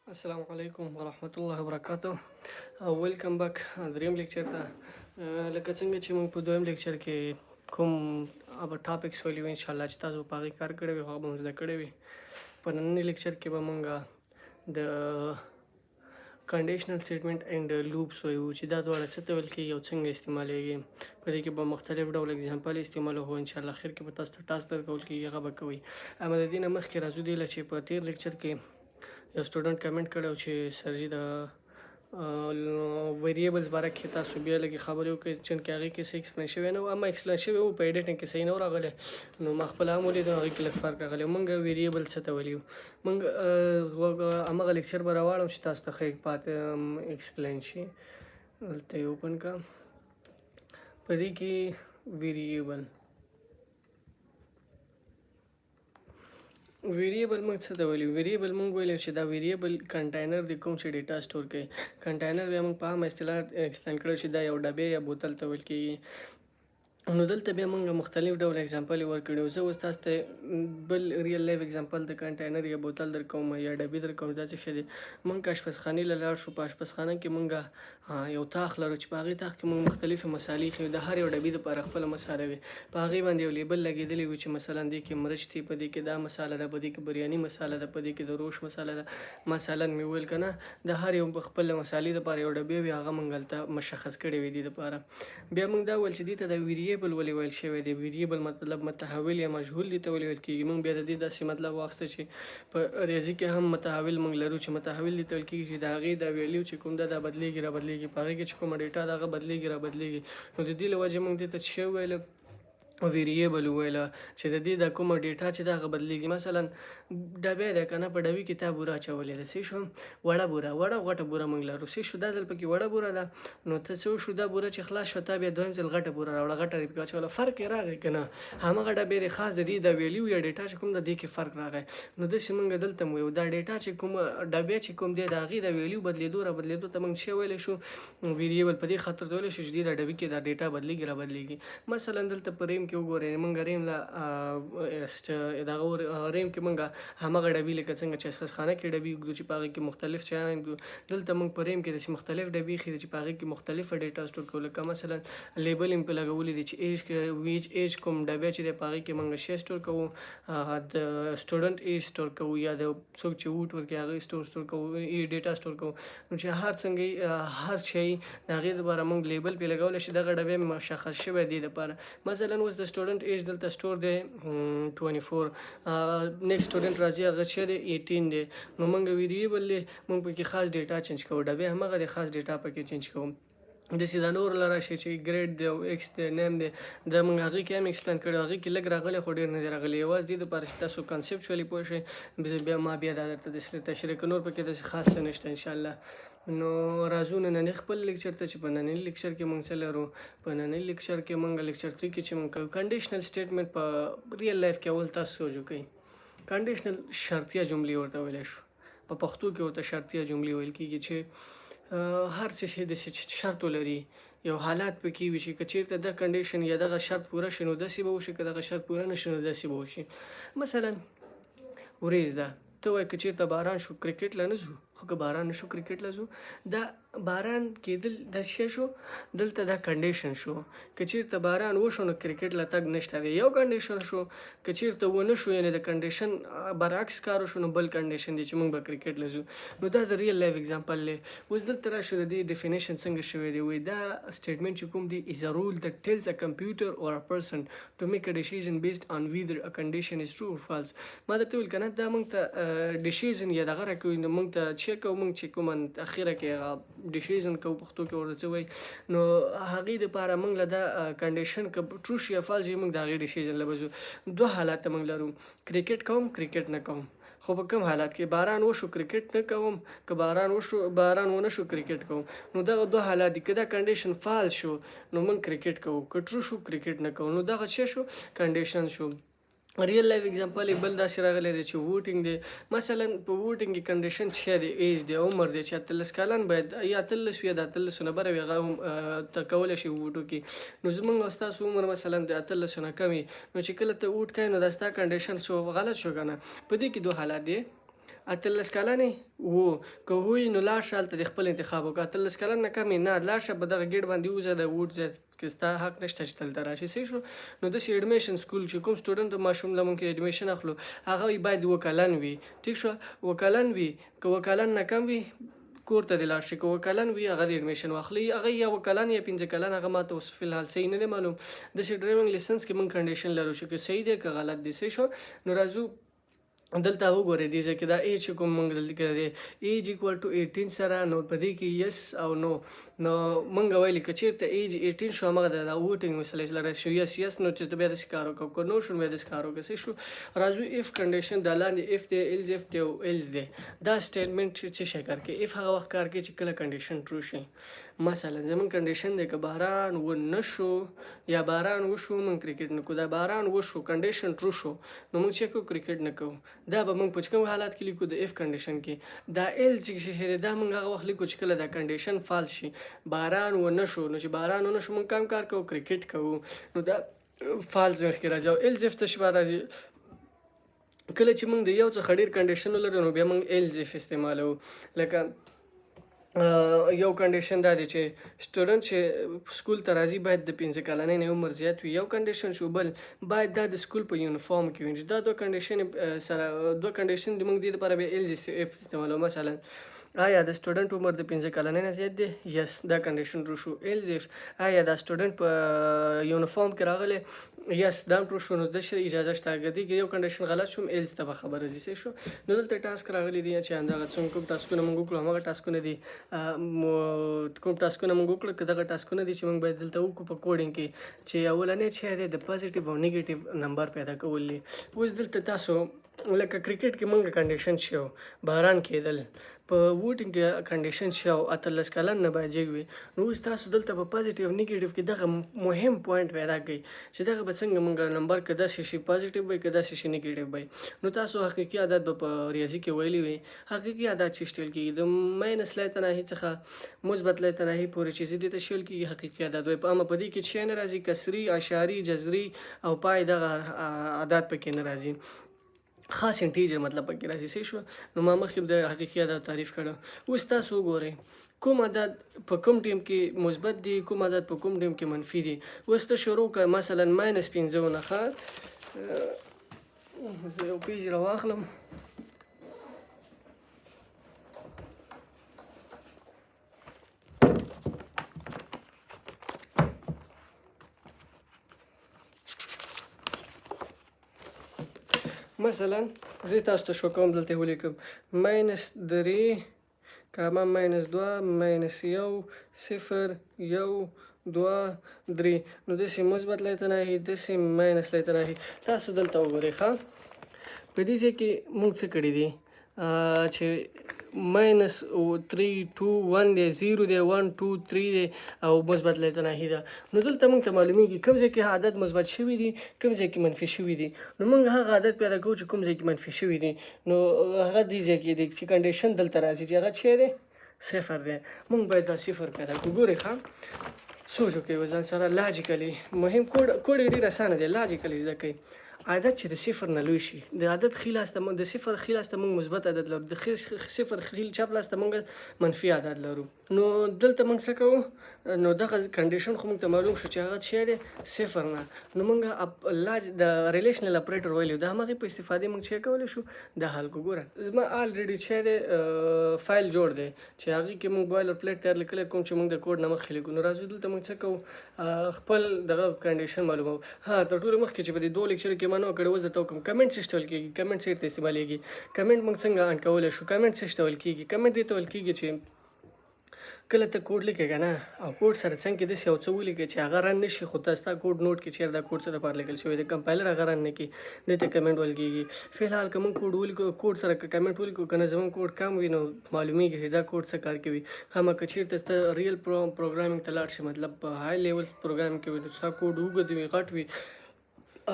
السلام علیکم ورحمت الله وبرکاته. ویلکم بیک دریم لیکچر ته. لکه څنګه چې موږ په دویم لیکچر کې کوم اب ټاپکس ویلي وو، ان شاء الله چې تاسو په هغې کار کړی وي، هغه به مو زده کړی وي. په ننني لیکچر کې به موږ د کنډیشنل سټیټمنټ اینډ لوپس وایو چې دا دواړه څه ته ویل کېږي او څنګه استعمالېږي. په دې کې به مختلف ډول اگزامپل استعمالوو، خو ان شاء الله اخر کې به تاسو ته ټاسک درکول کېږي، هغه به کوئ. اما د دې نه مخکې راځو دې له چې په تېر لیکچر کې یو سټوډنټ کمنټ کړی و چې سر جي، د ویریبلز باره کې تاسو بیا لږې خبرې وکړئ، چونکې هغې کې څه ایکسپلین شوی نه و، اما ایکسپلین شوی و، په ایډیټینګ کې صحیح نه و راغلی. نو ما خپله هم ولیده، هغې کې لږ فرق راغلی. مونږ ویریبل څه ته ویلي؟ مونږ همغه لیکچر به راواړم چې تاسو ته ښه پاتې ایکسپلین شي. دلته یې اوپن کړه. په دې کې ویریبل موږ څه ته ویلي؟ ویریبل موږ ویلي چې دا ویریبل کنټینر دی کوم چې ډیټا سټور کوي. کنټینر بیا موږ په عامه اصطلاح ایکسپلین کړو چې دا یو ډبې یا بوتل ته ویل کېږي. نو دلته بیا موږ مختلف ډول اگزامپل ورکړي. زه اوس تاسو ته بل ریل لایف اگزامپل د کنټینر یا بوتل درکوم یا ډبې درکوم. دا څه شی دی؟ موږ که آشپزخانې له لاړ شو، په آشپزخانه کې موږ یو تاخ لرو چې په هغې تاخ کې موږ مختلفې مسالې ایښې وي. د هر یو ډبي دپاره خپله مساله وي. په هغې باندې یو لیبل لګېدلی وي چې مثلا دې کې مرچ دی، په دې کې دا مساله ده، په دې کې بریاني مساله ده، په دې کې د روش مساله ده. مثلا مې وویل که نه، د هر یو په خپله مسالې دپاره یو ډبی وي، هغه موږ هلته مشخص کړی وي دې دپاره. بیا موږ دا وویل چې دې ته د ویریبل ولې ویل شوی دی؟ ویریبل مطلب متحول یا مجهول دې ته ولې ویل کېږي؟ موږ بیا د دې داسې مطلب واخیسته چې په ریاضي کې هم متحول موږ لرو، چې متحول دې ته ویل کېږي چې د هغې دا ویلیو چې کوم ده، دا بدلېږي را بدلېږي، په هغې کې چې کومه ډیټا ده، هغه بدلېږي را بدلېږي. نو د دې له وجې موږ دې ته څه وویل؟ ویریبل وویل چې د دې د کومه ډیټا چې ده، هغه بدلېږي. مثلا ډبی ده که نه، په ډبي کې تا بوره اچولې ده. څه شو؟ وړه بوره، وړه غټه بوره موږ لرو. څه شو؟ دا ځل پکې وړه بوره ده. نو ته څه وشو؟ دا بوره چې خلاص شو، تا بیا دویم ځل غټه بوره راوړه، غټه دې پکې واچوله. فرق یې راغی که نه؟ همغه ډبی دی، خاص د دې د ویلیو یا ډیټا چې کوم ده، دې کې فرق راغی. نو داسې موږ دلته مو یو دا ډیټا چې کوم ډبی چې کوم دی، د هغې د ویلیو بدلېدو را بدلېدو ته موږ څه ویلی شو؟ ویریبل. په دې خاطر ته ویلی شو چې دې د ډبي کې دا ډیټا بدلېږي را بدلېږي. مثلا دلته په ریم کې وګورئ، موږ ریم له دغه ریم کې موږ همغه ډبي، لکه څنګه چې آشپزخانه کې ډبي ږدو چې په هغې کې مختلف شیان ږدو، دلته موږ په ریم کې داسې مختلف ډبي ایښي دي چې په هغې کې مختلفه ډیټا سټور کوو. لکه مثلا لیبل یې په لګولي دي چې ایج ویج ایج کوم ډبی چې دی، په هغې کې موږ شی سټور کوو، د سټوډنټ ایج سټور کوو یا د څوک چې ووټ ورکوي، هغه سټور کوو، ډیټا سټور کوو. نو چې هر څنګه هر شی د هغې دپاره موږ لیبل پرې لګولی شي، دغه ډبی مشخص شوی دی دپاره. مثلا اوس د سټوډنټ ایج دلته سټور دی 24، نیکسټ سټوډنټ راځي، هغه چې دی 18 دی. نو موږ ویریبل دی، موږ پکې خاص ډیټا چینج کوو. ډبی همغه دی، خاص ډیټا پکې چینج کوو. داسې دا نور له راشي چې ګریډ دی او ایکس دی، نیم دی. دا موږ هغې کې هم ایکسپلین کړی، هغې کې لږ راغلی خو ډېر نه دی راغلی. یوازې دې دپاره چې تاسو کنسپچوالي پوه شئ، بیا ما بیا دا درته داسې تشریح کړ. نور پکې داسې خاص څه نشته انشاءالله. نو راځو ننني خپل لیکچر ته چې په ننني لیکچر کې موږ څه لرو. په ننني لیکچر کې موږ لیکچر 3 کې چې موږ کوو کنډیشنل سټیټمنټ په ریل لایف کې، اول تاسو سوچ وکړئ. کنډیشنل شرطیه جملې ورته ویلی شو، په پښتو کې ورته شرطیه جملې ویل کېږي، چې هر څه شی داسې چې شرط ولري، یو حالات پکې وي چې که چېرته دا کنډیشن یا دغه شرط پوره شي، نو داسې به وشي، که دغه شرط پوره نه شي، نو داسې به وشي. مثلا ورېځ ده، ته وایې که چېرته باران شو، کرکټ له نه ځو، خو که باران نه شو، کرکټ له ځو. دا باران کېدل دا څه شو؟ دلته دا کنډیشن شو. که چېرته باران وشو، نو کرکټ له تګ نشته دی، یو کنډیشن شو. که چېرته ونه شو، یعنې د کنډیشن برعکس کار وشو، نو بل کنډیشن دی چې موږ به کرکټ له ځو. نو دا د ریل لایف اگزامپل دی. اوس دلته راشو، د دې ډیفینیشن څنګه شوی دی؟ وایي دا سټیټمنټ چې کوم دی is a rule that tells a computer or a person to make a decision based on whether a condition is true or false. ما درته وویل که نه، دا موږ ته ډیسیژن یا دغه راکوي. نو موږ ته چې کوو، موږ چې کوم اخیره کې هغه ډیسیژن کوو، پښتو کې ورته څه وایي، نو هغې دپاره موږ له دا کنډیشن که ټرو شي یا فالس شي، موږ د هغې ډیسیژن له به ځو. دوه حالات موږ لرو: کرکټ کوم، کرکټ نه کوم. خو په کوم حالت کې؟ باران وشو، کرکټ نه کوم، که باران وشو، باران ونه شو، کرکټ کوم. نو دغه دوه حالات دي. که دا کنډیشن فالس شو، نو موږ کرکټ کوو، که ټرو شو، کرکټ نه کوو. نو دغه څه شو؟ کنډیشن شو. ریل لایف اگزامپل بل داسې راغلی دی چې ووټینګ دی. مثلا په ووټینګ کې کنډیشن څه دی؟ ایج دی، عمر دی، چې 18 کلن باید یا 18 وي یا د 18 نه بره وي، هغه هم ته کولی شي ووټ وکړي. نو زمونږ او ستاسو عمر مثلا د 18 نه کم وي، نو چې کله ته ووټ کوې، نو دا ستا کنډیشن څو غلط شو که نه؟ په دې کې دوه حالات دي. 18 کلن یې؟ هو. که هو یې نو لاړ شه هلته دې خپل انتخاب وکړه. 18 کلن نه کم یې؟ نه، لاړ شه په دغه ګېټ باندې ووځه، د ووټ ځای کې ستا حق نشته چې دلته راشې. صحیح شو؟ نو داسې admission school چې کوم student ماشوم له مونږ admission اخلو، هغه باید 7 کلن وي. ټیک شو؟ 7 کلن وي. که 7 کلن نه کم وي، کور ته دې لاړ شي. که 7 کلن وي، هغه د admission واخلي. هغه یا 7 کلن یا 5 کلن، هغه ماته اوس فی الحال صحیح نه دی معلوم. داسې driving license کې مونږ condition لرو چې که صحیح دی که غلط دی. صحیح شو؟ نو راځو دلته وګورئ، دې ځای کې دا ایج کوم مونږ دلته کې دی، age equal to 18 سره. نو په دې کې yes او no. نو مونږ ویلي که چېرته ایج 18 شو، همغه د voting مسله لره شو، yes yes، نو چې ته بیا داسې کار وکړه، که no شو بیا داسې کار وکړه. صحیح شو؟ راځو if condition. دا لاندې if دی، else if دی او else دی. دا statement چې څه شی کار کوي؟ If هغه وخت کار کوي چې کله condition true شي. مثلا زمونږ condition دی که باران و نه شو یا باران وشو، مونږ کرکټ نه کوو. دا باران وشو، condition true شو، نو مونږ چې کوو؟ کرکټ نه کوو. دا به مونږ په کوم حالت کې لیکو؟ د if condition کې. دا else چې شی دی، دا مونږ هغه وخت لیکو چې کله دا condition false شي، باران و نه شو. نو چې باران و نه شو، مونږ کوم کار کوو؟ کرکټ کوو. نو دا false مخکې راځي. او else if څه شي راځي؟ کله چې مونږ د یو څخه ډیر condition ولرو، نو بیا مونږ else if استعمالوو. لکه یو condition دا دی چې student چې school ته راځي، باید د 5 کلنۍ نه عمر زیات وي، یو condition شو. بل باید دا د school په یونیفارم کې وي. دا دوه condition سره، دوه condition د مونږ دې لپاره بیا else if استعمالوو. مثلا آیا د student عمر د 5 کلنۍ نه زیات دی؟ Yes، دا condition true شو. Else if آیا دا student په یونیفارم کې راغلی؟ Yes، دا هم true شو. نو د شي اجازه شته. که دې کې یو condition غلط شو، else ته به خبره ځي. صحیح شو؟ نو دلته task راغلي دي چې همدغه څنګه کوم task ونه مونږ وکړو، همغه task ونه دي. کوم task ونه مونږ وکړو، که دغه task ونه دي چې مونږ باید دلته وکړو په coding کې، چې اولنی چې دی د positive او negative number پیدا کول دي. اوس دلته تاسو لکه کرکټ کې مونږ condition شو باران کېدل، په voting کې condition شو 18 کلن نه باید جګ وي. نو اوس تاسو دلته په positive negative کې دغه مهم point پیدا کړئ چې دغه به څنګه مونږ نمبر، که داسې شي positive وي، که داسې شي negative وي. نو تاسو حقیقي عدد به په ریاضي کې ویلي وي. حقیقي عدد چې شتل کېږي، د minus لایتناهي څخه مثبت لایتناهي پورې چې دې ته شل کېږي، حقیقي عدد وي. په اما په دې کې چې نه راځي کسری، اعشاري، جذري او پای، دغه عدد پکې نه راځي، خاص integer مطلب پکې راځي. صحیح شو؟ نو ما مخکې د حقیقي عدد تعریف کړو. اوس تاسو وګورئ کوم عدد په کوم ټیم کې مثبت دی، کوم عدد په کوم ټیم کې منفي دی. اوس ته شروع کړه مثلا minus 5 نه. ښه، زه یو page راواخلم. مثلا زه تاسو ته شو کوم، دلته ولیکم minus 3 comma minus 2 minus 1 0 1 2 3. نو داسې مثبت لایتناهي، داسې minus لایتناهي. تاسو دلته وګورئ، ښه، په دې ځای کې موږ څه کړي دي چې minus 3 2 1 دی، 0 دی، 1 2 3 دی او مثبت لایتناهي ده. نو دلته موږ ته معلومیږي کوم ځای کې عدد مثبت شوي دي، کوم ځای کې منفي شوي دي. نو موږ هغه عدد پیدا کوو چې کوم ځای کې منفي شوي دي. نو هغه دې ځای کې دی چې condition دلته راځي چې هغه چیرې صفر دی. موږ باید دا صفر پیدا کړو. ګورئ، ښه، سوچ وکړئ ځان سره logically. مهم code، code یې ډېر اسانه دی، logically زده کړئ. عدد چې د صفر نه لوی شي، د عدد ښي لاس ته، د صفر ښي لاس ته موږ مثبت عدد لرو، د صفر ښي چپ لاس ته موږ منفي عدد لرو. نو دلته موږ څه کوو؟ نو دغه condition خو موږ ته معلوم شو چې هغه څه دی؟ صفر نه. نو موږ لاج د relational operator ویلو، د همغې په استفادې موږ څه کولی شو؟ د حل کو. ګوره، زما already چې دی فایل جوړ دی چې هغې کې موږ boilerplate تیار لیکلی کوم چې موږ د کوډ نه مخکې لیکو. نو راځو دلته موږ څه کوو؟ خپل دغه condition معلوموو. ها، تر ټولو مخکې چې په دې دوه lecture کې ما نه کړی، اوس درته وکړم. کمنټ څه شي ته ویل کېږي؟ کمنټ چېرته استعمالېږي؟ کمنټ موږ څنګه on کولی شو؟ کمنټ څه شي ته ویل کېږي؟ کمنټ دې ته ویل کېږي چې کله ته کوډ لیکې که نه، او کوډ سره څنګه کې داسې یو څه ولیکې چې هغه run نه شي، خو ته ستا کوډ note کې چېرې دا کوډ څه دپاره لیکل شوی دی، compiler هغه run نه کړي، دې ته کمنټ ویل کېږي. فی الحال که موږ کوډ ولیکو، کوډ سره که کمنټ ولیکو که نه، زموږ کوډ کم وي، نو معلومیږي چې دا کوډ څه کار کوي. اما که چېرته ته real programming ته لاړ شې، مطلب په high level programming کې وي، نو ستا کوډ اوږد وي، غټ وي.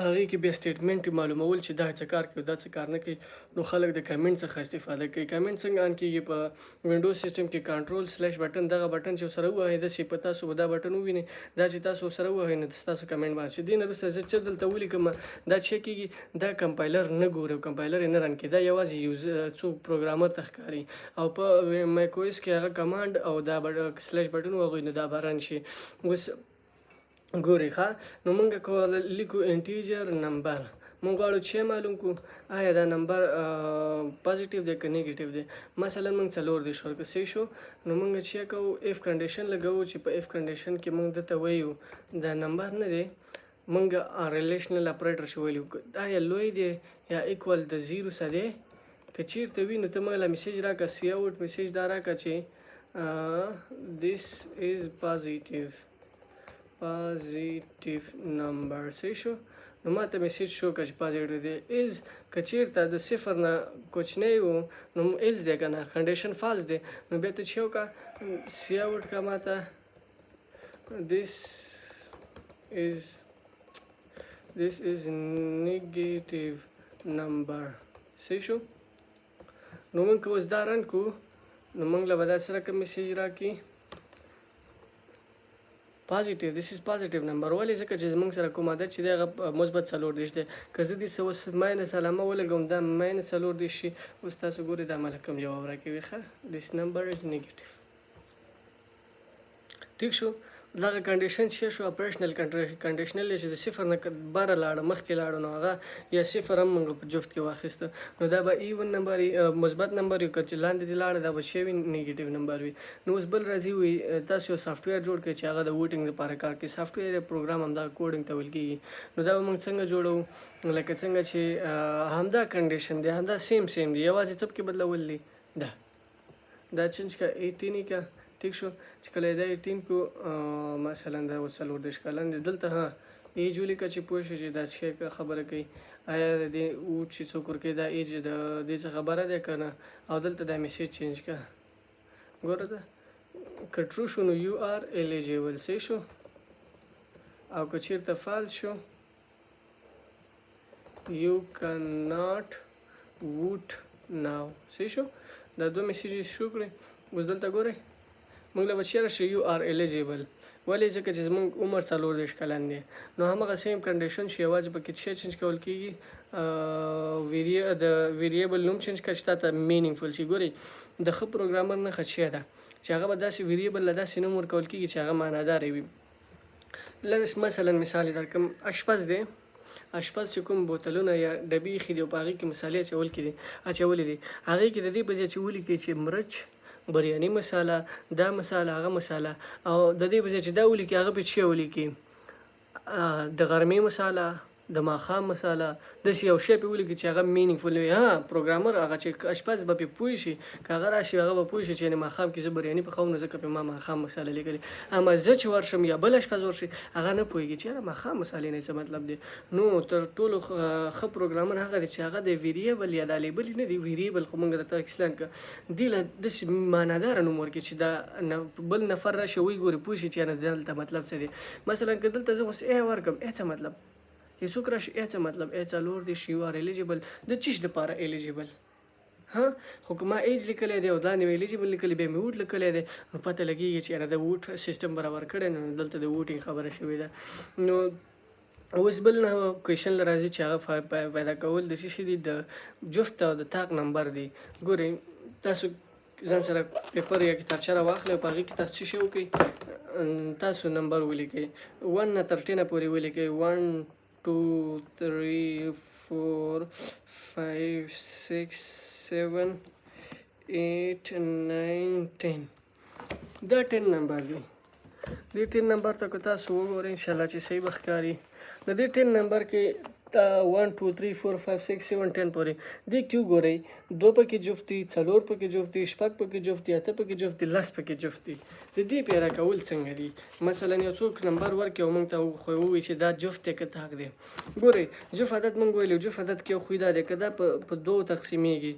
هغې کې بیا statement معلومول چې دا څه کار کوي، دا څه کار نه کوي، نو خلک د کمنټ څخه استفاده کوي. کمنټ څنګه on کیږي؟ په وینډوز سیستم کې control slash button، دغه بټن چې سره ووهئ، داسې په تاسو به دا بټن ووینئ. دا چې تاسو سره ووهئ، نو ستاسو کمنټ باندې چې دې نه وروسته زه چې دلته ولیکم، دا چې کیږي، دا کمپایلر نه ګوري او کمپایلر یې نه run کوي. دا یوازې یو څوک programmer ته ښکاري او په Mac OS کې هغه command او دا slash button وهئ، نو دا به run شي. اوس ګورئ، ښه، نو موږ لیکو integer number. موږ غواړو چې معلوم کو آیا دا نمبر positive دی که negative دی. مثلا موږ 34 ورکړو، صحیح شو؟ نو موږ چې کوو، if condition لګوو، چې په if condition کې موږ دته وایو دا نمبر نه دی، موږ relational operator شو ویلو، آیا لوی دی یا equal د zero سره دی؟ که چیرته وي، نو ته موږ له message راکړه، cout message دا راکړه چې this is positive number. صحیح شو؟ نو ما ته message شو که چې positive دی. Else که چیرته د صفر نه کوچنی و، نو else دی که نه، condition false دی، نو بیا ته چې وکړه، cout که ما ته this is negative number. صحیح شو؟ نو موږ که اوس دا run کو، نو موږ له به دا څه رقم message راکړي؟ Positive، this is positive number. ولې؟ ځکه چې زمونږ سره کوم عدد چې دی، هغه مثبت 34 دی. که زه دې څه اوس minus علامه ولګوم، دا minus 34 شي. اوس تاسو ګورئ دا ماله کوم جواب راکوي. ښه، this number is negative. ټیک شو؟ دغه condition چې شو، operational conditional، چې د صفر نه بره لاړه، مخکې لاړه، نو هغه یا صفر هم موږ په جفت کې واخیسته، نو دا به even number، مثبت نمبر وي. که چې لاندې دې لاړه، دا به شی وي، negative number وي. نو اوس بل راځي، وي تاسو یو software جوړ کړئ چې هغه د voting لپاره کار کوي. Software یا پروګرام هم دا coding ته ویل کېږي. نو دا به موږ څنګه جوړوو؟ لکه څنګه چې همدا condition دی، همدا same same دی، یوازې څه پکې بدلول دي. دا change کا، 18 کا. ټیک شو؟ چې کله دا 18 کو، مثلا دا اوس 34 کلن دی. دلته ها age ولیکه چې پوه شي چې دا څه خبره کوي، آیا د دې vote چې څوک ورکوي، دا age د دې څخه خبره ده که نه. او دلته دا message change کا. ګوره ده که true شو، نو you are eligible. صحیح شو؟ او که چیرته false شو، you cannot vote now. صحیح شو؟ دا دوه message شو کړی. اوس دلته ګورئ، موږ له به چې راشي you are eligible. ولې؟ ځکه چې زموږ عمر 34 کلن دی. نو همغه same condition شو، یوازې پکې څه change کول کېږي؟ د variable نوم change کړه چې تا ته meaningful شي. ګورئ، د ښه programmer نښه څه ده؟ چې هغه به داسې variable له داسې نوم ورکول کېږي چې هغه معنادار وي. لږ مثلا مثال یې درکړم. اشپز دی، اشپز چې کوم بوتلونه یا ډبې ایښي دي او په هغې کې مصالې اچول کې دي، اچولې دي، هغې کې د دې په ځای چې ولیکي چې مرچ، بریاني مساله، دا مساله، هغه مساله، او د دې په ځای چې دا ولیکي، هغه پې څه ولیکي؟ د غرمې مساله، د ماښام مساله، داسې یو شی پې ولیکي چې هغه meaningful وي. ها، programmer هغه چې اشپز به پې پوه شي. که هغه راشي، هغه به پوه شي چې یعنې ماښام کې زه بریاني پخوم، نو ځکه پې ما ماښام مساله لیکلې. اما زه چې ورشم یا بل اشپز ورشي، هغه نه پوهېږي چې یاره ماښام مسالې نه څه مطلب دی. نو تر ټولو ښه programmer هغه دی چې هغه د variable یا دا label نه دی، variable خو موږ درته explain کړه، دې له داسې معناداره نوم ورکړي چې دا بل نفر راشي، ویې ګوري، پوه شي چې یعنې دلته مطلب څه دی. مثلا که دلته زه اوس a ورکړم، a څه مطلب؟ یو څوک راشي، a څه مطلب؟ a 34 you are eligible. د چیش دپاره eligible؟ ها، خو که ما age لیکلی دی او لاندې مې eligible لیکلی، بیا مې vote لیکلی دی، نو پته لګېږي چې یاره د vote system برابر کړی، نو دلته د voting خبره شوې ده. نو اوس بل نه question له راځي چې هغه پیدا کول د څه شي دي؟ د جفت او د طاق نمبر دی. ګورئ، تاسو ځان سره paper یا کتابچه راواخلئ او په هغې کې تاسو څه شی وکړئ؟ تاسو نمبر ولیکئ، 1 نه تر 10 پورې ولیکئ. 1، 2، 3، 4، 5، 6، 7، 8، 9، 10. دا 10 نمبر دی. دې 10 نمبر ته که تاسو وګورئ، انشاءالله چې صحیح به ښکاري. د دې 10 نمبر کې تا 1، 2، 3، 4، 5، 6، 7، 10 پورې دې کې وګورئ. دوه پکې جفت دي، څلور پکې جفت دي، شپږ پکې جفت دي، اته پکې جفت دي، لس پکې جفت دي. د دې پیرا کول څنګه دي؟ مثلا یو څوک نمبر ورکړي او موږ ته خو ووایي چې دا جفت دی که طاق دی. ګورئ، جفت عدد موږ ویلو، جفت عدد کې یو خوی دا دی که دا په دوو تقسیمیږي،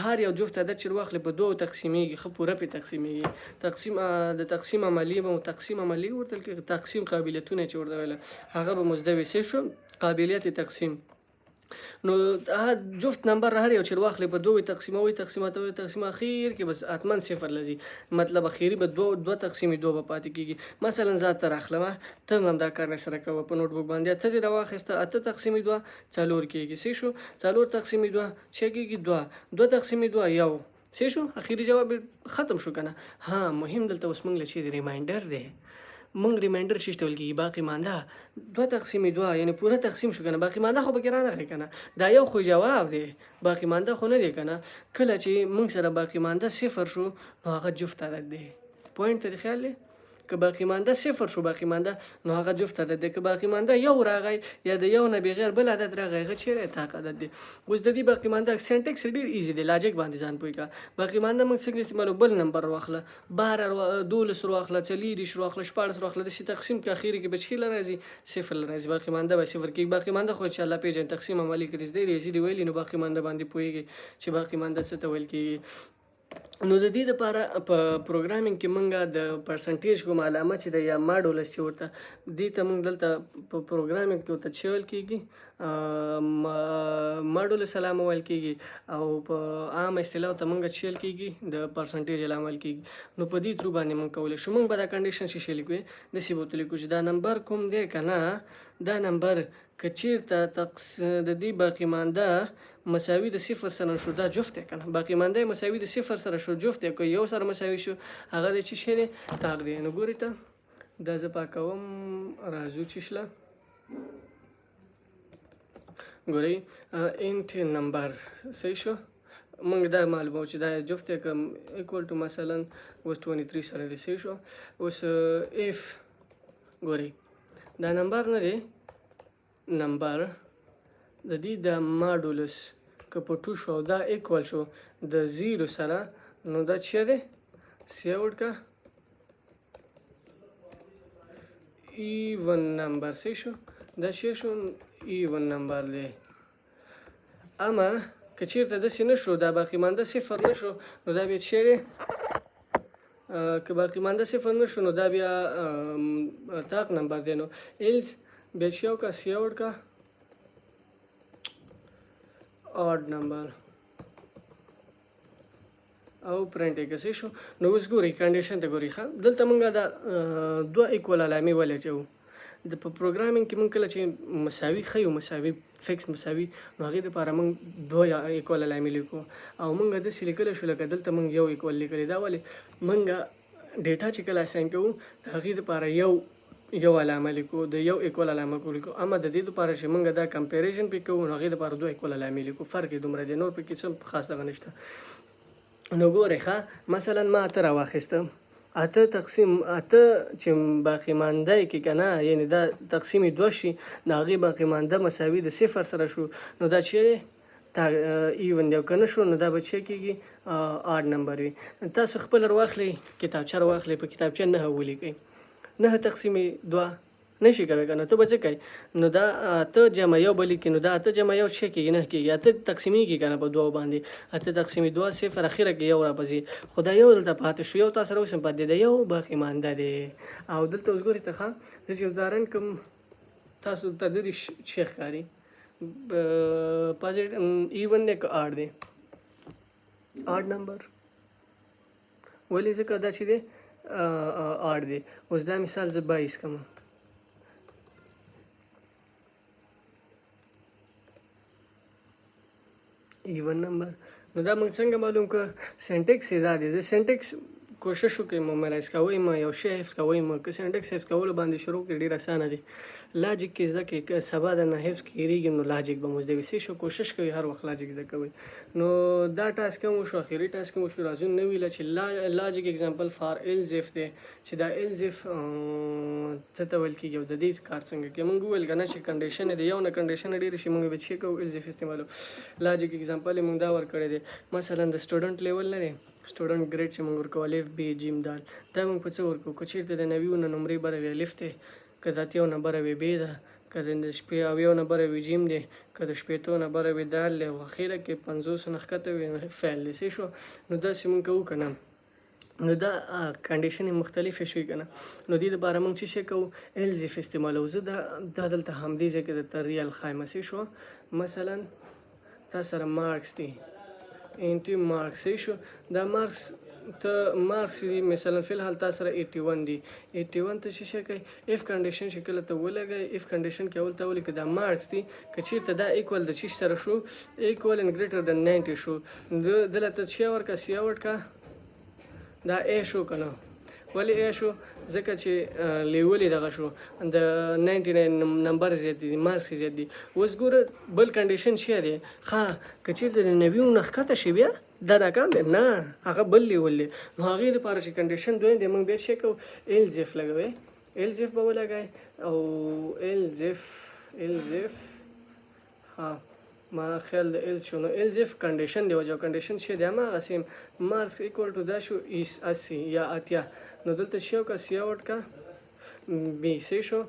هر یو جفت عدد چې واخلې په دوو تقسیمیږي، ښه پوره پرې تقسیمیږي. تقسیم د تقسیم عملي به تقسیم عملي ورته کېږي، تقسیم قابلیتونه چې ورته ویل هغه به مو زده وي. څه شو؟ قابلیت تقسیم. نو هغه جفت نمبر هر یو چې واخلې په دوه تقسیموي، تقسیماتوي، تقسیم، اخیر کې بس حتما صفر لذي، مطلب اخیری به دوه دوه تقسیمي دوه به پاتې کېږي. مثلا زه اته راخلم، ته هم دا کار سره کوه. په نوټ بوک باندې اته دې راواخیسته، اته تقسیمي دوه څلور کېږي. څه شو؟ څلور تقسیمي دوه څه کېږي؟ دوه. دوه تقسیمي دوه یو. څه شو؟ اخیری جواب ختم شو کنه؟ ها، مهم دلته اوس موږ له چې ریمایندر دی، مونږ ریمایندر چې ته ویل کېږي باقي مانده. دوه تقسیم دوه یعنی پوره تقسیم شو کنه؟ باقي مانده خو پکې رانغی کنه؟ دا یو خو جواب دی، باقي مانده خو نه دی کنه؟ کله چې مونږ سره باقي مانده صفر شو نو هغه جفت عدد دی. پوینټ ته خیال دی؟ که باقي مانده صفر شو، باقي مانده، نو هغه جفت عدد دی. که باقي مانده یو راغی یا د یو نه بغیر بل عدد راغی، هغه چیرې طاق عدد دی. اوس د دې باقي مانده syntax ډیر easy دی، logic باندې ځان پوه کا. باقي مانده موږ څنګه استعمالو؟ بل نمبر واخله، 12، 12 واخله، 24 واخله، 16 واخله، داسې تقسیم که اخیری کې به څه راځي؟ صفر راځي. باقي مانده به صفر کېږي. باقي مانده خو چې الله پېژني، تقسیم عملي کړي زده ریاضي دی ویلي، نو باقي مانده باندې پوهېږي چې باقي مانده څه ته ویل کېږي. نو د دې لپاره په programming کې مونږ د percentage کوم علامه چې د یا modulus چې ورته دې ته مونږ دلته په programming کې ورته څه ویل کېږي؟ modulus علامه ویل کېږي، او په عام اصطلاح ته مونږ څه ویل کېږي؟ د percentage علامه ویل کېږي. نو په دې through باندې مونږ کولی شو، مونږ به دا condition چې لیکو، داسې به ورته لیکو چې دا نمبر کوم دی که نه، دا نمبر که چیرته د دې باقي مانده مساوي د صفر سره شو، دا جفت دی که نه؟ باقي مانده یې مساوي د صفر سره شو، جفت دی. که یو سره مساوي شو، هغه د څه شی دی؟ طاق دی. نو ګورئ ته، دا زه پاکوم، راځو چې شله. ګورئ، int number، صحیح شو؟ موږ دا معلومو چې دا جفت دی که equal to مثلا اوس 23 سره دی. صحیح شو؟ اوس if، ګورئ، دا نمبر نه دی، نمبر د دې د modulus که په 2 شو او دا equal شو د 0 سره، نو دا څه دی؟ cout کا even number. صحیح شو؟ دا څه شو؟ even number دی. اما که چیرته داسې نه شو، دا باقي مانده صفر نه شو، نو دا بیا څه دی؟ که باقي مانده صفر نه شو، نو دا بیا طاق نمبر دی. نو else بیا څه وکړه؟ cout کا odd number او پرنټ یې که. شو؟ نو اوس ګورئ، condition ته ګورئ. ښه، دلته مونږ دا دوه equal علامې ولې اچوو؟ د په programming کې مونږ کله چې مساوي ښیو، مساوي fix مساوي، نو هغې دپاره مونږ دوه equal علامې لیکو، او مونږ داسې لیکلی شو لکه دلته مونږ یو equal لیکلی. دا ولې؟ مونږ data چې کله assign کوو، د هغې دپاره یو یو علامه لیکو، د یو equal علامه لیکو. اما د دې دپاره چې مونږ دا comparison پې کوو، نو هغې دپاره دوه equal علامې لیکو. فرق یې دومره دی، نور پکې څه خاص دغه نشته. نو ګورئ، ښه، مثلا ما اته راواخیسته، اته تقسیم اته چې باقي مانده یې کې که نه، یعنې دا تقسیم یې دوه شي، د هغې باقي مانده مساوي د صفر سره شو، نو دا چې دی تا even دی، او که نه شو نو دا به څه کېږي؟ odd number وي. تاسو خپله راواخلئ، کتابچه راواخلئ، په کتابچه نهه ولیکئ. نهه تقسیم دوه نشي کوی که نه؟ ته به څه کوې؟ نو دا اته جمع یو به لیکې. نو دا اته جمع یو څه کېږي؟ نهه کېږي. اته تقسیمېږي که نه په دوو باندې؟ اته تقسیم دوه صفر، اخره کې یو راپسې، خو دا یو دلته پاتې شو، یو تا سره اوس هم پاتې دی، یو باقي مانده دی. او دلته اوس ګورئ ته، ښه، زه چې اوس دا run کړم، تاسو ته د دې څه ښکاري؟ positive even دی که odd دی؟ odd number. ولې؟ ځکه دا چې دی odd دی. اوس دا مثال زه 22 کوم. even number. نو دا موږ څنګه معلوم کړ؟ syntax یې دا دی. د syntax کوشش وکړئ، memorise کوئ مه، یو شی حفظ کوئ مه. که syntax حفظ کولو باندې شروع کړئ، ډېر اسانه دی. logic کې زده کړئ، که سبا درنه حفظ کېږي نو logic به مو زده وي. څه شو، کوشش کوئ هر وخت logic زده کوئ. نو دا task هم وشو، اخري task هم وشو. راځو نوي له چې logic example for else if دی، چې دا else if څه ته ویل کېږي او د دې کار څنګه کوي. موږ وویل که نه چې condition د یو نه condition ډېر شي، موږ به څه کوو؟ else if استعمالو. logic example یې موږ دا ورکړی دی. مثلا د student level نه دی، student grade چې موږ ورکوو، الف، ب، جیم، دال، دا موږ په څه ورکوو؟ که چېرته د 90 نه نمرې بره وي، الف دی؛ که د 80 نه بره وي، بې ده؛ که د شپې 70 نه بره وي، جیم دی؛ که د 60 نه بره وي، دال دی؛ او اخیره کې 50 نه ښکته وي، fail دی. څه شو؟ نو داسې موږ کوو که نه؟ نو دا condition مختلفې شوې که نه؟ نو دې دپاره موږ څه شی کوو؟ else if استعمالوو. زه دا دلته همدې ځای کې درته real ښایم. څه شو؟ مثلا تا سره marks دي، int marks. صحیح شو؟ دا marks ته marks دي، مثلا فی الحال تا سره 81 دي. 81 ته څه شی کوي؟ if condition چې کله ته ولګوې، if condition کې اول ته ولیکه دا marks دي، که چېرته دا equal د څه سره شو، equal and greater than 90 شو، دلته څه ورکه؟ cout کا. دا A شو که نه؟ ولې A شو؟ ځکه چې level یې دغه شو، د 99 نمبر زیات دي، marks یې زیات دي. اوس ګوره بل condition څه دی؟ ښه، که چېرته د 90 نه ښکته شي، بیا دا ناکام دی؟ نه، هغه بل level دی. نو هغې دپاره چې condition دویم دی، موږ بیا څه کوو؟ else if لګوي. else if به ولګوي او else if، else if. ښه، ما خیال د else شو. نو else if condition دی، وجه condition څه دی؟ هماغه same marks equal to دا شو، ایس 80 یا 80. نو دلته څه وکړه؟ cout کا B. صحیح شو؟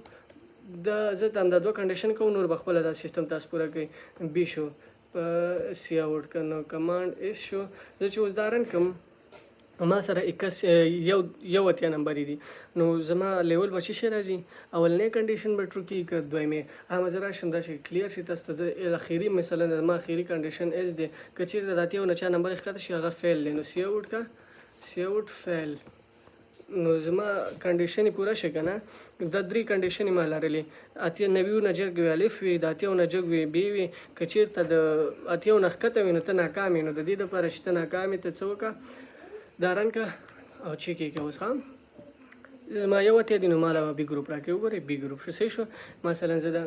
دا زه ته همدا دوه condition کوم، نور به خپله دا سیستم تاسو پوره کوئ. B شو، په cout که، نو command S شو. زه چې اوس دا run کوم، ما سره 21، 81 نمبرې دي. نو زما level به څه شی راځي؟ اولنی condition به true کېږي که دویمې؟ هغه زه راشم، دا چې clear شي تاسو ته. زه اخري، مثلا زما اخري condition else دی، که چېرته د 80 نه چا نمبر ښکته شي، هغه fail دی. نو cout کا، cout fail. نو زما condition یې پوره شي که نه؟ دا درې condition یې ما لرلې: 80، 90 نه جګ وي، الف وي؛ د 80 نه جګ وي، B وي؛ که چېرته د 80 نه ښکته وي، نو ته ناکام یې. نو د دې دپاره چې ته ناکام یې، ته څه وکړه؟ دا run که او چک یې که. اوس ښه، زما 81 دي، نو ما له به B group راکړي. وګورئ، B group شو. صحیح شو؟ مثلا زه دا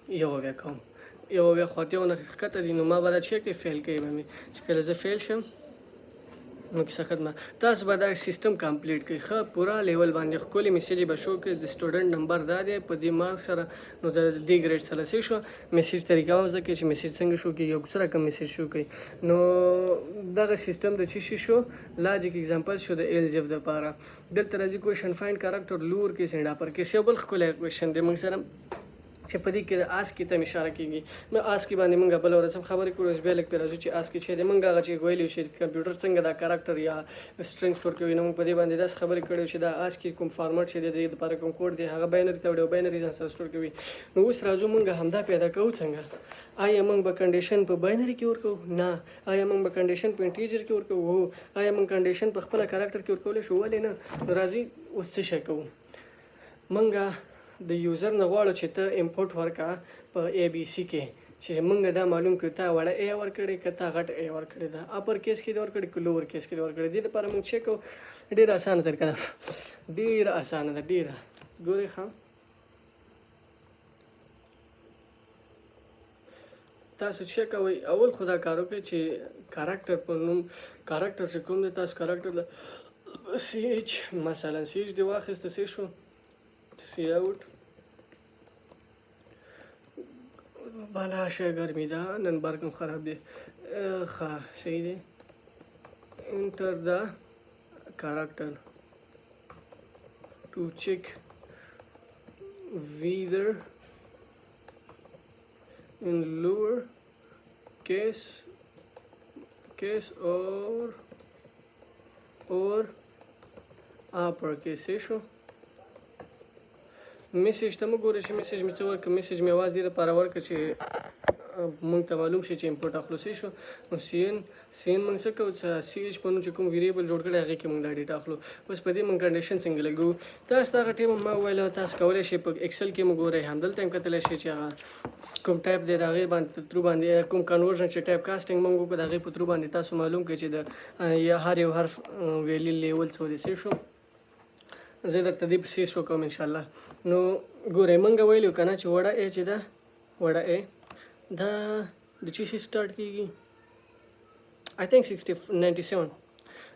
71 کوم، 71 خو 80 نه ښکته دي، نو ما به دا څه کوي؟ fail کوي به مې. چې کله زه fail شم، نو کیسه ختمه. تاسو به دا سیستم complete کړئ. ښه، پوره level باندې ښکلې message به شو کړئ، د student number دا دی، په دې مارک سره، نو د دې grade سره. څه شو؟ message طریقه هم زده کړئ چې message څنګه شو کېږي او څه رقم message شو کوي. نو دغه سیستم د څه شي شو؟ logic example شو د else if دپاره. دلته راځي question، find character lower case and upper case. یو بل ښکلی question دی موږ سره چې په دې کې د ASCII ته اشاره کېږي. نو ASCII باندې موږ بله ورځ هم خبرې کړو، اوس بیا لږ پرې راځو چې ASCII چې دی. موږ هغه چې ویلي چې کمپیوټر څنګه دا character یا string store کوي، نو موږ په دې باندې داسې خبرې کړې چې دا ASCII کوم فارمټ چې دی، د دې دپاره کوم کوډ دی، هغه binary ته وړي او binary ځان سره store کوي. نو اوس راځو، موږ همدا پیدا کوو څنګه؟ آیا موږ به condition په binary کې ورکوو؟ نه. آیا موږ به condition په integer کې ورکوو؟ هو. آیا موږ condition په خپله character کې ورکولی شو؟ ولې نه؟ نو راځي، اوس څه شی کوو؟ موږ د user نه غواړو چې ته input ورکړه په A B C کې، چې موږ دا معلوم کړو تا وړه A ورکړې که تا غټ A ورکړې ده، upper case کې دې ورکړې که lower case کې دې ورکړې. دې لپاره موږ څه کوو؟ ډېره اسانه طریقه ده، ډېره اسانه ده، ډېره. ګورئ، ښه، تاسو څه کوئ؟ اول خو دا کار وکړئ چې character په نوم، character چې کوم دی، تاسو character له CH، مثلا CH دی واخیسته. څه شو؟ cout. بلا شه ګرمي ده نن، برق هم خراب دی. ښه، صحیح دی. Enter the character to check whether in lower case or upper case. شو؟ message ته مه ګورئ چې message مې څه ورکړ. message مې یوازې دې لپاره ورکړ چې مونږ ته معلوم شي چې انپوټ اخلو، صحیح شو؟ نو سی ان، سی ان مونږ څه کوو؟ سی ایچ په نوم چې کوم ویریبل جوړ کړی، هغې کې مونږ دا ډیټا اخلو. اوس په دې مونږ کنډیشن څنګه لګوو؟ تاسو ته هغه ټیم ما وویل، تاسو کولی شئ په ایکسل کې مو ګورئ، همدلته هم کتلی شئ چې هغه کوم ټایپ دی، د هغې باندې ترو باندې کوم کنورژن چې ټایپ کاسټینګ مونږ وکړو، د هغې په ترو باندې تاسو معلوم کړئ چې د یا هر یو حرف ویلی لیول څو دی، صحیح شو؟ زه درته دې پسې شو کوم انشاءالله. نو ګورئ، مونږ ویلو که نه چې وړه ای چې ده، وړه ای دا د چی شي سټارټ کیږي؟ I think 60 97،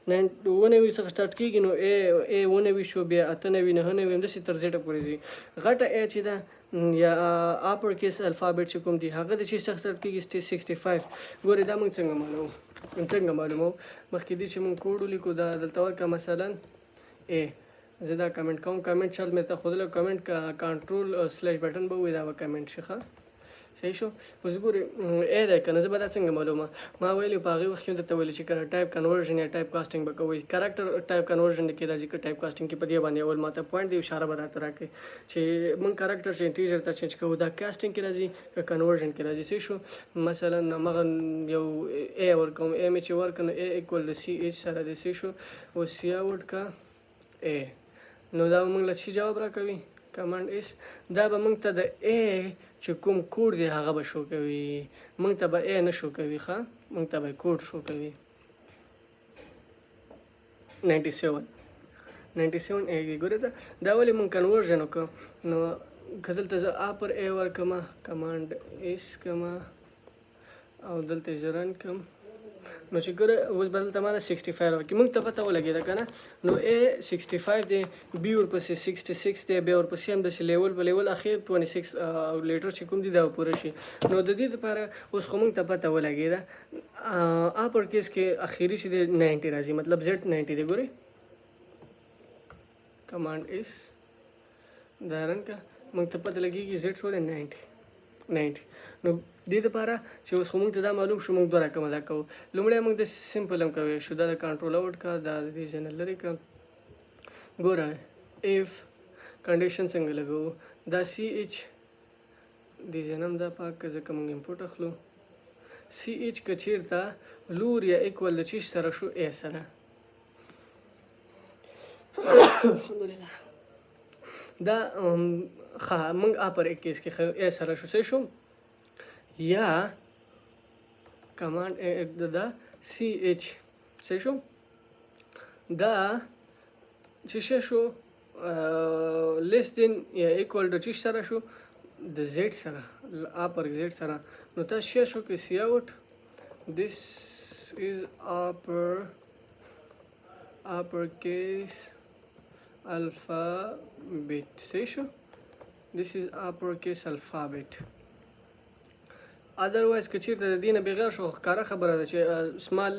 99 څخه سټارټ کیږي. نو ای ای 99 شو، بیا 98، 99، همداسې تر زیډه پورې ځي. غټه ای چې ده یا اپر کیس الفابیټ چې کوم دی، هغه د چی څخه سټارټ کیږي؟ 65. ګورئ، دا موږ څنګه معلومو؟ څنګه معلومو؟ مخکې دې چې موږ کوډ ولیکو، دا دلته ورکه مثلا ای، زه دا کمنټ کوم. کمنټ چل مې ته ښودلی، کمنټ کنټرول سلیش بټن به ووایي، دا به کمنټ شي. ښه، صحیح شو؟ اوس ګورې، ای دی که نه، زه به دا څنګه معلومه؟ ما ویلي په هغې وخت کې درته ویلي چې که ټایپ کنورژن یا ټایپ کاسټینګ به کوئ، کریکټر ټایپ کنورژن کې راځي که ټایپ کاسټینګ کې، په دې باندې اول ماته پوینټ دی، اشاره به راته راکړي چې موږ کریکټر چې انټیجر ته چینج کوو، دا کاسټینګ کې راځي که کنورژن کې راځي؟ صحیح شو؟ مثلا همغه یو ای ورکوم، ای مې چې ورکړ، نو ای ایکول د سی ایچ سره دی، صحیح شو؟ اوس سی اوټ که ای، نو دا به موږ له څه جواب راکوي؟ کمانډ اس. دا به موږ ته د ای چې کوم کوډ دی، هغه به شو کوي، موږ ته به ای نه شو کوي. ښه، موږ ته به کوډ شو کوي. 97، 97 ای دی. ګوره، دا ولې موږ کنورژن وکړو؟ نو که دلته زه اپر ای ورکړم، کمانډ اس کم او دلته یې زه رن کړم، نو چې ګوره، اوس به دلته ماله 65 راکړي. موږ ته پته ولګېده که نه؟ نو ای 65 دی، بي ورپسې 66 دی، بیا ورپسې هم داسې لیول په لیول اخر 26 لیټر چې کوم دي، دا به پوره شي. نو د دې دپاره اوس خو موږ ته پته ولګېده، اپر کیس کې اخري چې دی 90 راځي، مطلب زیډ 90 دی. ګورئ، کمانډ اس، دا رن که، موږ ته پته لګېږي زیډ څو دی؟ 90، 90. نو دې دپاره چې اوس خو موږ ته دا معلوم شو، موږ دوه رقمه دا کوو. لومړی موږ داسې سمپل هم کوی شو. دا د کنټرول اوټ که، دا د دې ځای نه لرې که. ګوره، اف کنډیشن څنګه لګوو؟ دا سی ایچ دې ځای نه هم دا پاک که، ځکه موږ انپوټ اخلو. سی ایچ که چېرته لور یا ایکول د چیش سره شو؟ ای سره. الحمدلله. دا ښه، موږ اپر کیس کې ای سره شو، صحیح شو؟ یا کمانډ دا سی ایچ، صحیح شو؟ دا چې څه شو، لیس دین یا ایکوال ټو چې سره شو؟ د زیډ سره، اپر زیډ سره. نو تاسو شی شو کې سی اوټ this is upper case alphabet، صحیح شو؟ This is upper case alphabet. Otherwise که چیرته د دې نه بغیر شو، ښکاره خبره ده چې سمال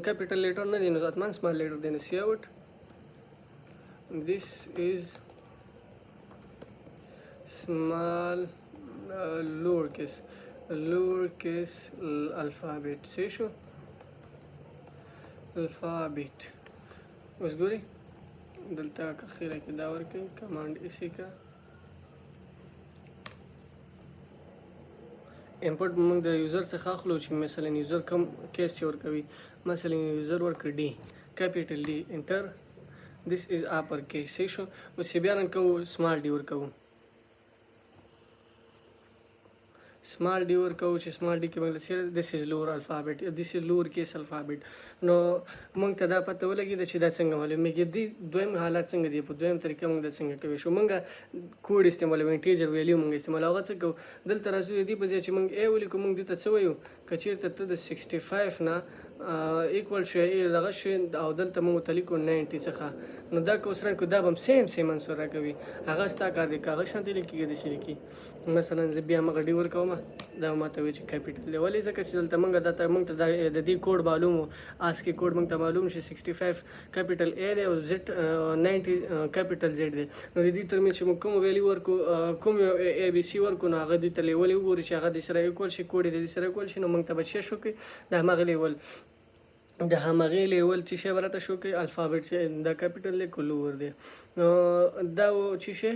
کیپیټل لیټر نه دی، نو حتما سمال لیټر دی. نو سی اوټ this is small lower case alphabet، صحیح شو؟ Alphabet. اوس ګورئ، دلته که خیره کې دا ورکړئ، کمانډ ایسی کا، انپوټ موږ د یوزر څخه اخلو چې مثلا یوزر کوم کیس چې ورکوي. مثلا یوزر ورکړي ډي، کیپیټل ډي، انټر، this is upper case، صحیح شو؟ اوس چې بیا رن کوو، سمال ډي ورکوو، سمال ډي ورکوو چې سمال ډي کې موږ this is lower alphabet، this is lower case alphabet. نو موږ ته دا پته ولګېده چې دا څنګه معلومیږي. دې دویم حالت څنګه دی؟ په دویم طریقه موږ دا څنګه کوي شو؟ موږ کوډ استعمالوو، انټیجر ویلیو موږ استعمالوو. هغه څه کوو؟ دلته راځو، د دې په ځای چې موږ ای ولیکو، موږ دې ته څه وایو؟ که چېرته ته د 65 نه ایکوال شوې، دغه شوې، او دلته موږ ورته لیکو 90 څخه، نو دا که اوس رن کړو، دا به هم سیم سیم انسر راکوي. هغه ستا کار دی که هغه شانتې لیکي که داسې لیکي. مثلا زه بیا همغه ډي ورکوم، دا ماته وایي چې کیپیټل دی. ولې؟ ځکه چې دلته موږ دا ته موږ ته د دې کوډ معلوم و، آسکي کوډ موږ ته معلوم شي، 65 کیپیټل ای دی او زیډ 90 کیپیټل زیډ دی. نو د دې ترمنځ چې موږ کوم ویلیو ورکو، کوم ای بي سي ورکو، نو هغه دې ته لیول وګوري چې هغه دې سره ایکوال شي، کوډ یې د دې سره ایکوال شي، نو موږ ته به څه شو کوي؟ د همغې لیول، د همغې لیول چې شی به راته شو کوي، الفابټ، چې دا کیپیټل دی که لوور دی. نو دا و چې شی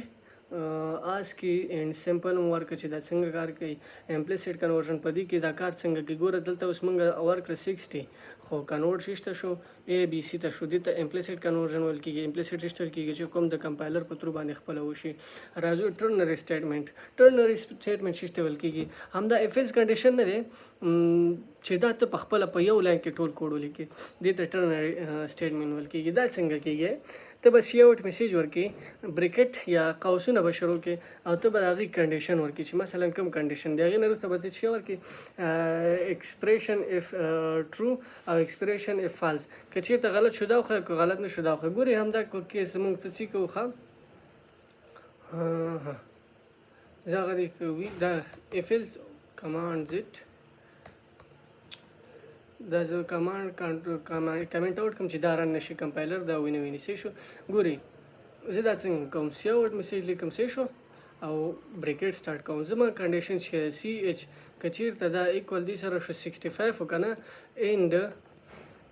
آسکي اینډ سمپل هم ورکړه چې دا څنګه کار کوي. امپلیسیټ کنورژن په دې کې دا کار څنګه کوي. ګوره دلته اوس مونږ ورکړه 60، خو کنورټ شته شو ای بي سي ته شو. دې ته امپلیسیټ کنورژن ویل کېږي. امپلیسیټ څه ویل کېږي؟ چې کوم د کمپایلر په ترو باندې خپله وشي. راځو ټرنري سټیټمنټ. ټرنري سټیټمنټ څه ته ویل کېږي؟ همدا if else condition نه دی چې دا ته په خپله په یو لاین کې ټول کوډ ولیکې، دې ته ټرنري سټیټمنټ ویل کېږي. دا څنګه کېږي؟ ته به cout message ورکې، bracket یا قوسونه به شروع کې او ته به د هغې condition ورکې چې مثلا کوم condition دی. هغې نه وروسته به ته چې ورکې expression if true او expression if false. که چېرته غلط شو دا وښیه، که غلط نه شو دا وښیه. ګورې همدا case موږ ته څه کوو؟ ښه، زه هغه دې کوي دا if else command Z، دا زه command comment out کوم چې دا run نشي، کمپایلر دا ویني ویني. څه شو؟ ګوري زه دا څنګه کوم؟ cout message لیکم، څه شو، او bracket start کوم. زما condition چې ch که چیرته دا equal دی سره شو 65 کنه، and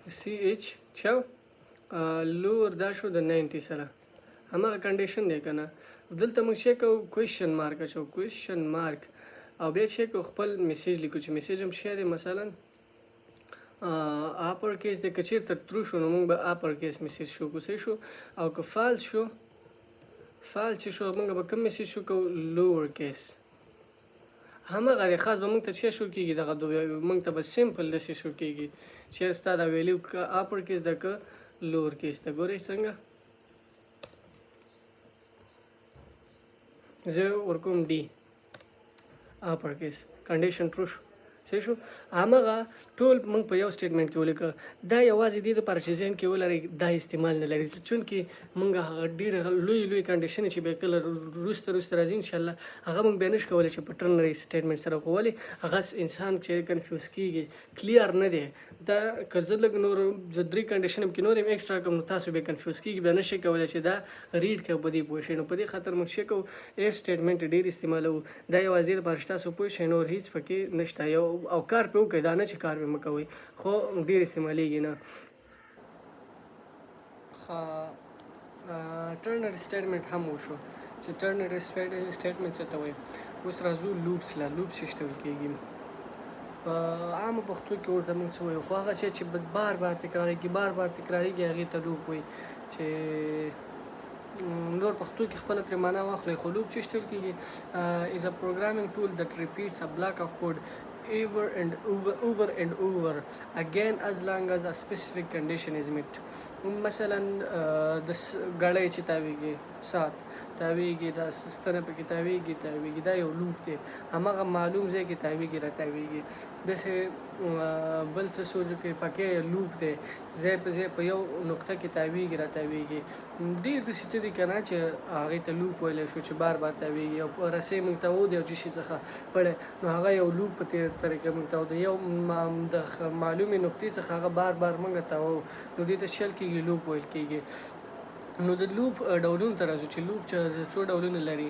ch چا lower دا شو د 90 سره، هماغه condition دی کنه. دلته موږ څه کوو؟ Question mark اچو، question mark، او بیا چې کوو خپل message لیکو چې message هم څه دی. مثلا upper case دی. که چیرته true شو نو موږ به upper case message show کو، څه شو، او که false شو، false چې شو موږ به کوم message show کو؟ Lower case. هماغه دی. خاص به موږ ته څه show کېږي؟ دغه موږ ته به simple داسې show کېږي چې ستا دا value که upper case ده که lower case ده. ګورئ څنګه زه ورکوم D upper case، condition true شو، صحیح شو. همغه ټول موږ په یو statement کې ولیکه. دا یوازې دې دپاره چې ذهن کې ولرئ، دا استعمال نه لري، چونکې موږ هغه ډېر لوی لوی condition چې بیا کله وروسته وروسته راځي انشاءالله، هغه موږ بیا نشو کولی چې په ternary statement سره. خو ولې هغه انسان چې confuse کېږي، clear نه دی. دا که زه لږ نور د درې condition کې نور هم extra کوم نو تاسو بیا confuse کېږي، بیا نشئ کولی چې دا read کړئ، په دې پوه شئ. نو په دې خاطر موږ څه کوو؟ If statement ډېر استعمالوو. دا یوازې دې لپاره چې تاسو پوه شئ، نور هیڅ پکې نشته. یو او کار پې وکړئ، دا نه چې کار پې مه کوئ، خو ډېر استعمالېږي نه. ښه، ternary statement هم وشو چې ternary statement څه ته وایي. اوس راځو loops له. Loops څه ته ویل کېږي؟ په عامه پښتو کې ورته موږ څه وایو؟ خو هغه شی چې بار بار تکرارېږي، بار بار تکرارېږي، هغې ته loop وایي. چې نور پښتو کې خپله ترې معنا واخلئ. خو loop څه ته ویل کېږي؟ Is a programming tool that repeats a block of code over and over, over and over again, as long as a specific condition is met. مثلا د ګړۍ چې تاویږي، ساعت تاویږي، دا ستنه پکې تاویږي تاویږي، دا یو loop دی. هماغه معلوم ځای کې تاویږي را تاویږي. داسې بل څه سوچ وکړئ، پکې loop دی، ځای په ځای په یو نقطه کې تاویږي را تاویږي. ډېر داسې څه دي که نه چې هغې ته loop ویلی شو چې بار بار تاویږي. او په رسۍ موږ ته و دی او چې شي څخه پړی، نو هغه یو loop په تېر طریقه موږ ته و دی، یو د معلومې نقطې څخه هغه بار بار موږ ته و، نو دې ته څه ویل کېږي؟ Loop ویل کېږي. نو د loop ډولونو ته راځو چې loop چې څو ډولونه لري.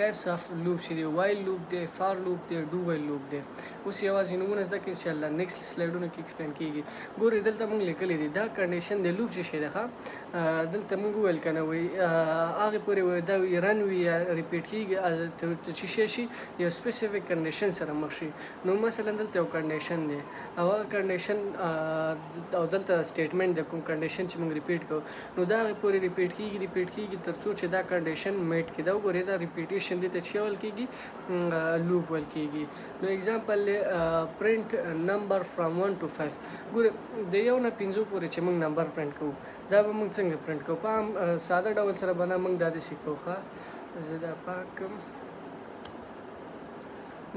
Types of loop چې دی، while loop دی، for loop دی، do while loop دی. اوس یوازې نومونه زده کړئ، انشاءالله next سلایډونو کې explain کېږي. ګورئ دلته موږ لیکلي دي دا condition دی. Loop څه شی دی؟ ښه، دلته موږ وویل که نه، وایي هغې پورې وایي دا وي run وي یا repeat کېږي چې شی شي یو specific condition سره مخ شي. نو مثلا دلته یو condition دی او هغه condition او دلته statement دی، کوم condition چې موږ repeat کوو، نو دا هغې پورې repeat کېږي repeat کېږي تر څو چې دا condition meet کړي. دا وګورئ، دا repetition دې ته څه ویل کېږي؟ Loop ویل کېږي. نو example دی print number from 1 to 5. ګورئ د یو نه پنځو پورې چې موږ number print کوو، دا به موږ څنګه پرنټ کوو؟ په عام ساده ډول سره به نه موږ دا داسې کوو. ښه، زه دا پاک کړم.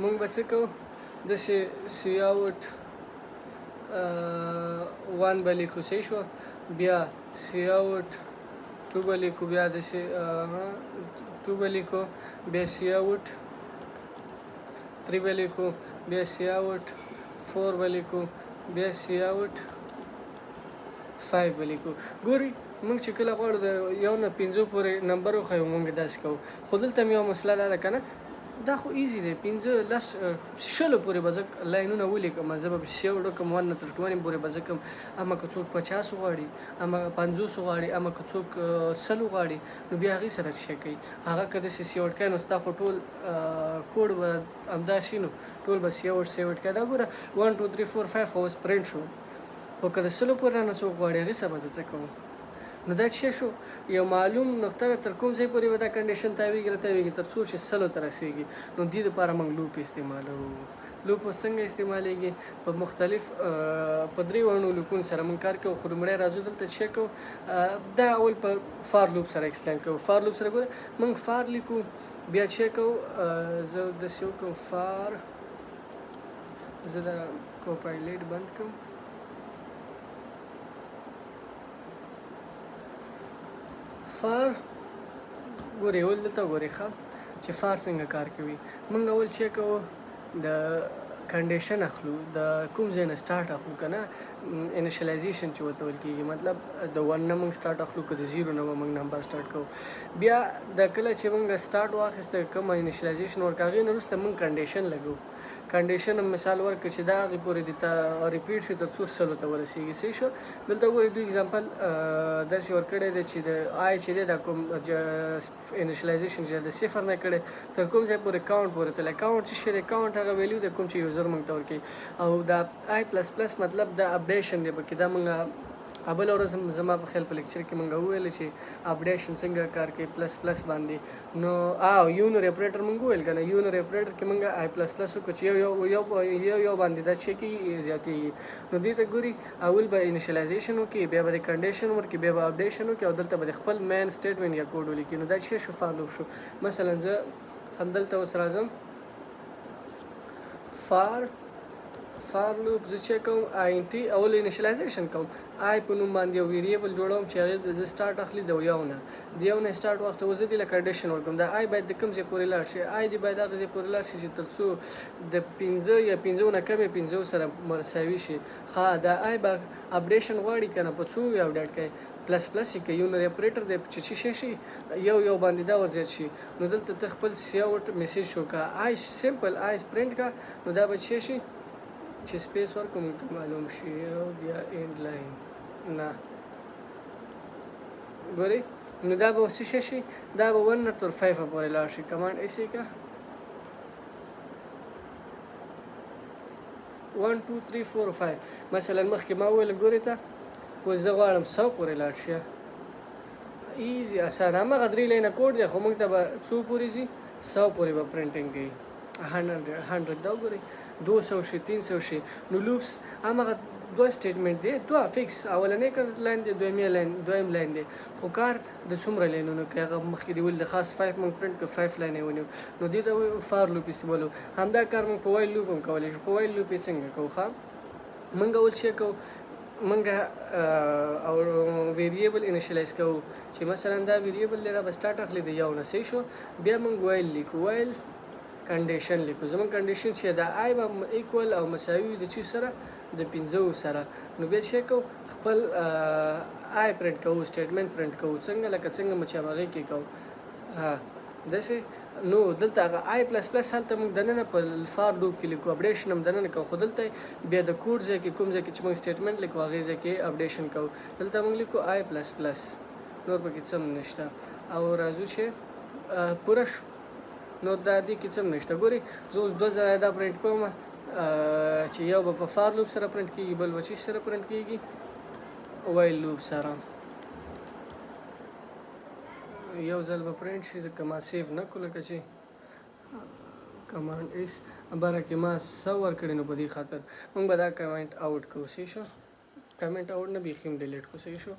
موږ به څه کوو؟ داسې cout 1 به لیکو، صحیح شو، بیا cout 2 به لیکو، بیا داسې 2 به لیکو، بیا cout 3 به لیکو، بیا cout 4 به لیکو، بیا cout 5 به لیکو. ګورئ موږ چې کله غواړو د یو نه پنځو پورې number وښیو، موږ داسې کوو. خو دلته هم یو مسله دا ده که نه. دا خو easy دی، 15، 10، 20 پورې به زه لاینونه ولیکم، زه به cout وکړم، 1 نه تر 20 پورې به زه کوم. اما که څوک 50 وغواړي، اما 50 وغواړي، اما که څوک 100 وغواړي، نو بیا هغې سره څه کوي؟ هغه که داسې cout کوي، نو ستا خو ټول کوډ به همدا شي، نو ټول به cout cout کوي. دا ګوره، 1، 2، 3، 4، 5 خو اوس پرنټ شو، خو که د 100 پورې رانه څوک غواړي، هغې سره به زه څه کوم؟ نو دا چې شو، یو معلوم نقطه ده، تر کوم ځای پورې به دا condition تاویږي را تاویږي، تر څو چې 100 ته رسیږي. نو دې دپاره موږ loop استعمالوو. loop څنګه استعمالیږي؟ په مختلف، په درې وړو loop ونو سره موږ کار کوو. خو لومړی راځو دلته چې کوو، دا اول په for loop سره explain کوو. for loop سره ګوره، موږ for لیکو، بیا چې کوو، زه داسې وکړم for، زه دا Copilot بند کوم. for ګورې، اول دلته ګورې ښه چې for څنګه کار کوي. موږ اول چې کوو، د condition اخلو، د کوم ځای نه start اخلو که نه، initialization چې ورته ویل کېږي، مطلب د 1 نه موږ start اخلو که د 0 نه به موږ number start کوو. بیا د کله چې موږ start واخیسته، کومه initialization ورکړه، هغې نه وروسته موږ condition لګوو. condition هم مثال ورکړه چې دا هغې پورې د تا repeat شي تر څو 100 ته ورسېږي. صحیح شو؟ دلته وګورئ، دوی example داسې ورکړی دی چې د i چې دی، دا کوم initialization چې د 0 نه کړی، تر کوم ځای پورې؟ count پورې تللی. count څه شی دی؟ count هغه value دی کوم چې user موږ ته ورکوي. او دا i plus plus مطلب د updation دی پکې. دا موږ بله ورځ هم زما په خیال په lecture کې مونږ وویل چې updation څنګه کار کوي plus plus باندې. نو او unary operator مونږ وویل که نه؟ unary operator کې مونږ i plus plus وکړو چې یو یو یو یو یو باندې دا څه کېږي؟ زیاتېږي. نو دې ته ګوري، اول به initialization وکړي، بیا به د condition ورکړي، بیا به updation وکړي او دلته به د خپل main statement یا کوډ ولیکي. نو دا څه شو؟ for loop شو. مثلا زه همدلته اوس راځم، for loop زه چې کوم، int، اول initialization کوم، i په نوم باندې یو variable جوړوم چې هغې د زه start اخلي د یو نه، د یو نه start وخت زه دې له condition ورکوم. دا i باید د کوم ځای پورې لاړ شي؟ i دې باید هغه ځای پورې لاړ شي چې تر څو د 5 یا 5 نه کمې 5 سره مساوي شي. ښه، دا i به updation غواړي که نه؟ په څو یې update کوي؟ plus plus یې کوي. unary operator دی چې څه شی شي، یو یو باندې دا ورزیات شي. نو دلته ته خپل cout message شو که i، simple i print کا. نو دا به څه شي چې space ورکړو، موږ ته معلوم شي، او بیا end line نه ګوري. نو دا به څه شي شي؟ دا به 1 نه تر 5 پورې لاړ شي. command S کا، 1، 2، 3، 4، 5. مثلا مخکې ما وویل، ګورې ته، اوس زه غواړم 100 پورې لاړ شي. easy، اسانه، هماغه درې لاینه کوډ دی، خو موږ ته به څو پورې ځي؟ 100 پورې به printing کوي، 100، 100. دا وګورئ، 200 شي، 300 شي. نو loops هماغه دوه statement دی، دوه fix، اولنې line دی، دویمې line، دویم line دی، خو کار د څومره لاینونو کوي. هغه مخکې دی ولې د خاص 5 موږ پرنټ کړو، 5 line یې ونیو. نو دې ته for loop استعمالو. همدا کار موږ په while loop هم کولی شو. په while loop یې څنګه کوو؟ ښه، موږ اول څه کوو؟ موږ او variable initialize کوو چې مثلا دا variable دی، دا به start اخلي د یو نه. صحیح شو؟ بیا موږ while لیکو، while condition لیکو. زموږ condition چې دا i به equal او مساوي د چی سره؟ د 5 سره. نو بیا چې کوو، خپل i print کوو، statement print کوو. څنګه؟ لکه څنګه مو چې هغې کې کوو، ها، داسې. نو دلته هغه i plus plus هلته موږ دننه په for loop کې لیکو، updation هم دننه کوو، خو دلته بیا د کوډ ځای کې، کوم ځای کې چې موږ statement لیکو، هغې ځای کې updation کوو. دلته موږ لیکو i plus plus، نور پکې څه هم نشته. او راځو چې پوره شو، نور دا دې کې څه هم نشته. ګورئ، زه اوس دوه ځایه دا پرنټ کوم چې یو به په for loop سره پرنټ کېږي، بل به چې سره پرنټ کېږي؟ while loop سره. یو ځل به پرنټ شي، ځکه ما save نه کړو، لکه چې command S باره کې ما څه ورکړي. نو په دې خاطر موږ به دا comment out کوو. صحیح شو؟ comment out نه، بیخي هم delete کوو. صحیح شو؟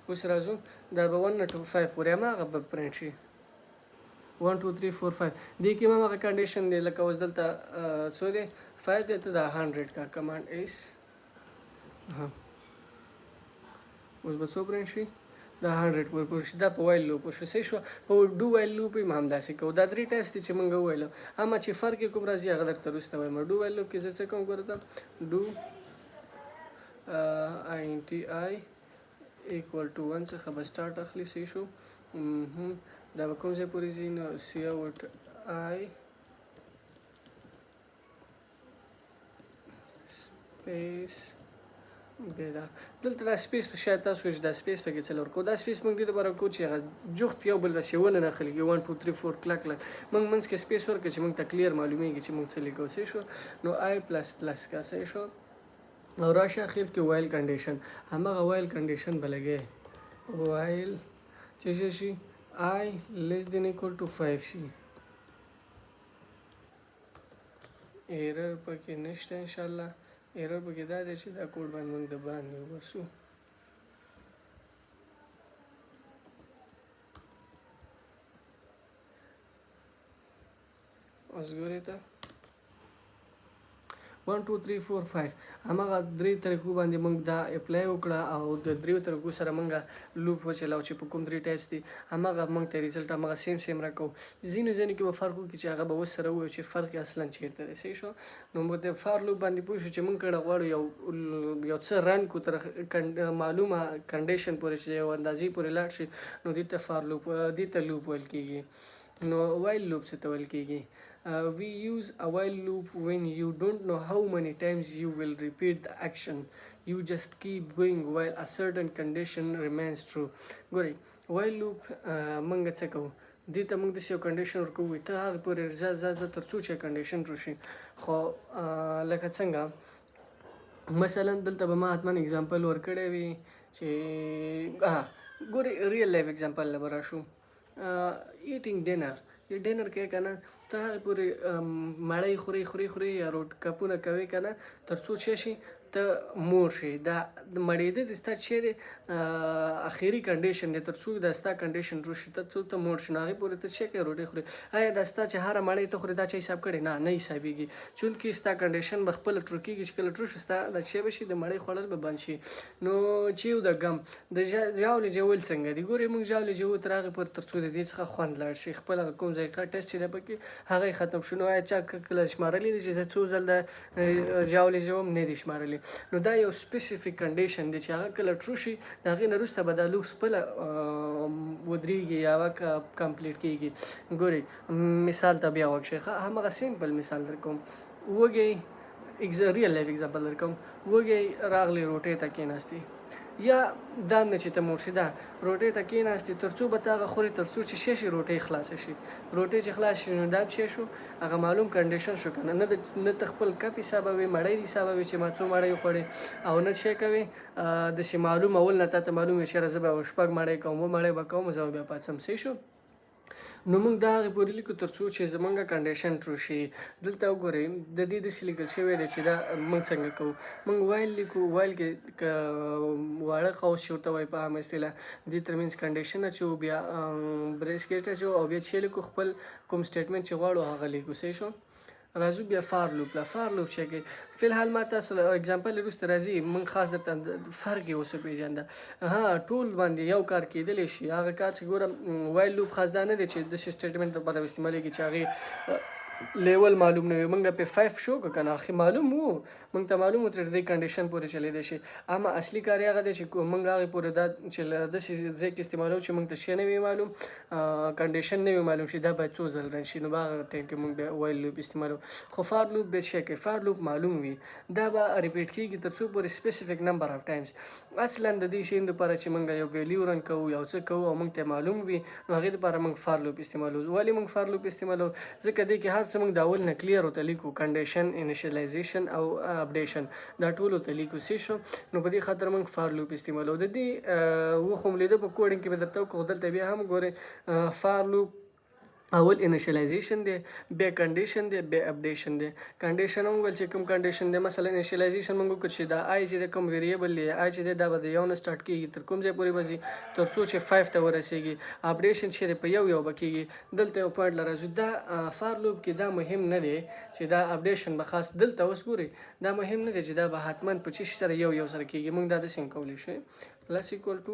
اوس راځو، دا به 1 نه to 5 پورې هماغه به پرنټ شي، 1، 2، 3، 4، 5. دې کې هم هغه condition دی، لکه اوس دلته څو دی؟ 5 دی، ته دا 100 کا. command S. ها، اوس به څو پرنټ شي؟ دا 100 پورې پورې شي. دا په while loop شو. صحیح شو؟ په do while loop هم همداسې کوو. دا درې types دي چې مونږ وویل، اما چې فرق یې کوم راځي، هغه درته وروسته وایم. do while loop کې زه څه کوم؟ ګوره ته، do int i equal to 1 څخه به start اخلي. صحیح شو؟ دا به کوم ځای پورې ځي؟ نو cout i space بیا دا دلته دا space په شاید تاسو چې دا space پکې څلور کو، دا space موږ دې لپاره کو چې هغه جوخت یو بل پسې ونه نښلېږي. 1 2 3 4 کلک کلک موږ منځ کې space ورکړو چې موږ ته clear معلومیږي چې موږ څه لیکو. صحیح شو؟ نو i plus plus کا. صحیح شو؟ او راشه اخر کې while condition، همغه while condition به لګې، while چې څه شي i less than equal to 5 شي. error پکې نشته انشاءالله. error پکې دا دی چې دا کوډ باندې موږ د باندې وباسو. اوس ګورئ ته 1 2 3 4 5 هماغه درې طریقو باندې موږ دا apply وکړه او د دریو طریقو سره موږ loop وچلاو چې په کوم درې types دي، هماغه موږ ته result هماغه same same راکو. ځینو ځینو کې به فرق وکړي چې هغه به اوس سره ووایو چې فرق یې اصلا چېرته دی. صحیح شو؟ نو موږ د for loop باندې پوه شو چې موږ کله غواړو یو څه run کو تر معلومه condition پورې چې یو اندازې پورې لاړ شي، نو دې ته for loop، دې ته loop ویل کېږي. نو while loop څه ته ویل کېږي؟ We use a while loop when you don't know how many times you will repeat the action. You just keep going while a certain condition remains true. ګورئ while loop موږ څه کوو؟ دې ته موږ داسې یو condition ورکوو، وایي ته هغې پورې ځه ځه ځه تر څو چې condition true شي. خو لکه څنګه مثلا دلته به ما حتما example ورکړی وي چې ګورئ real life example له به راشو. eating dinner، dinner کوې که نه، ته هغې پورې مړۍ خورې خورې خورې یا روټ کپونه کوې که نه، تر څو چې شي ته مور شې. دا مړېده د ستا چې دی اخري condition دی، تر څو دا ستا condition true شي، تر څو ته موړ شې، نو هغې پورې ته څه کوې؟ روټۍ خورې. آیا دا ستا چې هره مړۍ ته خورې دا چا حساب کړې؟ نه، نه حسابېږي، چونکې ستا condition به خپله true کېږي، چې کله true شي ستا دا چې به شي د مړۍ خوړل به بند شي. نو chew the gum د ژاولې ژوول څنګه دي؟ ګورې موږ ژاولې ژوو تر هغې پورې تر څو د دې څخه خوند لاړ شي، خپل هغه کوم ذایقه taste چې دی پکې هغه یې ختم شو. نو آیا چا کله شمارلي دي چې زه څو ځل د ژاولې ژوم؟ نه دي شمارلي. نو دا یو specific condition دی چې هغه کله true شي د هغې نه وروسته به دا loop خپله ودرېږي یا هغه complete کېږي. ګورئ مثال ته بیا غوږ شئ، هماغه simple مثال درکوم. وږی real life example درکوم. وږی راغلی روټۍ ته کېناستې، یا دا نه چې ته موړ شې، دا روټۍ ته کېناستې، تر څو به ته هغه خورې تر څو چې ښه شي روټۍ خلاصه شي. روټۍ چې خلاص شي نو دا څه شو؟ هغه معلوم condition شو که نه؟ نه ته خپل کپ حسابوې، مړۍ دې حسابوې چې ما څو مړۍ وخوړې، او نه څه کوې داسې معلوم اول نه تا ته معلوم وي چې یاره زه به شپږ مړۍ کوم، اووه مړۍ به کوم، زه به بیا پاڅم. صحیح شو؟ نو موږ دا هغې پورې لیکو تر څو چې زمونږ condition true شي. دلته وګورئ د دې داسې لیکل شوی دی چې دا موږ څنګه کوو. موږ while لیکو، while کې که واړه قوس چې ورته وایي په عامه اصطلاح، دې ترمنځ condition اچوو، بیا bracket اچوو، او بیا چې لیکو خپل کوم statement چې غواړو هغه لیکو. صحیح شو؟ راځو بیا for loop له. for loop چې کوي فی الحال ما تاسو له example وروسته راځي، موږ خاص درته فرق یې اوس وپېژنده. ها ټول باندې یو کار کېدلی شي. هغه کار چې ګوره while loop خاص دا نه دی چې داسې statement لپاره استعمالېږي چې هغې level معلوم نه وي. موږ په 5 شو که نه اخی معلوم وو، موږ ته معلوم وو چې دې condition پورې چلېدی شي. اما اصلي کار یې هغه دی چې موږ هغې پورې دا چې له داسې ځای کې استعمالوو چې موږ ته شی نه وي معلوم، condition نه وي معلوم شي، دا باید څو ځل run شي، نو به هغه time کې موږ بیا while loop استعمالوو. خو for loop بیا څه کوي؟ for loop معلوم وي، دا به repeat کېږي تر څو پورې specific number of times. اصلا د دې شیانو دپاره چې موږ یو value run کوو، یو څه کوو او موږ ته معلوم وي، نو هغې دپاره موږ for loop استعمالوو. ولې موږ for loop استعمالوو؟ ځکه دې کې هر څه موږ د اول نه clear ورته لیکو، condition، initialization او updation، دا ټول ورته لیکو. څه شو؟ نو په دې خاطر موږ for loop استعمالوو. د دې و خو مې لیده په coding کې به درته وکړو، خو دلته بیا هم ګورئ for loop اول initialization دی، بیا condition دی، بیا updation دی. condition هم وویل چې کوم condition دی، مثلا initialization موږ وکړو چې دا i چې دی کوم variable دی، i چې دی دا به د یو نه start کېږي تر کوم ځای پورې به ځي، تر څو چې 5 ته ورسېږي. updation چې دی په یو یو به کېږي. دلته یو point له راځو، دا for loop کې دا مهم نه دی چې دا updation به خاص دلته اوس ګورئ، دا مهم نه دی چې دا به حتما په څه شي سره یو یو سره کېږي. موږ دا داسې هم کولی شو plus equal to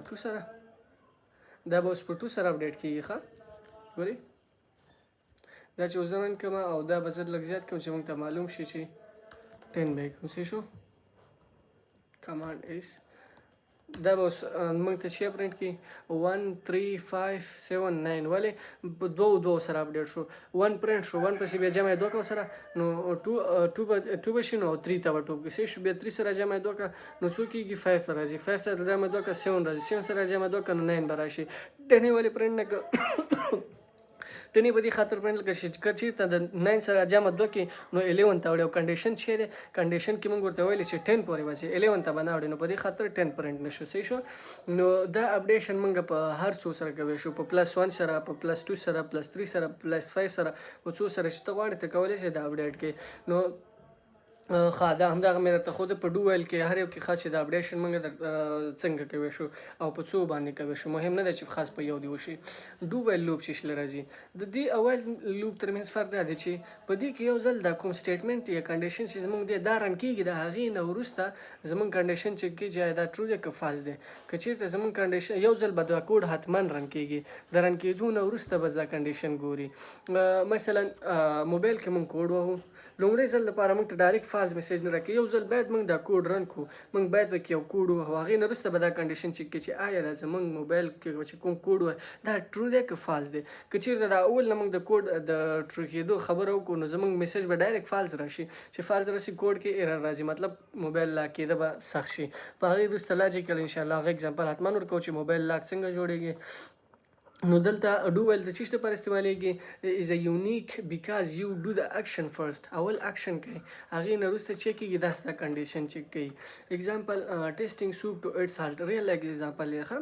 2 سره، دا به اوس په 2 سره update کېږي. ښه ګورئ دا چې اوس زه run کړم او دا به زه لږ زیات کړم چې موږ ته معلوم شي چې 10 به یې کړم. صحیح شو؟ command S دا به اوس موږ ته چې پرنټ کی 1 3 5 7 9، ولې په دوو دوو سره اپډیټ شو؟ 1 پرنټ شو، 1 پسې بیا جمع دوه کو سره نو 2 2 به 2 به شي، نو 3 ته به 2 کې شي. بیا 3 سره جمع دوه کا نو څو کېږي؟ 5 راځي. 5 سره جمع دوه کا 7 راځي، 7 سره جمع دوه کا نو 9 به راشي. 10 ولې پرنټ نه که؟ 10 په دې خاطر پرنټ لکه چې که چېرته د 9 سره جمع دوه کې نو 11 ته وړي، او condition چې دی، condition کې موږ ورته ویلي چې 10 پورې وځي، 11 ته به نه وړي، نو په دې خاطر 10 پرنټ نه شو. صحیح شو؟ نو دا updation موږ په هر څو سره کوی شو، په plus 1 سره، په plus 2 سره، plus 3 سره، plus 5 سره، په څو سره چې ته غواړې ته کولی شې دا update کې. نو ښه، دا همدغه مې درته ښوده په do while کې هر یو کې ښه چې د updation موږ در څنګه کوی شو او په څو باندې کوی شو. مهم نه ده چې خاص په یو دی وشي. do while loop چې شله راځي، د دې او while loop ترمنځ فرق دا دی چې په دې کې یو ځل دا کوم statement یا condition چې زمونږ دی دا run کیږي، د هغې نه وروسته زمونږ condition چک کیږي چې دا true دی که false دی. که چیرته زمونږ condition، یو ځل به دا کوډ حتما run کیږي، د run کیدو نه وروسته به دا condition ګوري. مثلا موبایل کې مونږ کوډ وهو، لومړی ځل لپاره موږ ته direct false message نه راکوي. یو ځل باید موږ دا کوډ run کړو، موږ باید پکې یو کوډ ووهو، هغې نه وروسته به دا condition چک کړي چې آیا دا زموږ موبایل کې چې کوم کوډ وایي دا true دی که false دی. که چیرته دا اول نه موږ د کوډ د true کېدو خبره وکړو نو زموږ message به direct false راشي. چې false راشي، کوډ کې error راځي، مطلب موبایل lock کېده به سخت شي. په هغې وروسته logical انشاءالله هغه example حتما ورکوو چې موبایل lock څنګه جوړېږي. نو دلته do while د څه لپاره استعمالیږي؟ is a unique because you do the action first. اول اکشن کوي، هغې نه وروسته چک کیږي، دا ستا condition چک کوي. Example, tasting soup to add salt. Real life example یې ښه.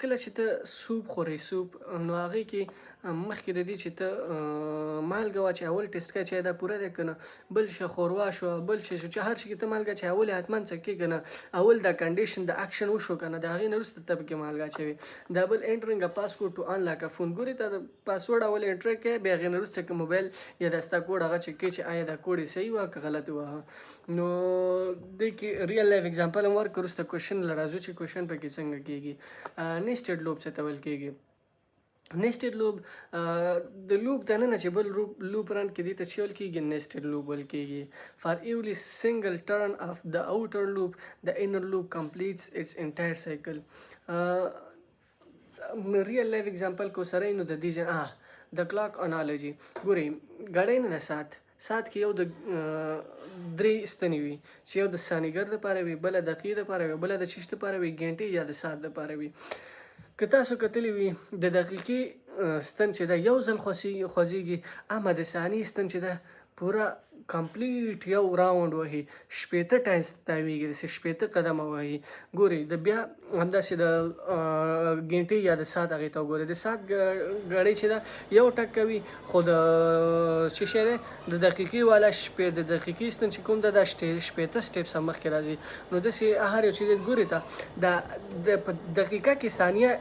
کله چې ته soup خورې، soup نو هغې کې مخکې د دې چې ته مالګه واچوې، اول taste کوې چې دا پوره دی که نه. بل شی ښوروا شو، بل شی شو، چې هر شي کې ته مالګه اچوې، اول یې حتما څکې که نه؟ اول دا condition د اکشن وشو که نه، د هغې نه وروسته ته پکې مالګه اچوې. دا بل entering a passcode to unlock a phone. ګورې ته د password اول enter کوې، بیا هغې نه وروسته که موبایل یا د ستا کوډ هغه چک کوي چې آیا دا کوډ یې صحیح وه که غلط وه. نو دې کې real life example هم ورکړو، وروسته question له راځو چې question پکې څنګه کېږي. Nested loop څه ته ویل کېږي؟ Nested loop، د loop دننه چې بل loop run کې، دې ته چې ویل کېږي؟ Nested loop ویل کېږي. For every single turn of the outer loop, the inner loop completes its entire cycle. Real life example کو سره نو د دې ځای د clock analogy ګورئ. ګړۍ نه ده، ساعت. ساعت کې یو د درې ستنې وي چې یو د ثانیګر دپاره وي، بله دقیقې دپاره وي، بله د چیش دپاره وي؟ ګنټې یا د ساعت دپاره وي. که تاسو کتلی وي، د دقیقې ستن چې ده یو ځل خوځېږي، اما د ثانیې ستن چې ده پوره complete یو round وهي، 60 times تاویږي، داسې 60 قدمه وهي. ګوري د بیا همداسې د ګنټې یا د ساعت هغې ته وګورئ. د ساعت ګړۍ چې ده یو ټک کوي، خو د څه شی دی، د دقیقې والا شپې د دقیقې ستن چې کوم ده دا 60 steps هم مخکې راځي. نو داسې هر یو چې دی، ګوري ته دا د په دقیقه کې ثانیه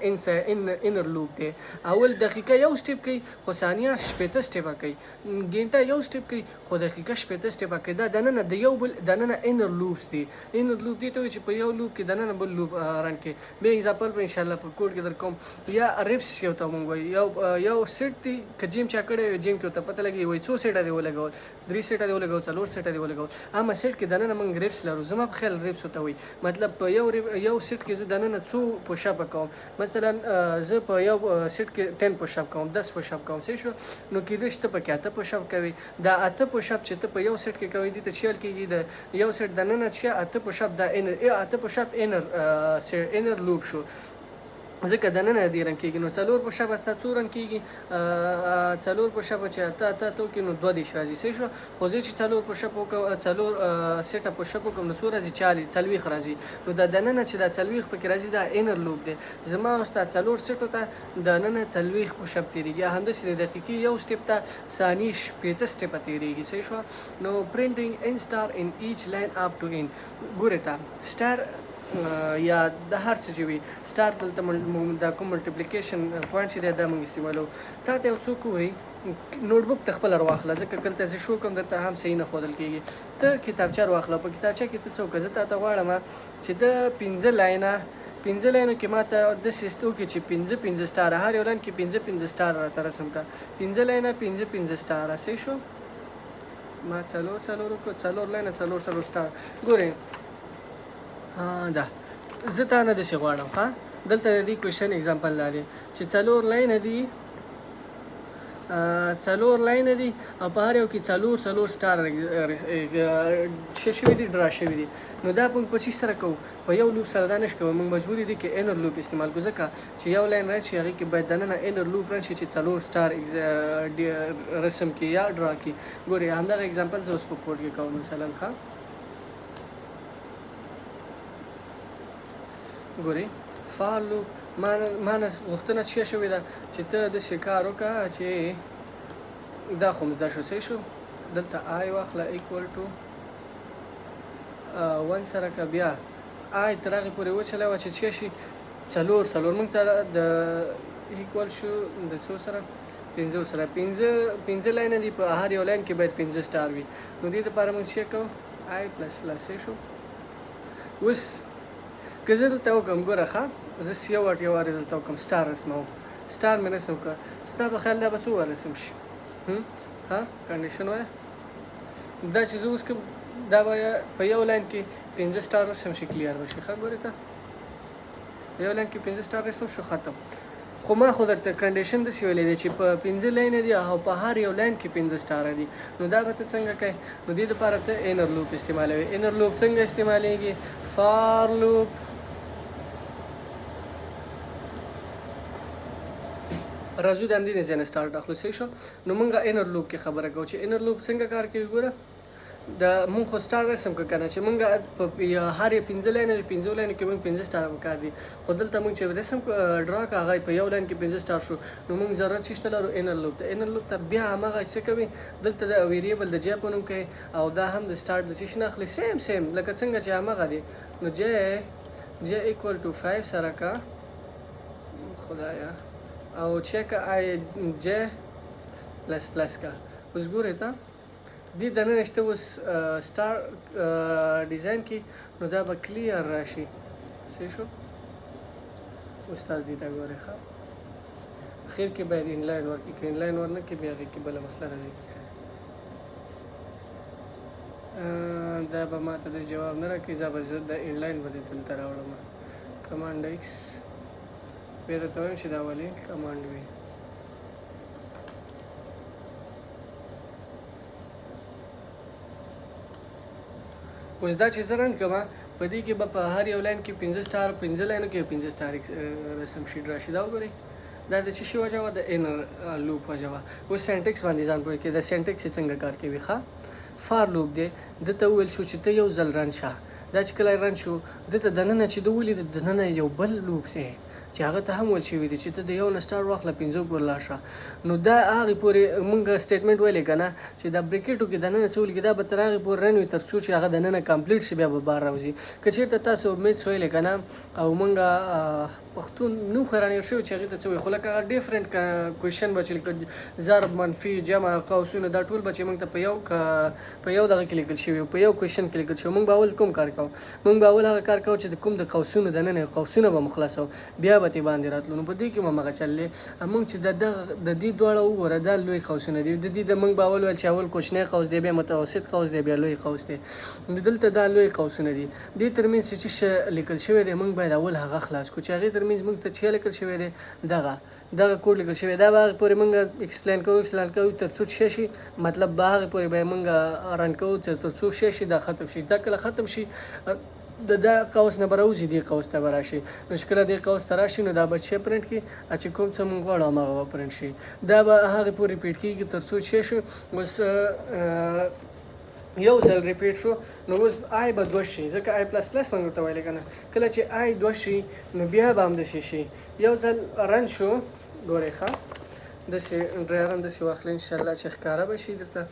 inner loop دی. اول دقیقه یو step کوي خو ثانیه 60 سټیپه کوي، ګنټه یو step کوي خو دقیقه 60 سټیپه کوي. دا دننه د یو بل دننه inner loops دي. Inner loop دي ته وایي چې په یو loop کې دننه بل loop run کوي. بیا example په انشاءالله په کوډ کې در کوم. یا reps یو ته مونږ وایو، یو set دی. که gym چا کړی وي، gym کې ورته پته لګي. وایي څو سیټه دی ولګول؟ درې سیټه دی ولګول، څلور سیټه دی ولګول. اما set کې دننه مونږ reps لرو، زما په خیال reps ورته وایي. مطلب په یو set کې زه دننه څو push-up کوم. مثلا زه په یو set کې 10 push-up کوم، 10 push-up کوم. صحیح شو؟ نو کېدای شي ته پکې اته push-up کوي. دا اته push-up چې ته په یو set کې کوي، دې ته چې ویل کېږي؟ د یو set دننه چې اته push-up، دا inner اته push-up inner loop شو، ځکه دننه دې run کېږي. نو څلور push-up ستا څو run کېږي؟ څلور push-up چې اته اته اته وکړي نو 32 راځي. صحیح شو؟ خو زه چې څلور push-up وکړم، څلور سیټه push-up وکړم نو څو راځي؟ 40، 40 راځي. نو دا دننه چې دا 40 پکې راځي، دا inner loop دی. زما او ستا څلور سیټو ته دننه 40 push-up تېرېږي. همداسې د دقیقې یو step ته ثانیې 60 سټیپه تېرېږي. صحیح شو؟ نو printing n star in each line up to n. ګورې ته star یا د هر څه چې وي star، دلته موږ دا کوم multiplication point چې دی دا موږ استعمالوو. تا ته یو څوک ووایي نوټبوک ته خپله راواخله، ځکه کلته زه شو کوم درته هم صحیح نه ښودل کېږي. ته کتابچه راواخله، په کتابچه کې ته څه وکړه؟ زه تا ته غواړم چې د پنځه لاینه، پنځه لاینو کې ما ته داسې وکړي چې پنځه پنځه star، هر یو line کې پنځه پنځه star راته رسم کړه. پنځه لاینه، پنځه پنځه star. صحیح شو؟ ما څلور څلور وکړو، څلور لاینه، څلور څلور star. ګورئ، دا زه تا نه داسې غواړم. ښه، دلته د دې question example دا دی چې څلور لاینه دي، څلور لاینه دي او په هر یو کې څلور څلور star څه شوي دي، draw شوي دي. نو دا موږ په څه سره کوو؟ په یو loop سره دا نشو کوو، موږ مجبور دي کې inner loop استعمال کوو، ځکه چې یو line راشي هغې کې باید دننه inner loop راشي چې څلور star رسم کړي یا draw کړي. ګورئ، همدغه example زه اوس په کوډ کې کوم. مثلا ښه، ګورئ، for loop ما نه غوښتنه څه شوې ده چې ته داسې کار وکړه چې دا خو زده شو. صحیح شو. دلته i واخله equal to 1 سره که بیا i تر هغې پورې وچلوه چې څه شي، څلور څلور موږ ته د equal شو د څو سره؟ پنځو سره. پنځه لاینه دي، په هر یو line کې باید پنځه star وي. نو دې دپاره موږ څه کوو؟ i plus plus. صحیح شو. اوس که زه دلته وکړم، ګوره، ښه، زه cout یو وارې دلته وکړم، star رسموم، star مې رسم کړ، ستا په خیال دا به څو واره رسم شي؟ ها، condition وایه. دا چې زه اوس کوم، دا به په یو line کې پنځه star رسم شي، clear به شي. ښه، ګورې ته، په یو line کې پنځه star رسم شو، ختم. خو ما خو درته condition داسې ویلی دی چې په پنځه لاینه دي او په هر یو line کې پنځه star دي. نو دا به ته څنګه کوې؟ نو دې دپاره ته inner loop استعمالوې. inner loop څنګه استعمالېږي؟ for loop راځو، د همدې نه ځای نه start اخلو. صحیح شو. نو مونږ inner loop کې خبره کوو چې inner loop څنګه کار کوي. ګوره، د مونږ خو star رسم کړ که نه، چې مونږ په هر یو پنځه لاینه لري، پنځو لاینو کې مونږ پنځه star پکار دي. خو دلته مونږ چې رسم draw کړه، هغه په یو line کې پنځه star شو. نو مونږ ضرورت څه شته لرو؟ inner loop ته. inner loop ته بیا هماغه څه کوي؟ دلته د variable د j په نوم کوي او دا هم د start د څه شي نه اخلي، same same لکه څنګه چې هماغه دی. نو j equal to 5 سره کا، خدایا، او چک i j plus plus کا. اوس ګورئ ته، دې دننه شته اوس star design کې، نو دا به clear راشي. صحیح شو. استاد دې ته ګورئ. ښه، اخر کې باید end line ورکړي، که end line ورنه کړي بیا هغې کې بله مسله راځي. دا به ما ته د جواب نه راکوي، زه د end line به دې دلته راوړم، command X. بیا درته وایم چې دا ولې command وي. اوس دا چې زه run کوم، په دې کې به په هر یو line کې پنځه star، پنځه لاینو کې پنځه star رسم شي، راشي. دا وګورئ، دا د څه شي وجه وه؟ د inner loop وجه وه. اوس syntax باندې ځان پوه کړئ، د syntax یې څنګه کار کوي. ښه، for loop دی، ده ته وویل شو چې ته یو ځل run شه. دا چې کله run شو، ده ته دننه چې ده ولید، دننه یو بل loop دی چې هغه ته هم ویل شوي دي چې ته د یو نه start واخله، پنځو پورې لاړ شه. نو دا هغې پورې مونږ statement ویلې که نه چې دا bracket و کې دننه څه ولیکي، دا به تر هغې پورې run وي تر څو چې هغه دننه complete شي، بیا به بهر راوځي. که چېرته تاسو maths ویلې که نه، او مونږ پښتون نوم خو رانیر شوی چې هغې ته څه وایي، خو لکه هغه different question به چې لکه ضرب، منفي، جمع، قوسونه، دا ټول به چې مونږ ته په یو دغه کې لیکل شوي، په یو question کې لیکل شوي، مونږ به اول کوم کار کوو؟ مونږ به اول هغه کار کوو چې د کوم د قوسونو دننه قوسونه به مو خلاصو، بیا به ترې باندې راتلو. نو په دې کې هم هماغه چل دی. مونږ چې د دغه د دې دواړه وګوره، دا لوی قوسونه دي. د دې د مونږ به اول ویل چې اول کوچنی قوس دی، بیا متوسط قوس دی، بیا لوی قوس دی. نو دلته دا لوی قوسونه دي، دې ترمنځ چې څه لیکل شوی دی، مونږ باید اول هغه خلاص کړو چې هغې ترمنځ مونږ ته څه لیکل شوی دی. دغه کوډ لیکل شوی، دا به هغې پورې مونږ explain کوو، explain کوو تر څو چې شي، مطلب به هغې پورې به مونږ run کوو تر څو شي دا ختم شي. دا کله ختم شي، د دا قوس نه به راوځي، دې قوس ته به راشي. نو چې کله دې قوس ته راشي، نو دا به چې پرنټ کړي، چې کوم څه مونږ غواړو هماغه به پرنټ شي. دا به هغې پورې repeat کېږي تر څو چې شو. اوس یو ځل repeat شو، نو اوس i به دوه شي، ځکه i plus plus مونږ ورته ویلې که نه. کله چې i دوه شي، نو بیا به همداسې شي. یو ځل run شو، ګورئ، ښه، داسې ډرایور داسې واخلئ، انشاءالله چې ښکاره به شي درته.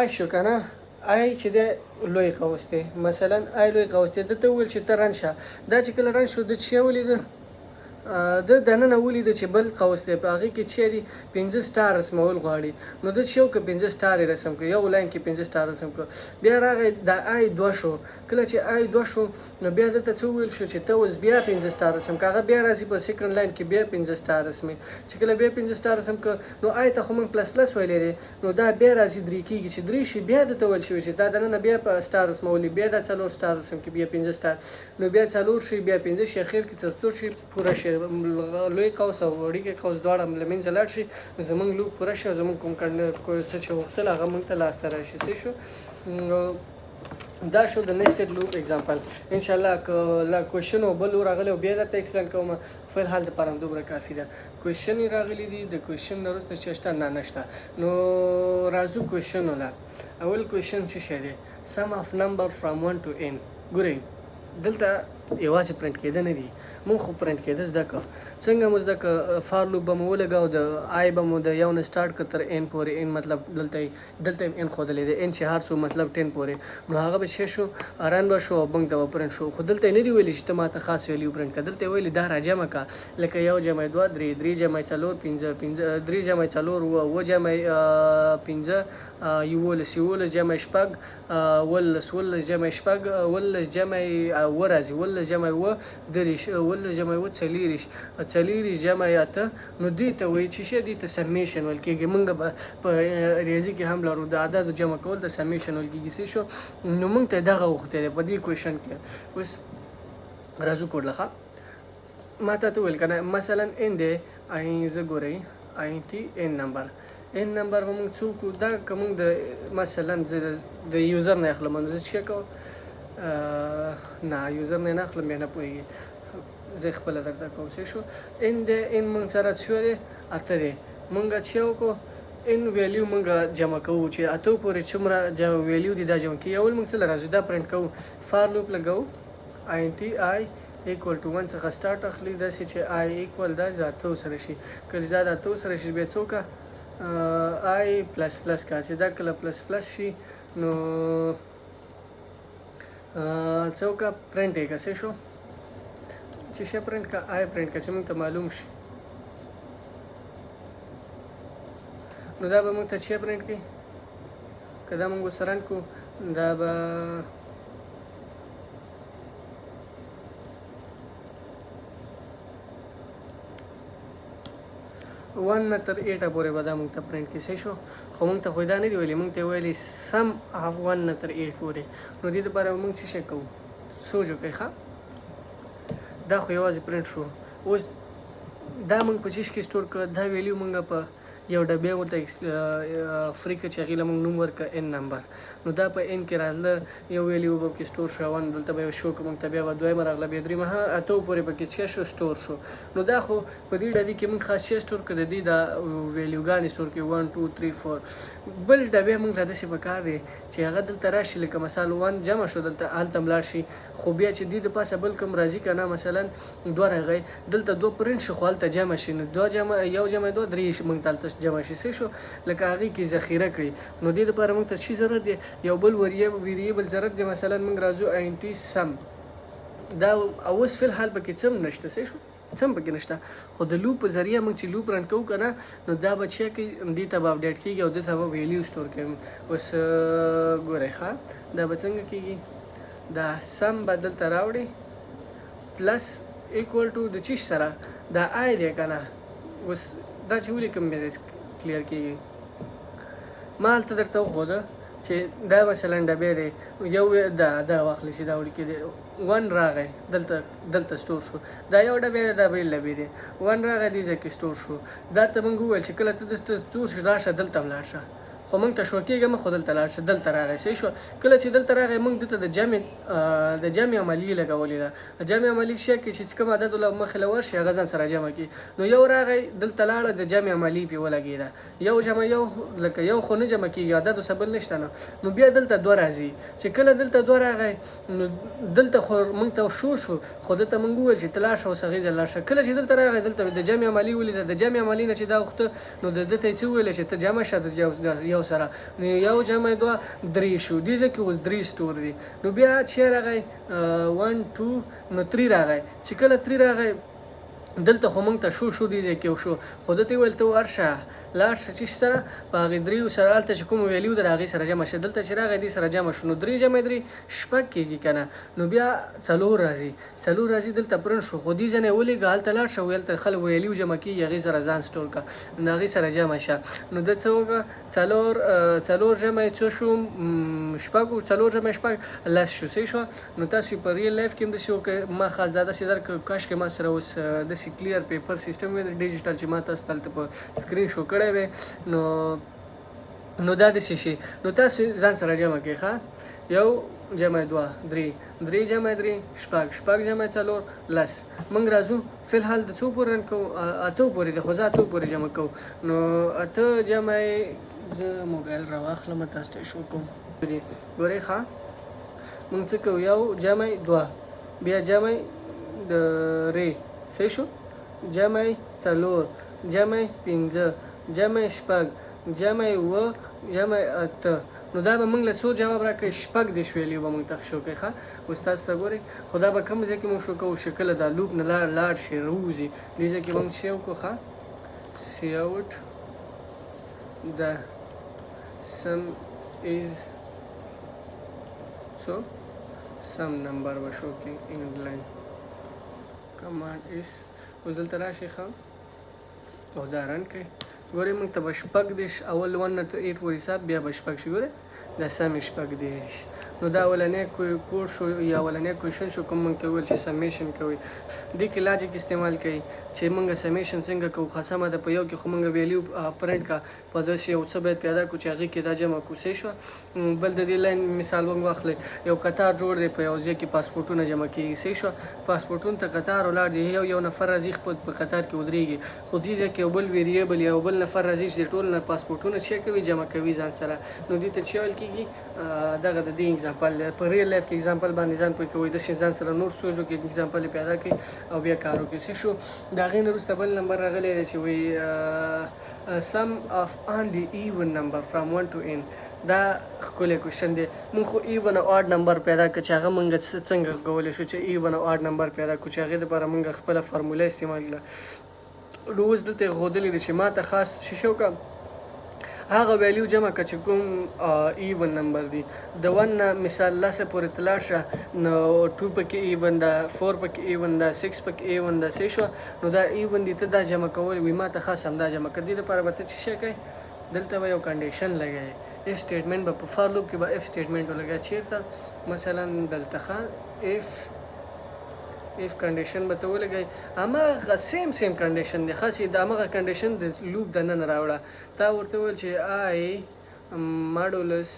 i شو که نه، i چې دی لوی قوس دی، مثلا i لوی قوس دی، ده ته وویل چې ته run شه. دا چې کله run شو، ده چې ولیده، ده دننه ولیده چې بل قوس دی، په هغې کې چې دي پنځه star رسمول غواړي. نو ده چې یو که پنځه star یې رسم کړ، یو line کې پنځه star رسم کړ. بیا راغی، دا i دوه شو، کله چې i دوه شو نو بیا دلته څه وویل شو چې ته اوس بیا پنځه سټار رسم که، هغه بیا راځي په سیکنډ لاین کې بیا پنځه سټار رسمي. چې کله بیا پنځه سټار رسم که نو i ته خو موږ plus plus ویلی دی، نو دا بیا راځي درې کېږي. چې درې شي بیا دته ویل شوي چې دا دننه بیا په سټار رسمولې، بیا دا څلور سټار رسم کې بیا پنځه سټار، نو بیا څلور شي بیا پنځه شي، اخر کې تر څو چې پوره شي لوی قوس او وړوکی قوس دواړه له منځه لاړ شي، زمونږ loop پوره شي او زمونږ کوم څه چې غوښتل هغه مونږ ته لاسته راشي. صحیح شو؟ نو دا شو د nested loop example. ان شاء الله که لا question او بل راغلی او بیا درته explain کوم، فی الحال دپاره همدومره کافي ده. question یې راغلي دي، د question نه وروسته څه شته؟ نه، نشته. نو راځو question له. اول question څه شی دی؟ Sum of number from 1 to n. ګورئ دلته یوازې پرنټ کېده نه دي، مونږ خو پرنټ کېده زده کړه. څنګه مو زده کړه؟ for loop به مو ولګاو، د i به مو د یو نه start کړ تر n پورې. n مطلب دلته یې n ښودلی دی، n چې هر څو مطلب 10 پورې، نو هغه به څه شو؟ run به شو او موږ ته به پرنټ شو. خو دلته یې نه دي ویلي چې ته ماته خاص value print کړه، دلته یې ویلي دا راجمع کړه، لکه یو جمع دوه درې، درې جمع څلور پنځه، پنځه درې جمع څلور اووه، اووه جمع پنځه 11، 11 جمع شپږ 17، 17 جمع شپږ 17 جمع اووه راځي، 17 جمع اووه 23، 17 جمع اووه 24، 24 جمع اته. نو دې ته وایي چې شی دې ته summation ویل کېږي. موږ به په ریاضي کې هم لرو د اعدادو جمع کول د summation ویل کېږي. څه شو؟ نو موږ ته دغه غوښتی دی په دې question کې. اوس راځو کوډ له. ما ته وویل که نه مثلا n دی i زه ګورئ int n number، n number به موږ څه وکړو؟ دا که موږ د مثلا زه د user نه اخلم، نو زه څه کوم؟ نه، user نه نه اخلم، بیا نه پوهېږي، زه خپله درته کوم. څه شو؟ n دی، n موږ سره څه دی؟ اته دی. موږ څه وکړو؟ n value موږ جمع کوو چې اتو پورې څومره value دی دا جمع کېږي. اول موږ څه له راځو دا پرنټ کوو، for loop لګوو int i equal to 1 څخه start اخلي، داسې چې i equal دا د اتو سره شي. که چې دا د اتو سره شي بیا څه وکړه؟ i plus plus کا. چې دا کله plus plus شي نو څه وکړه؟ پرنټ یې کړه. څه شو؟ چې شی پرنټ کړه؟ i print کړه چې موږ ته معلوم شي. نو دا به موږ ته څه پرنټ کړي؟ که دا موږ اوس run کړو دا به 1 نه تر 8 پورې به دا موږ ته پرنټ کړي. صحیح شو؟ خو موږ ته خو دا نه دي ویلي، موږ ته یې ویلي sum of 1 نه تر 8 پورې. نو دې دپاره به موږ څه شی کوو؟ سوچ وکړئ. ښه، دا خو یوازې پرنټ شو. اوس دا موږ په چیش کې store کړه؟ دا value موږ په یو ډبې ورته free کړه چې هغې له موږ نوم ورکړه n number. نو دا په n کې راغله، یو value به پکې store شو 1، دلته به یو شو که موږ ته، بیا به دویمه راغله، بیا درېیمه، ها اتو پورې پکې څه شو؟ store شو. نو دا خو په دې ډبې کې موږ خاص شی store کړه، د دې دا value ګانې store کړې 1 2 3 4. بل ډبې موږ له داسې په کار دی چې هغه دلته راشي، لکه مثال 1 جمع شو دلته هلته هم لاړ شي، خو بیا چې دې د پاسه بل کوم راځي که نه، مثلا دوه راغی دلته دوه پرنټ شي خو هلته جمع شي، نو دوه جمع یو جمع دوه درې موږ ته هلته جمع شي. څه شو؟ لکه هغې کې ذخیره کړي. نو دې دپاره موږ ته څه ضرورت دی؟ یو بل variable ضرورت دی. مثلا موږ راځو int sum، دا اوس فی الحال پکې څه هم نشته. څه شو؟ څه هم پکې نشته، خو د loop په ذریعه موږ چې loop run کوو که نه نو دا به څه کوي؟ دې ته به update کېږي او دې ته به value store کوي. اوس ګورئ ښه دا به څنګه کېږي؟ دا sum به دلته راوړي plus equal to د چیش سره دا i دی که نه. اوس دا چې ولیکم بیا clear کېږي. ما هلته درته وښوده چې دا مثلا ډبې دی، یو دا دا واخلي چې دا وړوکی دی، 1 راغی دلته، دلته store شو، دا یو ډبې دی، دا بل ډبې دی، 1 راغی دې ځای کې store شو. دا ته موږ وویل چې کله ته دلته store شې راشه دلته هم لاړ شه، خو موږ ته شو کېږه مه، خو دلته لاړ شه. دلته راغی، صحیح شو. کله چې دلته راغی موږ دلته د جمع عملیې لګولې ده. د جمع عملیې څه کوي چې کوم عدد له مخې له ورشي هغه ځان سره جمع کړي. نو یو راغی دلته لاړه د جمع عملیې پرې ولګېده، یو جمع یو لکه یو خو نه جمع کېږي، عدد اوسه بل نشته نو. نو بیا دلته دوه راځي، چې کله دلته دوه راغی نو دلته خو موږ ته شو شو، خو دلته موږ وویل چې ته لاړ شه اوس هغې ځای لاړ شه. کله چې دلته راغی دلته د جمع عملیې ولیده، د جمع عملیې نه چې دا وخته نو د ده ته یې څه وویل چې ته جمع شه د یو سره، نو یو جمع دوه درې شو. دې ځای کې اوس درې store دي. نو بیا چې راغی 1 2 نو 3 راغی. چې کله 3 راغی دلته خو موږ ته شو شو دې ځای کې شو، خو ده ته یې وویل ته ورشه لاړ شه چې سره په هغې دریو سره هلته چې کوم value ده د هغې سره جمع شه. دلته چې راغی دې سره جمع شو، نو درې جمع درې شپږ کېږي که نه، نو بیا څلور راځي، څلور راځي، دلته print شو. خو دې ځای نه یې ولېږه، هلته لاړ شه، ویل هلته خلک value جمع کېږي، هغې سره ځان store کړه، نو هغې سره جمع شه. نو ده څه وکړه؟ څلور، څلور جمع یې څه شو؟ شپږ، څلور جمع شپږ لس شو. صحیح شوه؟ نو تاسو په real life کې هم داسې وکړئ. ما خاص دا داسې درک، کاشکې ما سره اوس داسې clear paper system وي digital چې ما تاسو ته هلته په screen show کړی وی. نو دا داسې شي. نو تاسو ځان سره جمع کړئ. ښه، یو جمع دوه درې، درې جمع درې شپږ، شپږ جمع څلور لس. موږ راځو فی الحال د څو پورې run کوو؟ اتو پورې دی، خو زه اتو پورې جمع کوو. نو اته جمع، زه موبایل راواخلم تاسو ته show کوم. ګورئ، ښه، موږ څه کوو؟ یو جمع دوه، بیا جمع درې، صحیح شو، جمع څلور، جمع پنځه، جمع شپږ، جمع اووه، جمع اته. نو دا به موږ له څو جواب راکړي؟ 36 value به موږ ته show کوي. ښه، اوس تاسو ته ګورئ، خو دا به کوم ځای کې موږ show کوو؟ چې کله دا loop نه لاړ شي، راووځي، دې ځای کې به موږ څه وکړو؟ ښه، cout the sum is so some number به show کړي، end line، command S. اوس دلته راشي، ښه، او دا run کړئ. ګورئ، موږ ته به 36، اول 1 نه تر 8 پورې حساب، بیا به شپږ شي. ګورئ، دا سم 36. نو دا اولنی کوډ شو یا اولنی question شو، کوم موږ ته وویل چې summation کوئ. دې کې logic استعمال کوي چې موږ summation څنګه کوو. ښه، سمه ده، په یو کې خو موږ value print کا، په داسې یو څه باید پیدا کړو چې هغې کې دا جمع کړو. صحیح شوه؟ بل د دې line مثال موږ واخلئ. یو قطار جوړ دی، په یو ځای کې پاسپورټونه جمع کېږي. صحیح شوه؟ پاسپورټونو ته قطار ولاړ دی، یو یو نفر راځي، خپل په قطار کې ودرېږي. خو دې ځای کې یو بل variable یا یو بل نفر راځي چې ټول نه پاسپورټونه څه کوي؟ جمع کوي ځان سره. نو دې ته څه ویل کېږي؟ دغه د دې example دی. په real life کې example باندې ځان پوه کوئ. داسې ځان سره نور سوچ وکړئ، example یې پیدا کړئ او بیا کار وکړئ. څه شو؟ د هغې نه وروسته بل نمبر راغلی دی چې وایي sum of only even number from 1 to n. دا ښکلی question دی. موږ خو even او odd number پیدا کړ، چې هغه موږ څنګه کولی شو چې even او odd number پیدا کړو، چې هغې دپاره موږ خپله فارموله استعمال کړه. نو اوس دلته یې ښودلی دی چې ما ته خاص څه شی وکړه، هغه value جمع کړه چې کوم even number دی. د 1 نه مثال لسه پورې ته لاړ شه، نو 2 پکې even ده، 4 پکې even ده، 6 پکې even ده. صحیح شوه؟ نو دا even دی، ته دا جمع کول وي، ما ته خاص همدا جمع کړه. دې دپاره به ته څه شی کوې؟ دلته به یو condition لګوې، if statement به، په for loop کې به if statement ولګوې. چېرته؟ مثلا دلته. ښه، if condition به ته ولګوې، هماغه same same condition دی. ښه، چې د هماغه condition د loop دننه راوړه. تا ورته وویل چې i modulus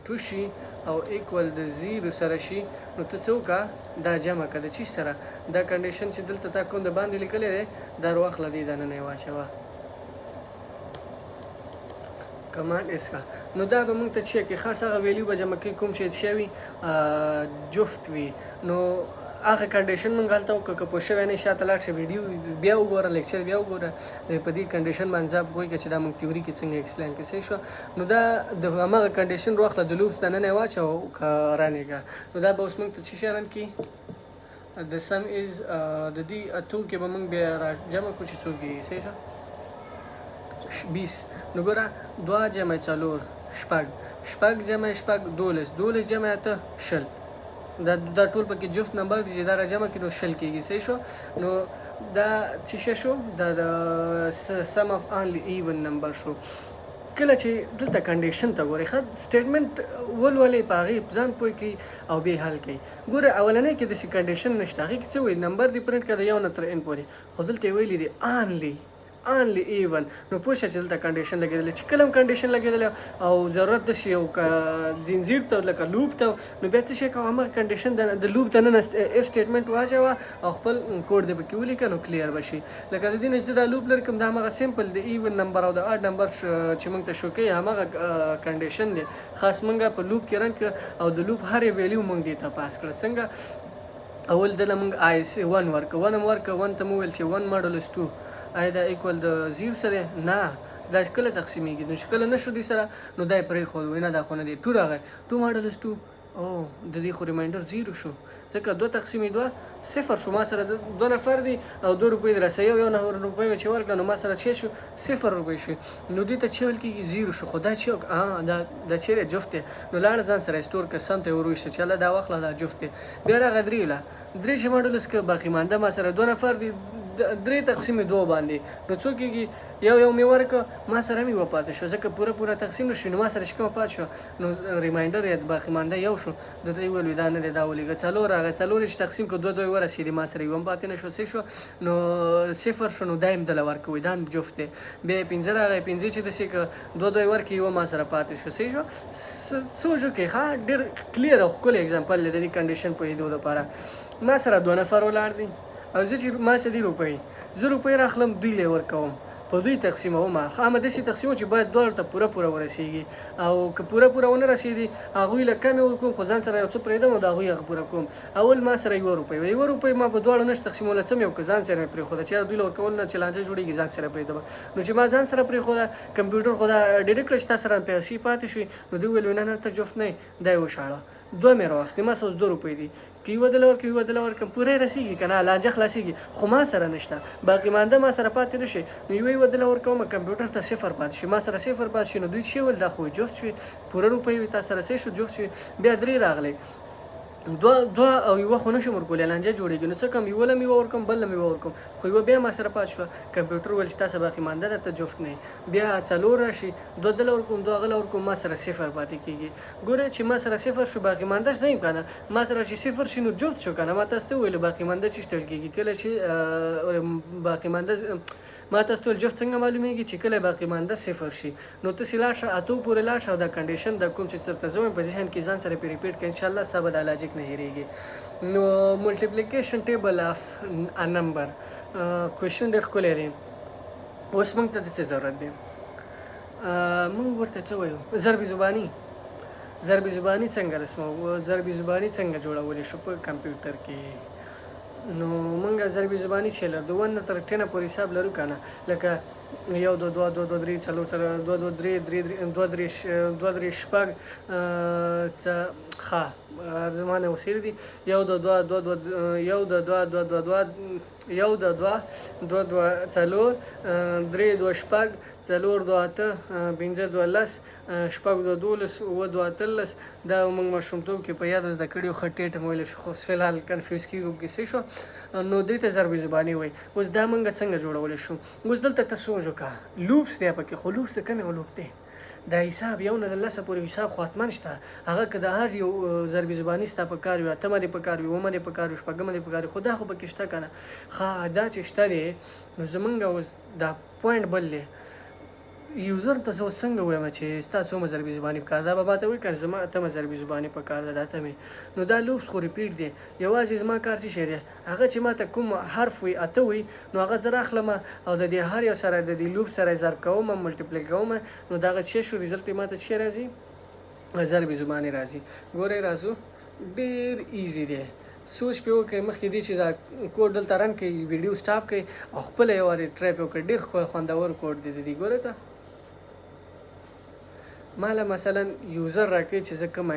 2 شي او equal د 0 سره شي، نو ته څه وکړه؟ دا جمع کړه. د چی سره؟ دا condition چې دلته تا کوم د باندې لیکلی دی، دا راواخله، دې دننه یې واچوه، command S کا. نو دا به موږ ته څه کې؟ خاص هغه value به جمع کوي کوم چې څه وي؟ جفت وي. نو هغه condition مونږ هلته وکړه. که پوه شوی نه، شاته لاړ شه، ویډیو بیا وګوره، lecture بیا وګوره. د په دې condition باندې ځان پوه کړه چې دا مونږ theory کې څنګه explain کړي. صحیح شوه؟ نو دا د هماغه condition راواخله، د loops دننه یې واچوه او که run یې کړه، نو دا به اوس مونږ ته څه شی run کړي؟ د sum is د دې اتو کې به مونږ بیا را جمع کړو چې څو کېږي. صحیح شوه؟ 20. نو ګوره، دوه جمع څلور شپږ، شپږ جمع شپږ 12، 12 جمع اته 20. دا ټول پکې جفت نمبر دي چې دا را جمع کړي نو 20 کېږي. صحیح شو؟ نو دا څه شی شو؟ دا د sum of only even number شو. کله چې دلته condition ته ګورئ، ښه، statement ولولئ، په هغې ځان پوه کړئ او بیا یې حل کړئ. ګوره، اولنی کې داسې condition نشته. هغې کې څه وایي؟ نمبر دې print کړه د یو نه تر n پورې. خو دلته یې ویلي دي only even. نو پوه شه چې دلته condition لګېدلی. چې کله هم condition لګېدلی او ضرورت داسې یو زنځیر ته لکه loop ته، نو بیا څه شی کوه؟ هماغه condition د loop دننه if statement واچوه او خپل کوډ دې پکې ولیکه، نو clear به شي. لکه د دې نه چې دا loop لرې کوم، دا هماغه simple د even number او د odd number چې موږ ته show کوي، هماغه condition دی. خاص موږ په loop کې run کړه او د loop هرې value موږ دې ته pass کړه. څنګه؟ اول دله موږ i 1 ورکړه، 1 هم ورکړه. 1 ته مو ویل چې 1 modulus 2، آیا دا equal د 0 سره؟ نه، دا کله تقسیمیږي. نو چې کله نه شو دې سره، نو دا یې پرېښود، وایي نه، دا خو نه دی. 2 راغی، 2 modulus 2. او د دې خو ریمایندر زیرو شو، ځکه دوه تقسیم دوه صفر شو. ما سره دوه نفر دي او دوه روپۍ دي راسره، یو یو نفر روپۍ مې چې ورکړه نو ما سره چې شو صفر روپۍ شوې، نو دې ته چې ویل کېږي زیرو شو. خو دا چې دا چېرې جفت دی، نو لاړه ځان سره سټور که سم ته یې ورویسته چې هله دا واخله دا جفت دی. بیا راغی درې له درې چې ما ډولس که باقي مانده ما سره دوه نفر دي، درې تقسیم دوه باندې نو څو کېږي؟ یو یو مې ورکړ، ما سره هم یوه پاتې شوه، ځکه پوره پوره تقسیم نه شو، نو ما سره چې کومه پاتې شوه نو ریمایندر یا باقي مانده یو شو. ده ته یې وویل دا نه دی دا ولېږه. څلور راغی، څلور یې چې تقسیم کړ دوه دوه یې ورسېدې، ما سره یوه هم پاتې نه شوه، څه شو نو صفر شو، نو دا یې هم دله ورکوي، دا هم جفت دی. بیا یې پنځه راغی، پنځه چې داسې که دوه دوه یې ورکړې یوه ما سره پاتې شوه، څه شو؟ سوچ وکړئ ښه، ډېر کلیر او ښکلی اګزامپل دی د دې کنډیشن پوهېدو لپاره. ما سره دوه نفر ولاړ دي او زه چې ما سره دي روپۍ، زه روپۍ راخلم دوی له یې ورکوم، په دوی تقسیموم، ښه همه داسې تقسیموم چې باید دواړو ته پوره پوره ورسېږي، او که پوره پوره ونه رسېدي هغوی له کمې ورکوم، خو ځان سره یو څه پرېږدم او د هغوی هغه پوره کوم. اول ما سره یوه روپۍ وه، یوه روپۍ ما په دواړو نشو تقسیمولی، څه مې وکړه ځان سره مې پرېښوده چې یاره دوی له ورکول نه چې لانجه جوړېږي ځان سره پرېږدم. نو چې ما ځان سره پرېښوده کمپیوټر خو دا ډیډ کړه چې تا سره پیسې پاتې شوې، نو دوی وویل نه نه ته جفت نه یې، دا یې وشاړه. دوه مې راواخیستې، ما سره اوس دوه روپۍ دي، که یوه دله ورکړم یوه دله ورکړم پوره یې رسېږي که نه لانجه خلاصېږي، خو ما سره نشته باقي مانده ما سره پاتې نه شي، نو یوه یوه دله ورکوم کمپیوټر ته صفر پاتې شي، ما سره صفر پاتې شي. نو دوی چې ویل دا خو جفت شوې، پوره روپۍ وې تا سره څه شو جفت شوې. بیا درې راغلې، دوه دوه او یوه خو نشم ورکولی لانجه جوړېږي، نو څه کوم یوه له مې یوه ورکوم بل له مې یوه ورکوم، خو یوه بیا ما سره پاتې شوه. کمپیوټر ویل چې تا سره باقي مانده ده ته جفت نه یې. بیا څلور راشي، دوه دله ورکوم دوه هغه له ورکوم، ما سره صفر پاتې کېږي. ګوره چې ما سره صفر شو باقي مانده زه یم که نه، ما سره چې صفر شي نو جفت شو که نه. ما تاسو ته وویل باقي مانده چې ویل کېږي کله چې باقي مانده، ما تاسو ته وویل جفت څنګه معلومېږي چې کله باقي مانده صفر شي. نو ته چې لاړ شه اتو پورې لاړ شه او دا کنډیشن دا کوم چې چېرته زه وایم په ذهن کې ځان سره پرې ریپیټ کړه، انشاءالله ستا به دا لاجیک نه هېرېږي. نو ملټیپلیکیشن ټیبل اف ا نمبر کوېشن ډېر ښکلی دی. اوس موږ ته د څه ضرورت دی؟ موږ ورته څه وایو؟ ضرب زبانی. ضرب زبانی څنګه رسمو، ضرب زبانی څنګه جوړولی شو په کمپیوټر کې؟ نو موږ ضرب زبانی چې لرو د ون نه تر ټینه پورې حساب لرو که نه، لکه یو دوه دوه دوه دوه درې څلور څلور دوه دوه درې درې درې دوه درې دوه درې شپږ څه ښه زما نه اوس هېر دي، یو دوه دوه دوه دوه یو دوه دوه دوه دوه دوه یو دوه دوه دوه دوه څلور درې دوه شپږ څلور دوه اته پنځه دوه لس شپږ دوه دولس اووه دوه اتلس. دا موږ ماشومتوب کې په یاد زده کړي وو، ښه ټیټ مو ویلی شو، خو اوس فی الحال کنفیوز کېږو پکې څه شو. نو دې ته ضرب زباني وایي. اوس دا موږ څنګه جوړولی شو؟ اوس دلته ته سوچ وکړه، لوپس دی پکې، خو لوپس د کوم یو لوپ دی؟ دا حساب یو نه د لسه پورې حساب خو حتما شته، هغه که د هر یو ضرب زباني ستا په کار وي، اتمه دې په کار وي، اوومه دې په کار وي، شپږمه دې په کار وي، خو دا خو پکې شته که نه. ښه دا چې شته دی نو زمونږ اوس دا پوینټ بل دی، یوزر ته زه اوس څنګه ووایم چې ستا څومره ضربي زباني پکار ده؟ دا به ماته وایي که زما اتمه ضربي زباني پکار ده، دا اتمې. نو دا لوپس خو ریپیټ دی، یوازې زما کار څه شی دی؟ هغه چې ماته کوم حرف وي اته وي نو هغه زه راخلم او د دې هر یو سره د دې لوپ سره یې ضرب کوم، ملټیپلی کوم، نو دغه څه شو ریزلټ یې ماته څه راځي؟ ضرب زباني راځي. ګورئ راځو، ډېر ایزي دی، سوچ پې وکړئ مخکې دې چې دا کوډ دلته رن کړئ، ویډیو سټاپ کړئ او خپله یو وارې ټرای پې وکړئ. ډېر خوندور کوډ دی د دې. ګورئ ته ما له مثلا یوزر راکړي چې زه کومه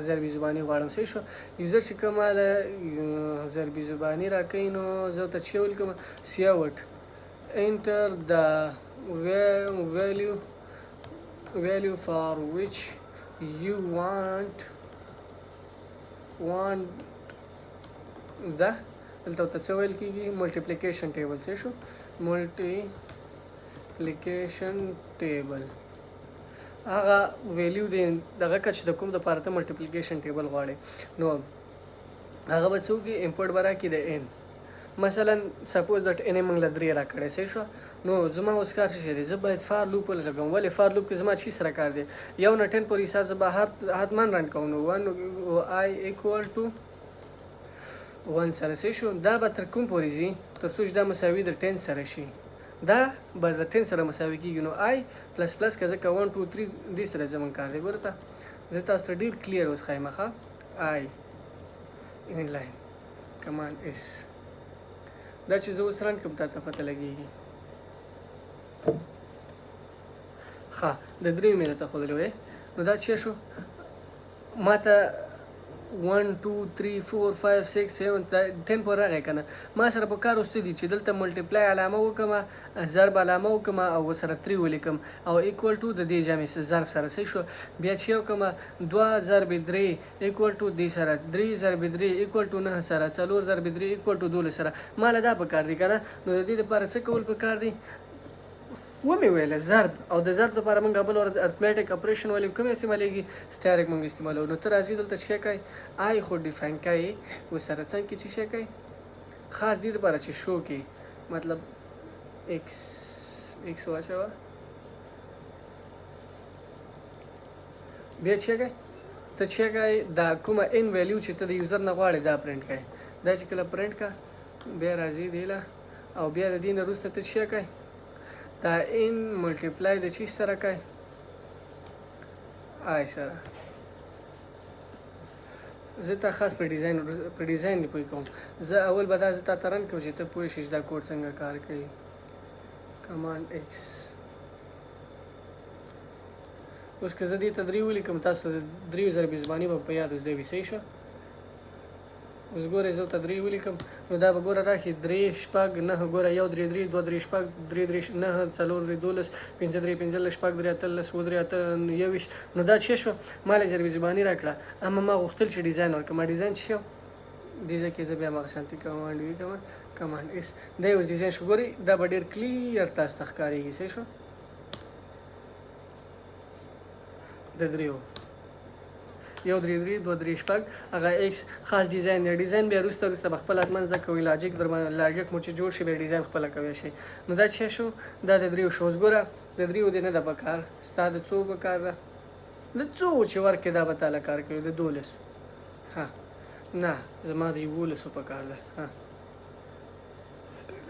ضربي زباني غواړم، صحیح شو؟ یوزر چې کومه له ضربي زباني راکوي نو زه ورته څه ولیکم؟ سیاوټ enter the value for which you want the دلته ورته څه ویل کېږي؟ ملټیپلیکیشن ټیبل. څه شو؟ ملټیپلیکیشن ټیبل هغه ویلیو دی دغه که چې د کوم دپاره ته ملټیپلیکیشن ټیبل غواړې، نو هغه به څه وکړي؟ امپورټ به راکړي د ان. مثلا سپوز دټ ان یې موږ له درې راکړی، صحیح شو؟ نو زما اوس کار څه شی دی؟ زه باید فار لوپ ولګوم. ولې فار لوپ کې زما چی سره کار دی؟ یو نه ټین پورې حساب زه به حتما رن کوم. نو ون آی ایکوال ټو ون سره صحیح شو؟ دا به تر کوم پورې ځي؟ تر څو چې دا مساوي د ټین سره شي، دا به د ټین سره مساوي کېږي. نو آی پلس پلس که ځکه 1 2 3 دې سره زموږ کار دی. ګوره ته زه تاسو ته ډېر کلیر اوس ښایم. ښه آی ان لاین کمانډ اس دا چې زه اوس رن کړم تا ته پته لګېږي. ښه د درې مې درته ښودلې وې. نو دا څه شو؟ ماته 1 2 3 4 5 6 7 10 پورې راغی که نه؟ ما سره په کار اوس څه دي چې دلته multiply علامه وکړم، ضرب علامه وکړم او ورسره 3 ولیکم او equal to د دې جمع ضرب سره. صحیح شو؟ بیا چې وکړم 2 ضرب 3 equal to دې سره، 3 ضرب 3 equal to 9 سره، 4 ضرب 3 equal to 12 سره. ما له دا پکار دي که نه؟ نو د دې لپاره څه کول پکار دي؟ ومې ویل ضرب، او د ضرب لپاره موږ بل ورځ arithmetic operation ولې کوم استعمالېږي؟ Asterisk موږ استعمالوو. نو ته راځي دلته څه کوي؟ I خو define کوي، ورسره څنګه کې څه کوي؟ خاص دې لپاره چې شو کې، مطلب ایکس ایکس واچوه. بیا چې کوي ته چې کوي دا کومه n value چې ته د user نه غواړې دا پرنټ کوي. دا چې کله پرنټ کا، بیا راځي دی له، او بیا د دې نه وروسته ته څه کوي؟ دا n multiply د چی سره کوي؟ I سره. زه تا خاص په ډیزاین دی پوه کوم. زه اول به دا زه تا ته run کوم چې ته پوه شې چې دا کوډ څنګه کار کوي. Command X. اوس که زه دې ته درې ولیکم، تاسو ته د دریو ضربې زباني به په یاد زده وي. صحیح شو؟ اوس ګورئ، زه ورته درې ولیکم، نو دا به ګوره راکړي درې، شپږ، نهه. ګوره، یو درې درې، دوه درې شپږ، درې درې نهه، څلور درې 12، پنځه درې 15، شپږ درې 18، اووه درې اته 21. نو دا څه شو؟ ما له ضربې زباني راکړه، اما ما غوښتل چې ډیزاین ورکړم. ما ډیزاین څه شو؟ دې ځای کې زه بیا هماغه شانتي command V کوم، command S. دا اوس ډیزاین شو. ګورئ، دا به ډېر clear تاسو ته ښکارېږي. صحیح شو؟ د دریو، یو درې درې، دوه درې شپږ، هغه ایکس خاص ډیزاین دی. ډیزاین بیا وروسته وروسته به خپل حتما زده کوئ. logic در باندې logic مو چې جوړ شي، بیا ډیزاین خپله کوی شئ. نو دا څه شو؟ دا د دریو شو. اوس ګوره، د دریو دې نه ده پکار، ستا د څو پکار ده؟ د څو چې ورکې دا به تاله کار کوي. د 12؟ ها، نه، زما د 11 پکار ده. ها،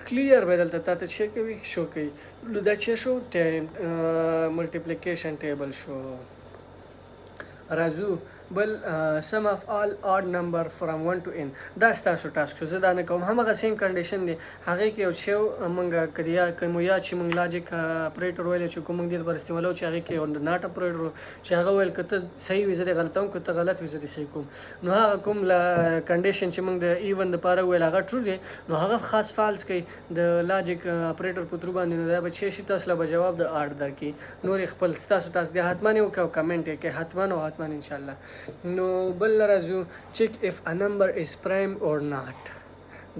clear به دلته تاته څه کوي؟ شو کوي. نو دا څه شو؟ Multiplication table شو. راځو بل، sum of all odd number from 1 to n. دا ستاسو task شو، زه دا نه کوم. همغه same condition دی. هغې کې یو څه مونږ کدیا کوم یا چې مونږ logic operator ویل چې کوم مونږ دې لپاره استعمالو چې هغې کې یو not operator چې هغه ویل که ته صحیح وي زه دې غلطوم، که ته غلط وي زه دې صحیح کوم. نو هغه کوم لا condition چې مونږ د even دپاره ویل هغه true دی، نو هغه خاص false کوي د logic operator په through باندې. نو دا به چې شي، تاسو له به جواب د odd درکړي. نور یې خپل ستاسو task دی، حتما یې وکړه او کمنټ یې کړئ، حتما او حتما ان شاء الله. نو بل راځو، check if a number is prime or not.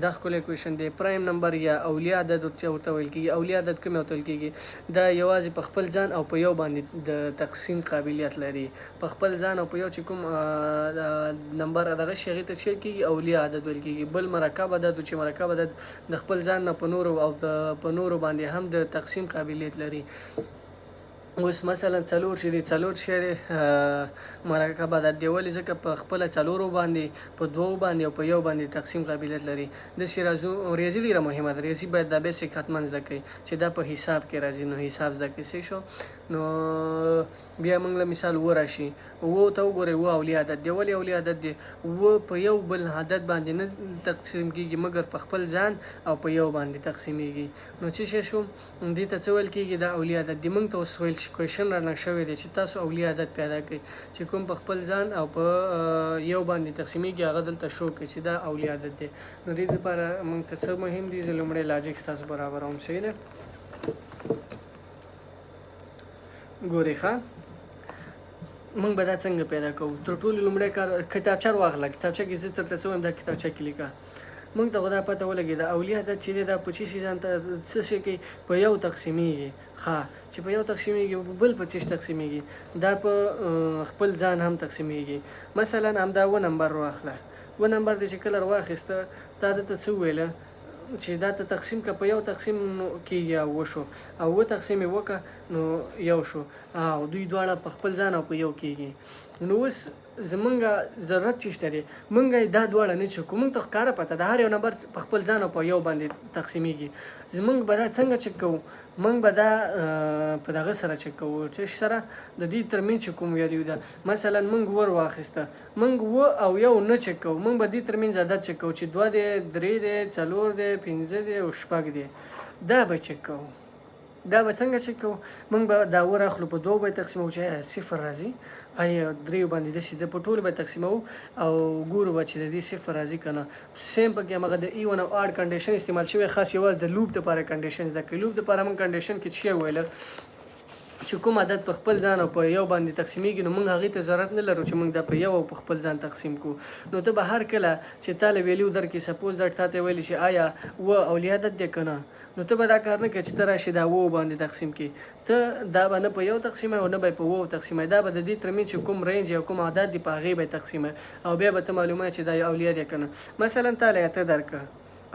دا ښکلی question دی. Prime number یا اولی عدد ورته ویل کېږي. اولی عدد کوم ورته ویل کېږي؟ دا یوازې په خپل ځان او په یو باندې د تقسیم قابلیت لري. په خپل ځان او په یو چې کوم نمبر دغه شي، هغې ته څه ویل کېږي؟ اولی عدد ویل کېږي. بل مرکب عدد، چې مرکب عدد د خپل ځان نه په نورو او په نورو باندې هم د تقسیم قابلیت لري. اوس مثلا څلور چې دی، څلور چې دی مرکب عدد دی. ولې؟ ځکه په خپله څلورو باندې، په دوو باندې او په یو باندې تقسیم قابلیت لري. داسې راځو، ریاضي ډېره مهمه ده. ریاضي باید دا basic حتما زده کړئ چې دا په حساب کې راځي، نو حساب زده کړئ. صحیح شو؟ نو بیا موږ له مثال اووه راشي. اوو ته وګورئ، اووه اولی عدد دی. ولې اولی عدد دی؟ اووه په یو بل عدد باندې نه تقسیم کېږي، مګر په خپل ځان او په یو باندې تقسیمیږي. نو څه شی شو؟ دې ته څه ویل کېږي؟ دا اولی عدد دی. موږ ته اوس ویل question رانه شوی دی چې تاسو اولی عدد پیدا کړئ چې کوم په خپل ځان او په یو باندې تقسیمیږي، هغه دلته شو کړئ چې دا اولی عدد دی. نو دې لپاره موږ ته څه مهم دي؟ زه لومړی logic ستاسو برابروم. صحیح ده؟ ګورئ ښه، موږ به دا څنګه پیدا کوو؟ تر ټولو لومړی کار، کتابچه واخله. کتابچه کې زه درته څه وایم، دا کتابچه کې لیکه. موږ ته خو دا پته ولګېده، اولی عدد چې دی دا په څه شي ځان ته څه شي کوي؟ په یو تقسیمیږي. ښه، چې په یو تقسیمیږي، په بل په څه شي تقسیمیږي؟ دا په خپل ځان هم تقسیمیږي. مثلا همدا اووه نمبر واخله. اووه نمبر دی چې کله واخیسته، تا ده ته څه وویله چې دا ته تقسیم که، په یو تقسیم نو کېږي او وشو، او اووه تقسیم یې وکړه نو یو شو، او دوی دواړه په خپل ځان او په یو کېږي. نو اوس زمونږ ضرورت چې شته دی، مونږ یې دا دواړه نه چک کوو. مونږ ته ښکاره پته ده هر یو نمبر په خپل ځان او په یو باندې تقسیمیږي. زمونږ به دا څنګه چک کوو؟ مونږ به دا په دغه سره چک کوو، چې سره د دې ترمنځ چې کوم value ده. مثلا مونږ ور واخیسته، مونږ اووه او یو نه چک کوو، مونږ به دې ترمنځ عدد چک کوو چې دوه دی، درې دی، څلور دی، پنځه دی او شپږ دی. دا به چک کوو. دا به څنګه چک کوو؟ موږ به دا اووه راخلو، په دوو به یې تقسیموو چې آیا صفر راځي، آیا دریو باندې داسې د په ټولو به یې تقسیموو او ګورو به چې د دې صفر راځي که نه. سیم پکې همغه د ایون او آډ کنډیشن استعمال شوی، خاص یوازې د لوپ دپاره کنډیشن زده کړئ. لوپ دپاره موږ کنډیشن کې څه ویل؟ چې کوم عدد په خپل ځان او په یو باندې تقسیمیږي، نو موږ هغې ته ضرورت نه لرو چې موږ دا په یو او په خپل ځان تقسیم کو. نو ته به هر کله چې تا له ویلیو درکې، سپوز دا تا ته ویلي چې آیا اووه اولیه عدد دی که نه، نو ته به دا کار نه کوې چې ته راشې دا اوو باندې تقسیم کړې. ته دا به نه په یو تقسیموې او نه به یې په اوو تقسیموې، دا به د دې ترمنځ چې کوم رینج یا کوم عدد دی په هغې به یې تقسیموې او بیا به ته معلوموې چې دا اولیه دی که نه. مثلا تا له اته درکړه،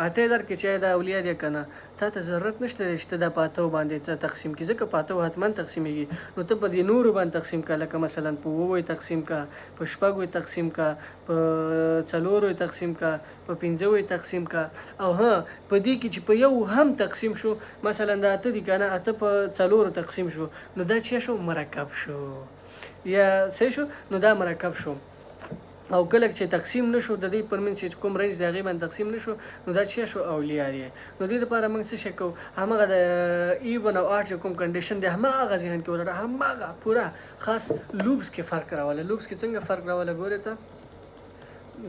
اته درکړي چې آیا دا اولیه دی که نه، تا ته ضرورت نشته دی چې ته دا په اتو باندې ته تقسیم کړې، ځکه په اتو حتما تقسیمیږي. نو ته په دې نورو باندې تقسیم کړه، لکه مثلا په اوو یې تقسیم کړه، په شپږو یې تقسیم کړه، په څلورو یې تقسیم کړه، په پنځو یې تقسیم کړه. او ها په دې کې چې په یو هم تقسیم شو، مثلا دا اته دي که نه، اته په څلورو تقسیم شو، نو دا څه شو؟ مرکب شو یا څه شو؟ نو دا مرکب شو. او کله چې تقسیم نشو، د دې پر منځ چې کوم رنج دی هغې باندې تقسیم نشو، نو دا څه شو؟ اولیاء دی. نو دې لپاره موږ څه شی کوو؟ همغه د ایون او آډ چې کوم کنډیشن دی هماغه ذهن کې ولره، هماغه پوره. خاص لوپس کې فرق راوله. لوپس کې څنګه فرق راوله؟ ګوره ته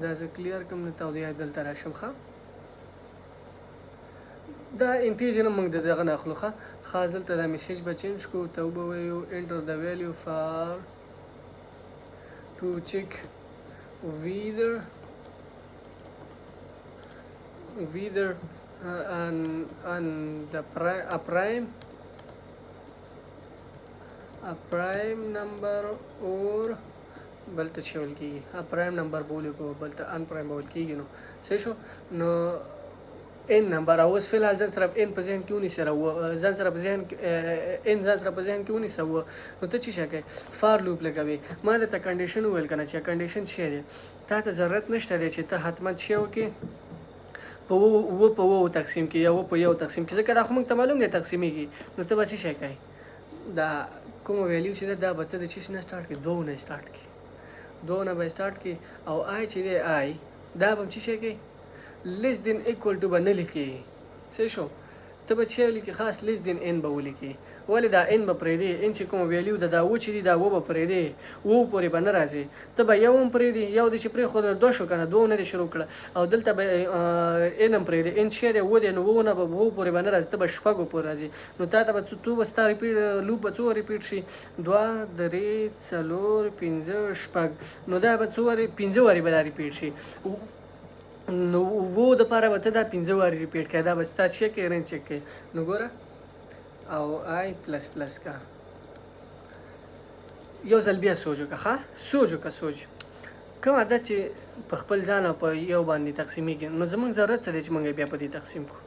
دا زه کلیر کوم، نو توضیح دلته راشم. ښه، دا انټیجر هم موږ د دغه نه اخلو. ښه، خاص دلته دا میسج به چینج کړو، ته وبه وایو انټر د ویلیو فار to check whether on the a prime number or بل ته چې ویل کېږي a prime number به ولیکو، بل ته ان prime به ویل کېږي. نو څه شو؟ نو ان نمبر. او اوس فی الحال ځان سره ان په ذهن کې ونیسه، ځان سره په ذهن کې ان ځان سره په ذهن کې ونیسه. نو ته چې څه کوې؟ فار لوپ لګوې. ما درته کنډیشن وویل که نه چې کنډیشن څه دی؟ تا ته ضرورت نشته دی چې ته حتما څه وکړې، په اووه په اوو تقسیم کې یا اووه په یو تقسیم کې، ځکه دا خو موږ ته معلوم دی تقسیمیږي. نو ته به څه شی کوې؟ دا کومه ویلیو چې ده دا به ته د څه نه سټارټ کړې؟ دوو نه سټارټ کړې، دوو نه به سټارټ کړې. او i چې دی، i دا به هم څه شی کوي؟ less than equal to به نه لیکې. څه شو؟ ته به چې ولیکې؟ خاص less than n به ولیکې. ولې دا n به پرېږدې؟ N چې کومه ویلیو ده دا و چې دي دا و به پرېږدې، اوو پورې به نه راځې. ته به یو هم پرېږدې، یو دې چې پرېښود دوه شو که نه، دوو نه دې شروع کړه. او دلته به n هم پرېږدې. N چې دی اووه دی، نو اوو نه به اوو پورې به نه راځې، ته به شپږو پورې راځې. نو تا ته به څو به ستا ریپیټ لوپ به څو ریپیټ شي؟ دوه، درې، څلور، پنځه، شپږ. نو دا به څو وارې؟ پنځه وارې به دا ریپیټ شي. نو وو د پاره به ته دا پنځه وارې ریپیټ کړې، دا به ستا چک کوي، رنج چک کوي. نو ګوره، او i پلس پلس کا. یو ځل بیا سوچ وکړه. ښه، سوچ وکړه، سوچ. کوم عدد چې په خپل ځان او په یو باندې تقسیمیږي، نو زمونږ ضرورت څه دی چې موږ بیا په دې تقسیم کړو؟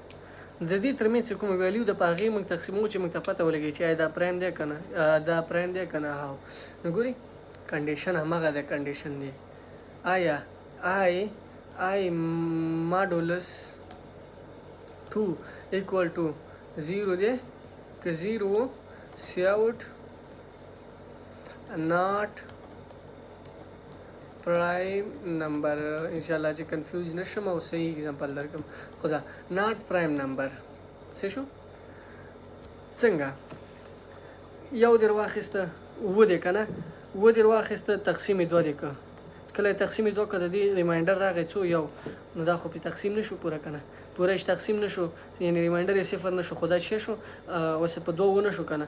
د دې ترمنځ چې کومه ویلیو ده په هغې موږ تقسیموو چې موږ ته پته ولګي چې آیا دا پرایم دی که نه، دا پرایم دی که نه. هاو، نو ګوري کنډیشن هماغه دی، کنډیشن دی آیا i modulus 2 equal to 0 دی. که 0، cout not prime number. ان شاء الله چې کنفیوز نشم او صحیح اگزامپل درکم. خو دا not prime number څه شو؟ څنګه؟ یو در واخیسته، اووه دی که نه، اووه در واخیسته، تقسیم یې دوه دی که. کله یې تقسیم دوه که، د دې ریمایندر راغی څو؟ یو. نو دا خو پې تقسیم نشو پوره که نه؟ پوره یې تقسیم نشو، یعنی ریمایندر یې صفر نشو. خو دا څه شو؟ اوس په دوه ونه شو که نه؟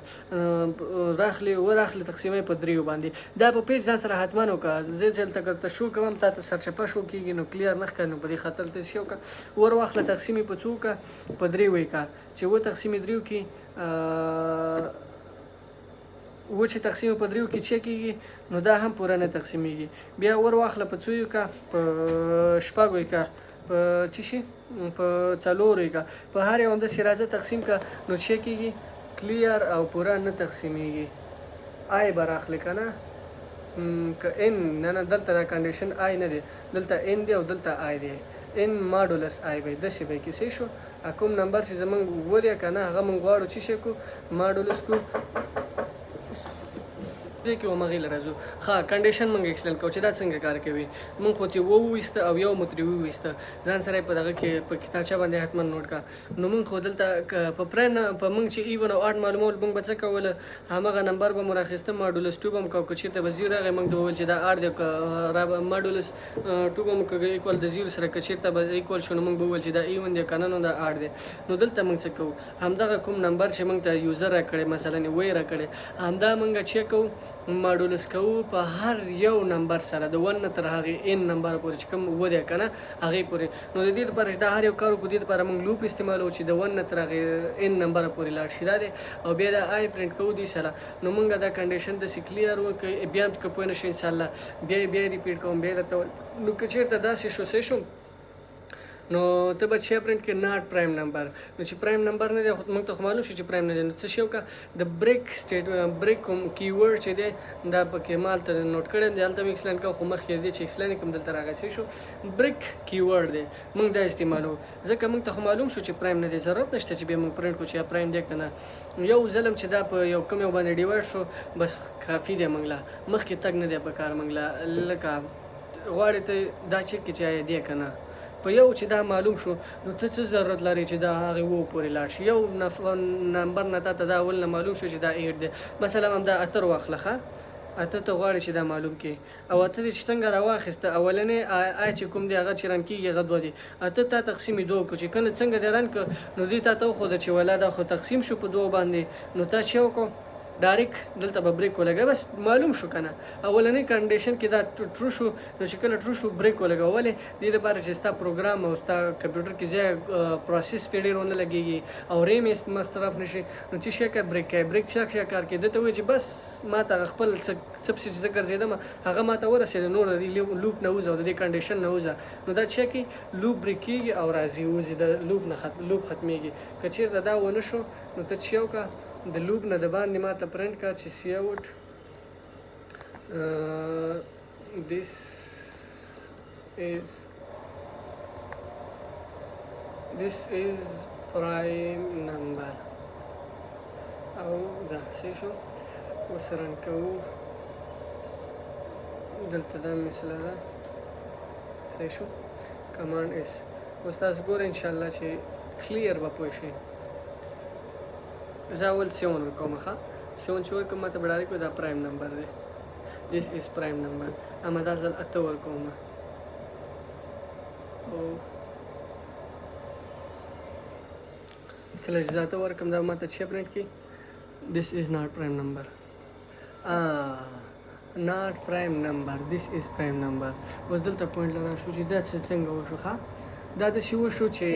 راخلې اووه راخلې، تقسیموي په دریو باندې. دا په پیج ځان سره حتما وکړه. زه چې هلته که ته شو کوم، تا ته سرچپه شو کېږي، نو کلیر نه ښکاري. نو په دې خاطر ته څه وکړه؟ ور واخله، تقسیم یې په څو وکړه؟ په دریو یې کړه. چې اووه تقسیم یې دریو کې، اووه چې تقسیم په دریو کې څه کېږي؟ نو دا هم پوره نه تقسیمیږي. بیا ور واخله، په څو یې که؟ په شپږو یې که، په څه شي، په څلورو یې که. په هر یو همداسې راځه تقسیم که، نو څه کېږي؟ کلیر او پوره نه تقسیمیږي. i به راخلې که نه؟ که n، نه نه، دلته دا کنډیشن i نه دی، دلته n دی او دلته i دی. N modulus i به داسې به کیسې شو. کوم نمبر چې زمونږ اووه دی که نه، هغه مونږ غواړو چې شي کو؟ ماډولس کو. ځای کې وم هغې له راځو. ښه، کنډیشن مونږ ایکسپلین کوو چې دا څنګه کار کوي. مونږ خو چې وویسته او یو مو ترې وویسته، ځان سره یې په دغه کې په کتابچه باندې حتما نوټ کا. نو مونږ خو دلته په پرایم نه په مونږ چې ایون او آډ معلومول، مونږ به څه کوله؟ همغه نمبر به مو راخیسته، ماډولس 2 به مو کو، که چېرته به زیرو راغی مونږ ته وویل چې دا آډ دی، که را ماډولس 2 به مو که ایکوال د زیرو سره که چېرته به ایکوال شو نو مونږ به وویل چې دا ایون دی، که نه نو دا آډ دی. نو دلته مونږ څه کوو؟ همدغه کوم نمبر چې مونږ ته یوزر راکړی، مثلا یې وی راکړی، همدا مونږ چې کوو ماډولس کوو په هر یو نمبر سره د 1 نه تر هغې ان نمبر پورې چې کوم و دی که نه هغې پورې. نو د دې لپاره چې دا هر یو کار وکړو، دې لپاره مونږ لوپ استعمالوو چې د 1 نه تر هغې ان نمبر پورې لاړ شي، دا دی. او بیا دا آی پرینټ کوو دې سره. نو مونږ دا کنډیشن داسې کلیر وکړو، بیا هم که پوه نه شئ انشاءالله بیا بیا ریپیټ کوم، بیا درته. نو که چېرته داسې شو، څه شو؟ نو ته به چې پرینټ کې ناټ پرایم نمبر. نو چې پرایم نمبر نه دی، خو موږ ته خو معلوم شو چې پرایم نه دی، نو څه شی وکړه؟ د بریک سټیټ، بریک کوم کیورډ چې دی دا پکې ما هلته نوټ کړی دی، هلته مې ایکسپلین کوم، خو مخکې دی چې ایکسپلین کوم دلته راغی. څه شو؟ بریک کیورډ دی، موږ دا استعمالو، ځکه موږ ته خو معلوم شو چې پرایم نه دی، ضرورت نشته چې بیا موږ پرینټ کړو چې پرایم دی که نه. یو ځل چې دا په یو کوم یو باندې ډیوایډ شو بس کافي دی، موږ له مخکې تګ نه دی پکار. موږ له لکه غواړې ته دا چک کې چې آیا دی که نه، په یو چې دا معلوم شو نو ته څه ضرورت لرې چې دا هغې وو پورې لاړ شي؟ یو نمبر نه تا ته دا اول نه معلوم شو چې دا 8 دی. مثلا همدا اتر واخله، ښه، اته ته غواړې چې دا معلوم کړي، او اته دې چې څنګه راواخیسته، اولنی آی چې کوم دی هغه چې رن کېږي هغه دوه دی. اته تا تقسیم دوه کړو، چې کله څنګه دې رن کړ نو دې تا ته وښوده چې ولا دا خو تقسیم شو په دوو باندې. نو تا چې وکړو ډایرک دلته به بریک ولګوي، بس معلوم شو که نه؟ اولنی کنډیشن کې دا ټرو شو، نو چې کله ټرو شو بریک ولګوه. ولې؟ دې لپاره چې ستا پروګرام او ستا کمپیوټر کې ځای پروسس پرې ډېر ونه لګېږي او ریم یې مصرف نه شي. نو چې شی کوي بریک کوي، بریک څه شی کار کوي؟ ده ته وایي چې بس ما ته هغه خپل څه پسې چې زه ګرځېدم هغه ما ته ورسېده، نور د دې لوپ نه وځه او د دې کنډیشن نه وځه. نو دا چې کوي لوپ بریک کېږي او راځي وځي د لوپ نه، لوپ ختمېږي. که چېرته دا ونه شو نو ته چې وکړه، د لوپ نه د باندې ما ته پرنټ کا چې سی اوټ this is this is prime number. او دا څه شو؟ اوس رن کوو. دلته دا مسله ده، صحیح شو؟ کمانډ اس. اوس تاسو ګورئ، انشاءالله چې کلیر به پوه شئ. زه اول 7 ورکوم. ښه، 7 چې ورکوم ما ته به ډایرکټ دا پرایم نمبر دی، this is prime number. اما دا ځل اته ورکوم، او کله چې زه اته ورکوم دا ما ته چې پرنټ کړي this is not prime number، not prime number، this is prime number. اوس دلته پوینټ لرا شو چې دا څه څنګه وشو؟ ښه، دا داسې وشو چې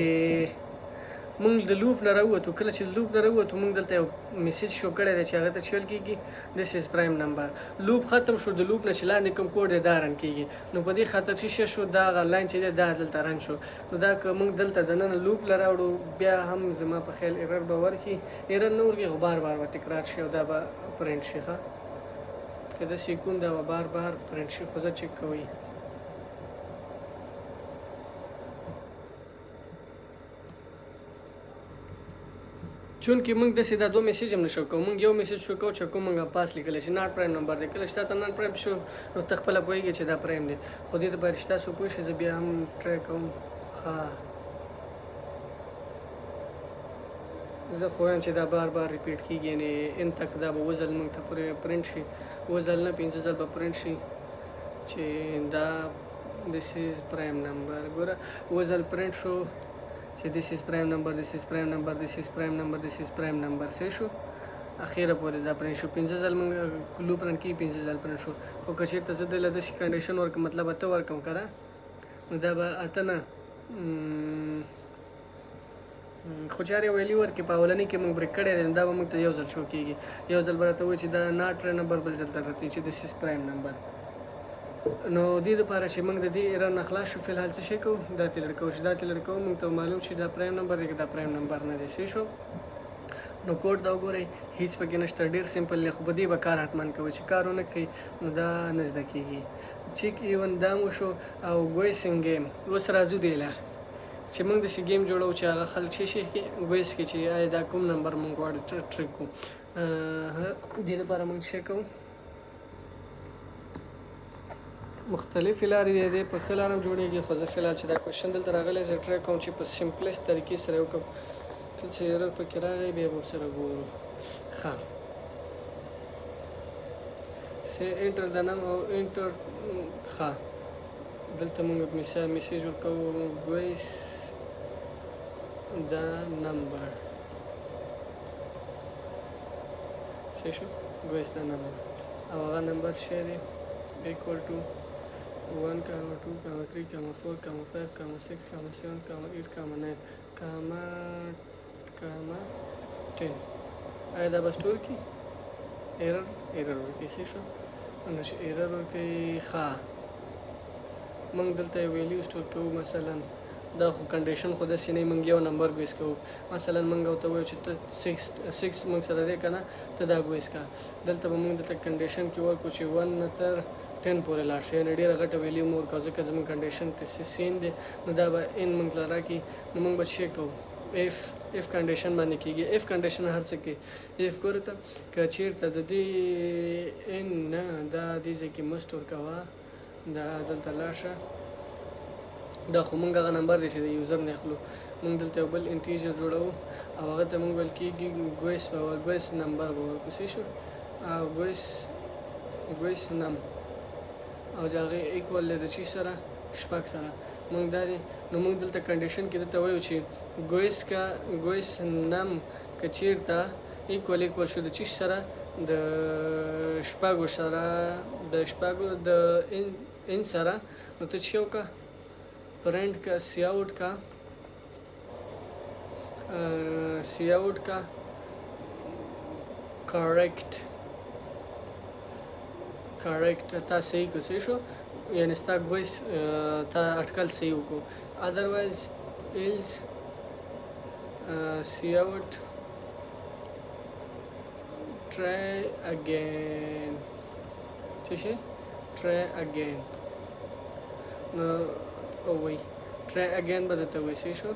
مونږ د لوپ نه راووتو. کله چې د لوپ نه راووتو مونږ دلته یو میسج شو کړی دی چې هغه ته چې ویل کېږي this is prime number. لوپ ختم شو، د لوپ نه چې لاندې کوم کوډ دی دا رن کېږي. نو په دې خاطر چې څه شو، دا هغه لاین چې دی دا دلته رن شو. نو دا که مونږ دلته دننه لوپ له راوړو بیا هم زما په خیال ایرر به ورکړي، ایرر نه ورکړي خو بار بار به تکرار شي او دا به پرنټ شي. ښه، که داسې کوم دا به بار بار پرنټ شي، خو زه چک کوئ. چونکه موږ داسې دا دوه میسج هم نشو کوو، موږ یو میسج شو کوو چې کوم موږ پاس لیکلی چې ناټ پرایم نمبر دی. کله چې تا ته ناټ پرایم شو نو ته خپله پوهېږې چې دا پرایم دی، خو دې دپاره چې تاسو پوه شئ زه بیا هم ټرای کوم. ښه، زه خو وایم چې دا بار بار ریپیټ کېږي، یعنې ان تک دا به اووه ځل موږ ته پرنټ شي، اووه ځل نه پنځه ځل به پرنټ شي چې دا this is prime number. ګوره، اووه ځل پرنټ شو چې this is prime number، this is prime number، this is prime number، this is prime number. صحیح شو؟ اخیره پورې دا پرنټ شو. پنځه ځل موږ لوپ رن کېږي، پنځه ځل پرنټ شو. خو که چېرته زه دله داسې کنډیشن ورکړم، مطلب اته ورکړم که نه، نو دا به اته نه، خو چې هر یو ویلي ورکړي په اولني کې موږ بریک کړی دی، نو دا به موږ ته یو ځل شو کېږي. یو ځل به راته وایي چې دا ناټ پرایم نمبر، بل ځل ته راته چې this is prime number. نو دې دپاره چې موږ د دې ایرر نه خلاص شو، فی الحال څه شی کوو؟ دا ترې لرې کوو. چې دا ترې لرې کوو موږ ته معلوم شي دا پرایم نمبر دی که دا پرایم نمبر نه دی. صحیح شو؟ نو کوډ دا وګورئ، هیڅ پکې نشته، ډېر سمپل دی، خو په دې به کار حتما کوئ، چې کار ونه کړئ نو دا نه زده کېږي. چیک ایون دا مو شو او ګویسینګ ګیم. اوس راځو دې له چې موږ داسې ګیم جوړو چې هغه خلک څه شي کې ګویس کې چې آیا دا کوم نمبر موږ غواړو ټریک کړو. دې لپاره موږ څه کوو؟ مختلفې لارې دي، دې په ښه لار هم جوړېږي، خو زه فلحال چې دا question دلته راغلی، زه try کوم چې په simplest طریقې سره یې وکړم. که چې error پکې راغی، بیا به ورسره ګورو. ښه، say enter the num او enter. ښه، دلته موږ مثال message ورکوو، guess the number. څه شو؟ Guess the number، او هغه نمبر څه دی؟ Equal to 1 comma 2 comma 3 comma 4 comma 5 comma 6 comma 7 comma 8 comma 9 comma comma 10. آیا دا به store کړي؟ Error، error ورکوي. څه شو؟ نو چې error ورکوي، ښه، موږ دلته یو value store کوو. مثلا دا خو condition خو داسې نه، موږ یو نمبر guess کوو. مثلا موږ ورته وایو چې ته 6 موږ سره دی که نه، ته دا guess کا. دلته به موږ دلته condition کې ورکړو چې 1 نه تر 10 پورې لاړ شي، یعنې ډېره غټه value مو ورکړه، ځکه زموږ condition ته same دی. نو دا به n موږ ته راکړي. نو موږ به څه کوو؟ If condition باندې کېږي، if condition هر څه کې if. ګوره ته، که چېرته د دې n نه دا دې ځای کې مه store کوه، دا دلته لاړ شه. دا خو مونږ هغه نمبر دی چې د user نه اخلو. مونږ دلته یو بل integer جوړوو او هغه ته مونږ ویل کېږي guess به guess number به ورکړو. څه شو؟ او guess num او د هغې equal دی د چی سره؟ شپږ سره. مونږ دا دی، نو مونږ دلته condition کې دلته وایو چې guess کا guess num که چیرته equal equal شو د چی سره؟ د شپږو سره، د شپږو د n سره، نو ته څه وکړه؟ پرنٹ کا، cout کا، cout کا correct. Correct، تا صحیح کو. صحیح شو، یعنی ستا guess، تا اټکل صحیح وکړو. Otherwise else cout try again. څه شي؟ Try again. نو او وای try again به درته وایي. صحیح شو.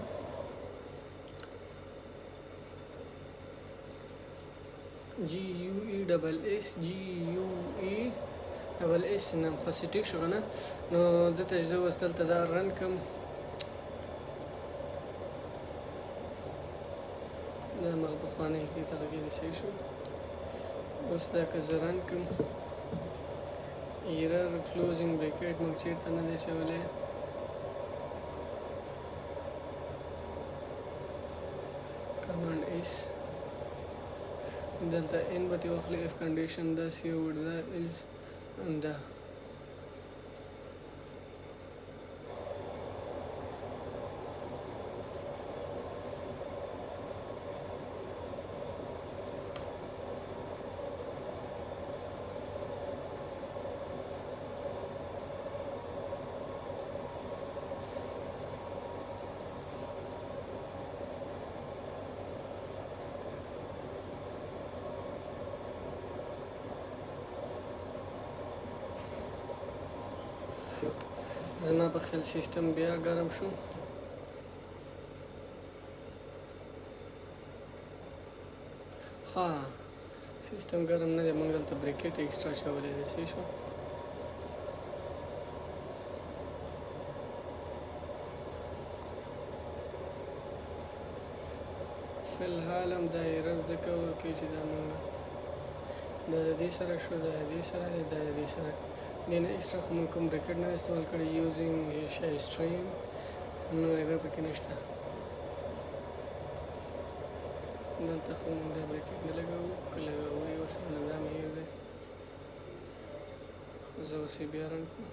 G U E double S، G U E double S num. خو څه ټیک شو که نه؟ نو دلته چې زه اوس دلته دا run کړم، دا همغه پخوانی کې دغه کې دی. صحیح شو. اوس دا که زه run کړم، error، closing bracket موږ چېرته نه دی اچولی. Command S، دلته n به ترې واخلي، if condition دا cout دا else دا. زما په خیال سیستم بیا ګرم شو. ښه، سیستم ګرم نه دی، موږ دلته bracket extra اچولی دی. صحیح شو. فلحال هم دا error ځکه ورکوي چې دا موږ دا د دې سره شو، دا د دې سره دی، دا د دې سره دې نه extra خو موږ کوم bracket نه استعمال کړی. Using istream، نو error پکې نشته. دلته خو موږ دا bracket نه لګوو، که لګوو یې ورسره، نو دا مې هېر دی. خو زه اوس یې بیا run کړم.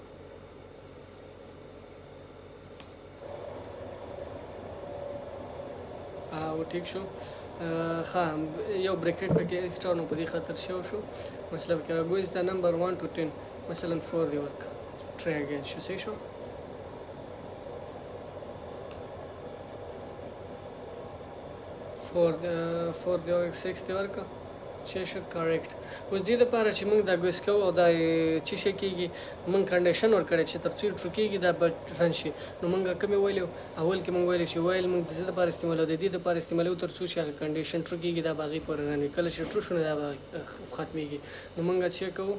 او ټیک شو. ښه، یو bracket پکې extra، نو په دې خاطر شو شو مسله پکې. Guess the number 1 to 10، مثلا 4 دی ورک، try again شو. صحیح شو. 4، 4 دی ورک، 6 دی ورک. چې شو کریکټ. اوس دې لپاره چې موږ دا ګویس کوو او دا چې شي کېږي، موږ کنډیشن ورکړی چې تر څو ټرو کېږي دا به رن شي. نو موږ کومې ویلو؟ اول کې موږ ویلو چې ویل موږ د څه لپاره استعمالوو؟ د دې لپاره استعمالوو تر څو چې هغه کنډیشن ټرو کېږي دا به هغې پورې رن وي. کله چې ټرو شو نو دا به ختمېږي. نو موږ چې کوو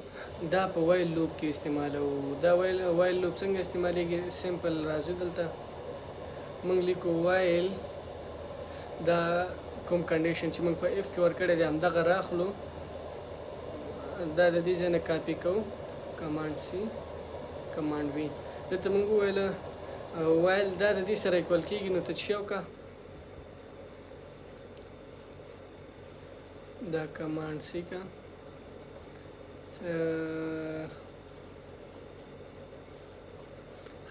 دا په ویل لوپ کې استعمالوو. دا ویل لوپ څنګه استعمالېږي؟ سمپل راځو دلته موږ لیکو ویل، دا کوم کنډیشن چې موږ په اف کې ورکړی دی همدغه راخلو، دا د دې ځای نه کاپي کوو، کمانډ سی کمانډ وي. دلته موږ وویل ویل دا د دې سره ایکول کېږي، نو ته څه وکړه، دا کمانډ سی کا،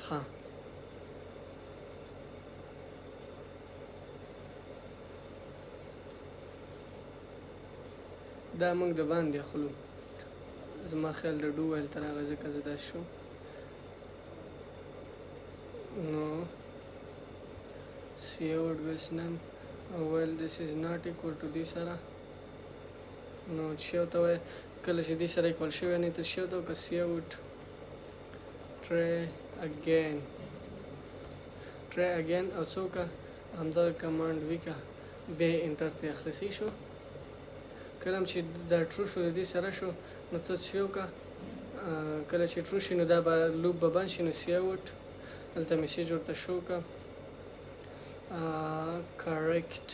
ښه دا موږ د باندې اخلو. زما خیال د ډو ویل تر هغه ځکه زه داسې شو. نو cout guess num while this is not equal to دې سره، نو چې ورته وایي کله چې دې سره ایکوال شوی نه، ته چې ورته وکړه cout try again، try again او څه وکړه، همدغه کمانډ وکړه، بیا یې انټر ترې اخلي. صحیح شو؟ کله هم چې دا ټرو شو د دې سره شو، نو ته څه وکړه، کله چې ټرو شي نو دا به لوپ به بند شي. نو cout دلته میسج ورته شو کړه correct.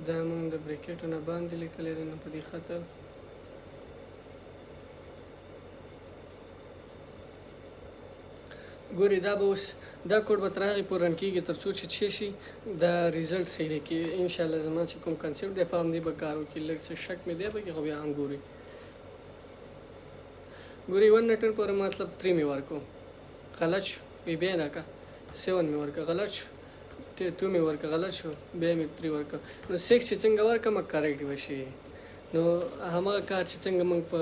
دا موږ د بریکټو نه باندې لیکلی دی، نو په دې خاطر ګوري دا به اوس دا کوډ به تر هغې پورې رن کېږي تر څو چې څه شي دا ریزلټ صحیح دی کې. انشاءالله زما چې کوم کنسپټ دی په همدې به کار وکړي. لږ څه شک مې دی پکې، خو بیا هم ګوري. ګوري 1 نه 10 پورې، مطلب 3 مې ورکو غلط شو، وی بیا نه کا 7 مې ورکه غلط شو، 2 مې ورکه غلط شو، بیا مې 3 ورکه. نو 6 چې څنګه ورکم کریکټ به شي. نو هماغه کار چې څنګه موږ په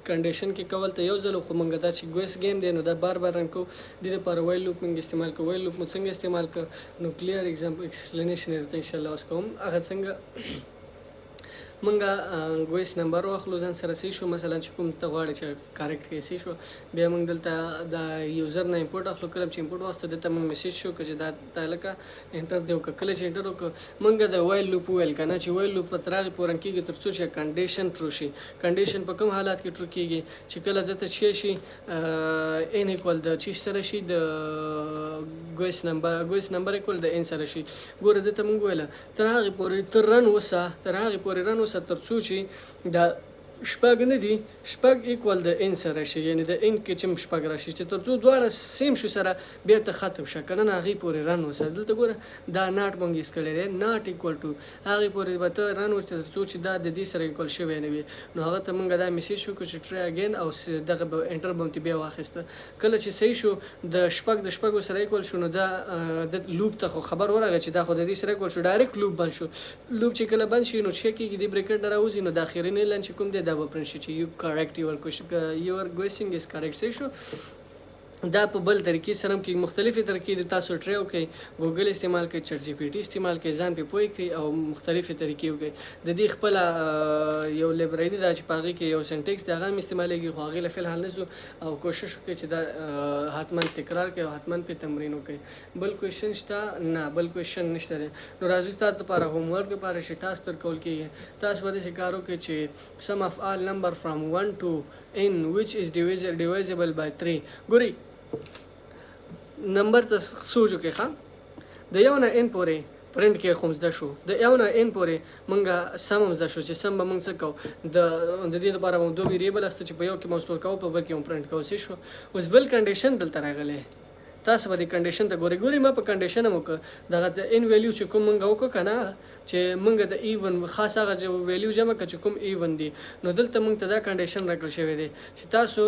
کنډیشن کې کول ته یو ځل، خو موږ دا چې ګویس گیم دی نو دا بار بار رن کوو. دې لپاره وایل لوپ موږ استعمال کوو. وایل لوپ مو څنګه استعمال کړ؟ نو کلیر اگزامپل ایکسپلینیشن یې درته انشاءالله اوس کوم. هغه څنګه مونږ ګویس نمبر واخلو ځان سره، صحیح شو؟ مثلا چې کوم ته غواړې چې کریکټ کړې، صحیح شو؟ بیا موږ دلته د یوزر نه امپورټ اخلو. کله چې امپورټ واخیسته دلته موږ میسج شو که چې دا تا لکه انټر دی وکړه. کله چې انټر وکړه موږ د وایل لوپ وویل که نه چې وایل لوپ به تر هغې پورې کېږي تر څو چې کنډیشن ټرو شي. کنډیشن په کوم حالت کې ټرو کېږي؟ چې کله دلته چې شي ان ایکوال د چی سره شي، د ګویس نمبر، ګویس نمبر ایکوال د ان سره شي. ګوره دلته موږ ویله تر هغې پورې تر رن وسه، تر هغې پورې رن وسه تر څو چې دا شپږ نه دي، شپږ ایکوال د ان سره شي، یعنی د ان کې چې شپږ راشي، چې تر څو دواړه سیم شو سره بیا ته ختم شه، که نه هغې پورې رن وسه. دلته ګوره دا ناټ مونږ یوز کړی دی، ناټ ایکوال ټو، هغې پورې به ته رن وسه تر څو چې دا د دې سره ایکوال شوی نه وي. نو هغه ته مونږ دا میسج شو چې ټرای اګین او دغه به انټر به مو بیا واخیسته. کله چې صحیح شو د شپږ د شپږو سره ایکوال شو، نو دا د لوپ ته خو خبر ورغی چې دا خو د دې سره ایکوال شو، ډایرکټ لوپ بند شو. لوپ چې کله بند شي نو څه کېږي؟ دې بریکټ نه راوځي، نو د اخرینی لاین چې کوم دی دا به پرنټ شي چې you correct your question, your guessing is correct. صحیح شو؟ دا په بل طریقې سره هم کېږي، مختلفې طریقې دي. تاسو ټرای وکړئ، ګوګل استعمال کړئ، چټ جي پي ټي استعمال کړئ، ځان پرې پوه کړئ او مختلفې طریقې وکړئ. د دې خپله یو لایبرري ده چې په هغې کې یو سنټیکس دی، هغه هم استعمالېږي، خو هغې له فی الحال نه ځو. او کوشش وکړئ چې دا حتما تکرار کړئ او حتما پرې تمرین وکړئ. بل کوشچن شته؟ نه، بل کوشچن نشته دی. نو راځو ستاسو لپاره هوم ورک لپاره چې ټاسک درکول کېږي. تاسو به داسې کار وکړئ چې sum of all number from 1 to n which is divisible by 3. ګورئ نمبر ته سوچ وکړئ، ښه د یو نه ان پورې پرنټ کې خو زده شو، د یو نه ان پورې مونږ سم هم زده شو چې سم به مونږ څه کوو. د دې لپاره به دوه ویریبل هسته چې په یو کې مو سټور کوو، په بل کې مو پرنټ کوو. څه شو؟ اوس بل کنډیشن دلته راغلی. تاسو به دې کنډیشن ته ګورئ. ګورئ ما په کنډیشن هم وکړ، دغه د ان ویلیو چې کوم مونږ وکړو که نه چې مونږ د ایون خاص هغه ویلیو جمع کړه چې کوم ایون دي. نو دلته مونږ ته دا کنډیشن راکړل شوی دی چې تاسو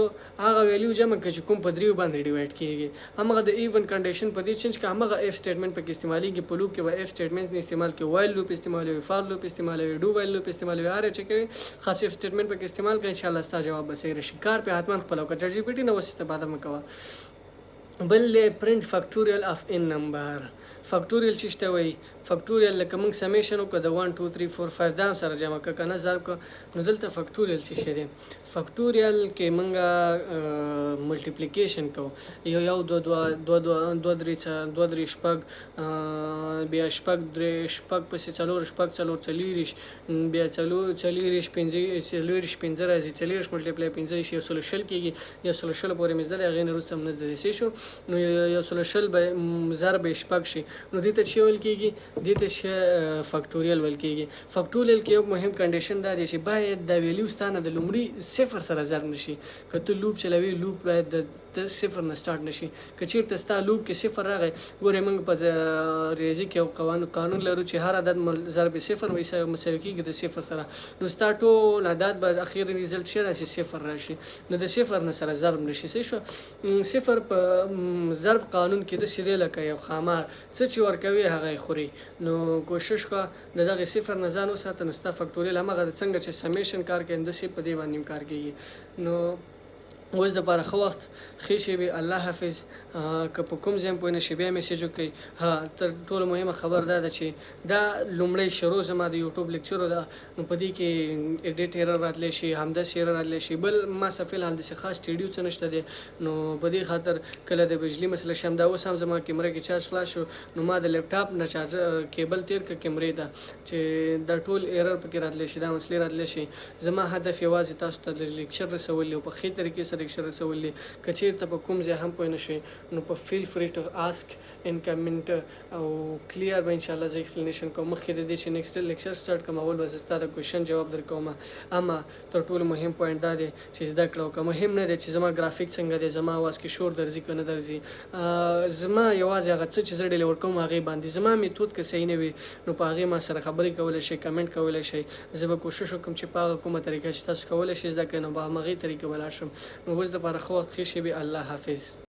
هغه ویلیو جمع کړئ چې کوم په دریو باندې ډیوایډ کیږي. همغه د ایون کنډیشن په دې چینج کې همغه اف سټیټمنټ پکې استعمالیږي. په لوپ کې به اف سټیټمنټ نه استعمال کې، وایل لوپ استعمالوي، فار لوپ استعمالوي، ډو وایل لوپ استعمالوي، هر چې کوي خاص اف سټیټمنټ پکې استعمال کړئ. ان شاء الله ستا جواب به صحیح راشي. کار په حتما خپل وکړه، چټ جی پی ټي نه اوس استفاده مه کوه. بل دی پرنټ فکټوریل اف ان نمبر. فکټوریل چې شته وایي، فکټوریل لکه موږ سمیشن وکړو د 1 2 3 4 5، دا هم سره جمع کړه که نه ضرب کړه. نو دلته فکټوریل څه شی دی؟ فکټوریل کې موږ ملټیپلیکیشن کوو، یو یو، دوه دوه، دوه دوه، دوه درې، دوه درې شپږ، بیا شپږ درې، شپږ پسې څلور، شپږ څلور 24، بیا څلور 24 پنځه، 24 پنځه راځي، 24 ملټیپلای پنځه شي 120 کېږي. 120 پورې مې زده دی، هغې نه وروسته هم نه زده دی. څه شو؟ نو 120 به ضرب شپږ شي. نو دې ته څه ویل کېږي؟ دې ته چې فکټوریل ویل کېږي. فکټوریل کې یو مهم کنډیشن دا دی چې باید دا ویلیو ستا نه د لومړي صفر سره ضرب نشي. که ته لوپ چلوي، لوپ باید د صفر نه سټارټ نشي. که چیرته ستا لوپ کې صفر راغی، ګورې، موږ په ریاضي کې یو قانون لرو چې هر عدد ضرب صفر مساوي کېږي د صفر سره. نو ستا ټول عدد به اخیری ریزلټ چې راشي، صفر راشي. نو د صفر نه سره ضرب نشي. صحیح شو؟ صفر په ضرب قانون کې داسې دی لکه یو ښامار، څه چې ورکوي هغه یې خوري. نو کوشش کوه د دغه صفر نه ځان وساته. نو ستا فکټوریل همغه څنګه چې سمیشن کار کوي، همداسې په دې باندې هم کار کېږي. نو اوس دپاره ښه وخت، ښې شېبې، الله حافظ. که په کوم ځای هم پوه نه شئ، بیا میسج وکړئ. ها، تر ټولو مهمه خبر دا ده چې دا لومړی شروع زما د یوټیوب لیکچرو ده. نو په دې کې ایډیټ ایرر راتلی شي، همداسې ایرر راتلی شي. بل ما سره فی الحال داسې خاص سټډیو څه نشته دی. نو په دې خاطر کله د بجلی مسله شي، همدا اوس هم زما کیمره کې چارج خلاص شو، نو ما د لپټاپ نه چارج کیبل تیر کړ کیمرې ته، چې دا ټول ایرر پکې راتلی شي، دا مسلې راتلی شي. زما هدف یوازې تاسو ته د لیکچر رسول دي او په ښې طریقې سره لیکچر رسول دي. که چیرته په کوم ځای هم پوه نه شئ، نو په feel free to ask in comment او کلیر به انشاءالله زه ایکسپلینیشن کوم. مخکې د دې چې نیکسټ لیکچر سټارټ کوم، اول به زه ستا د کوشن جواب درکوم. اما تر ټولو مهم پوینټ دا دی چې زده کړه وکړه. مهم نه دی چې زما ګرافیک څنګه دی، زما اواز کې شور درځي که نه درځي. زما یوازې هغه څه چې زه ډیلیور کوم هغې باندې، زما میتود که صحیح نه وي، نو په هغې ما سره خبرې کولی شئ، کمنټ کولی شئ. زه به کوشش وکړم چې په هغه کومه طریقه چې تاسو کولی شئ زده کړئ، نو په همغې طریقې به لاړ شم. نو اوس دپاره ښه وخت، ښې شېبې، الله حافظ.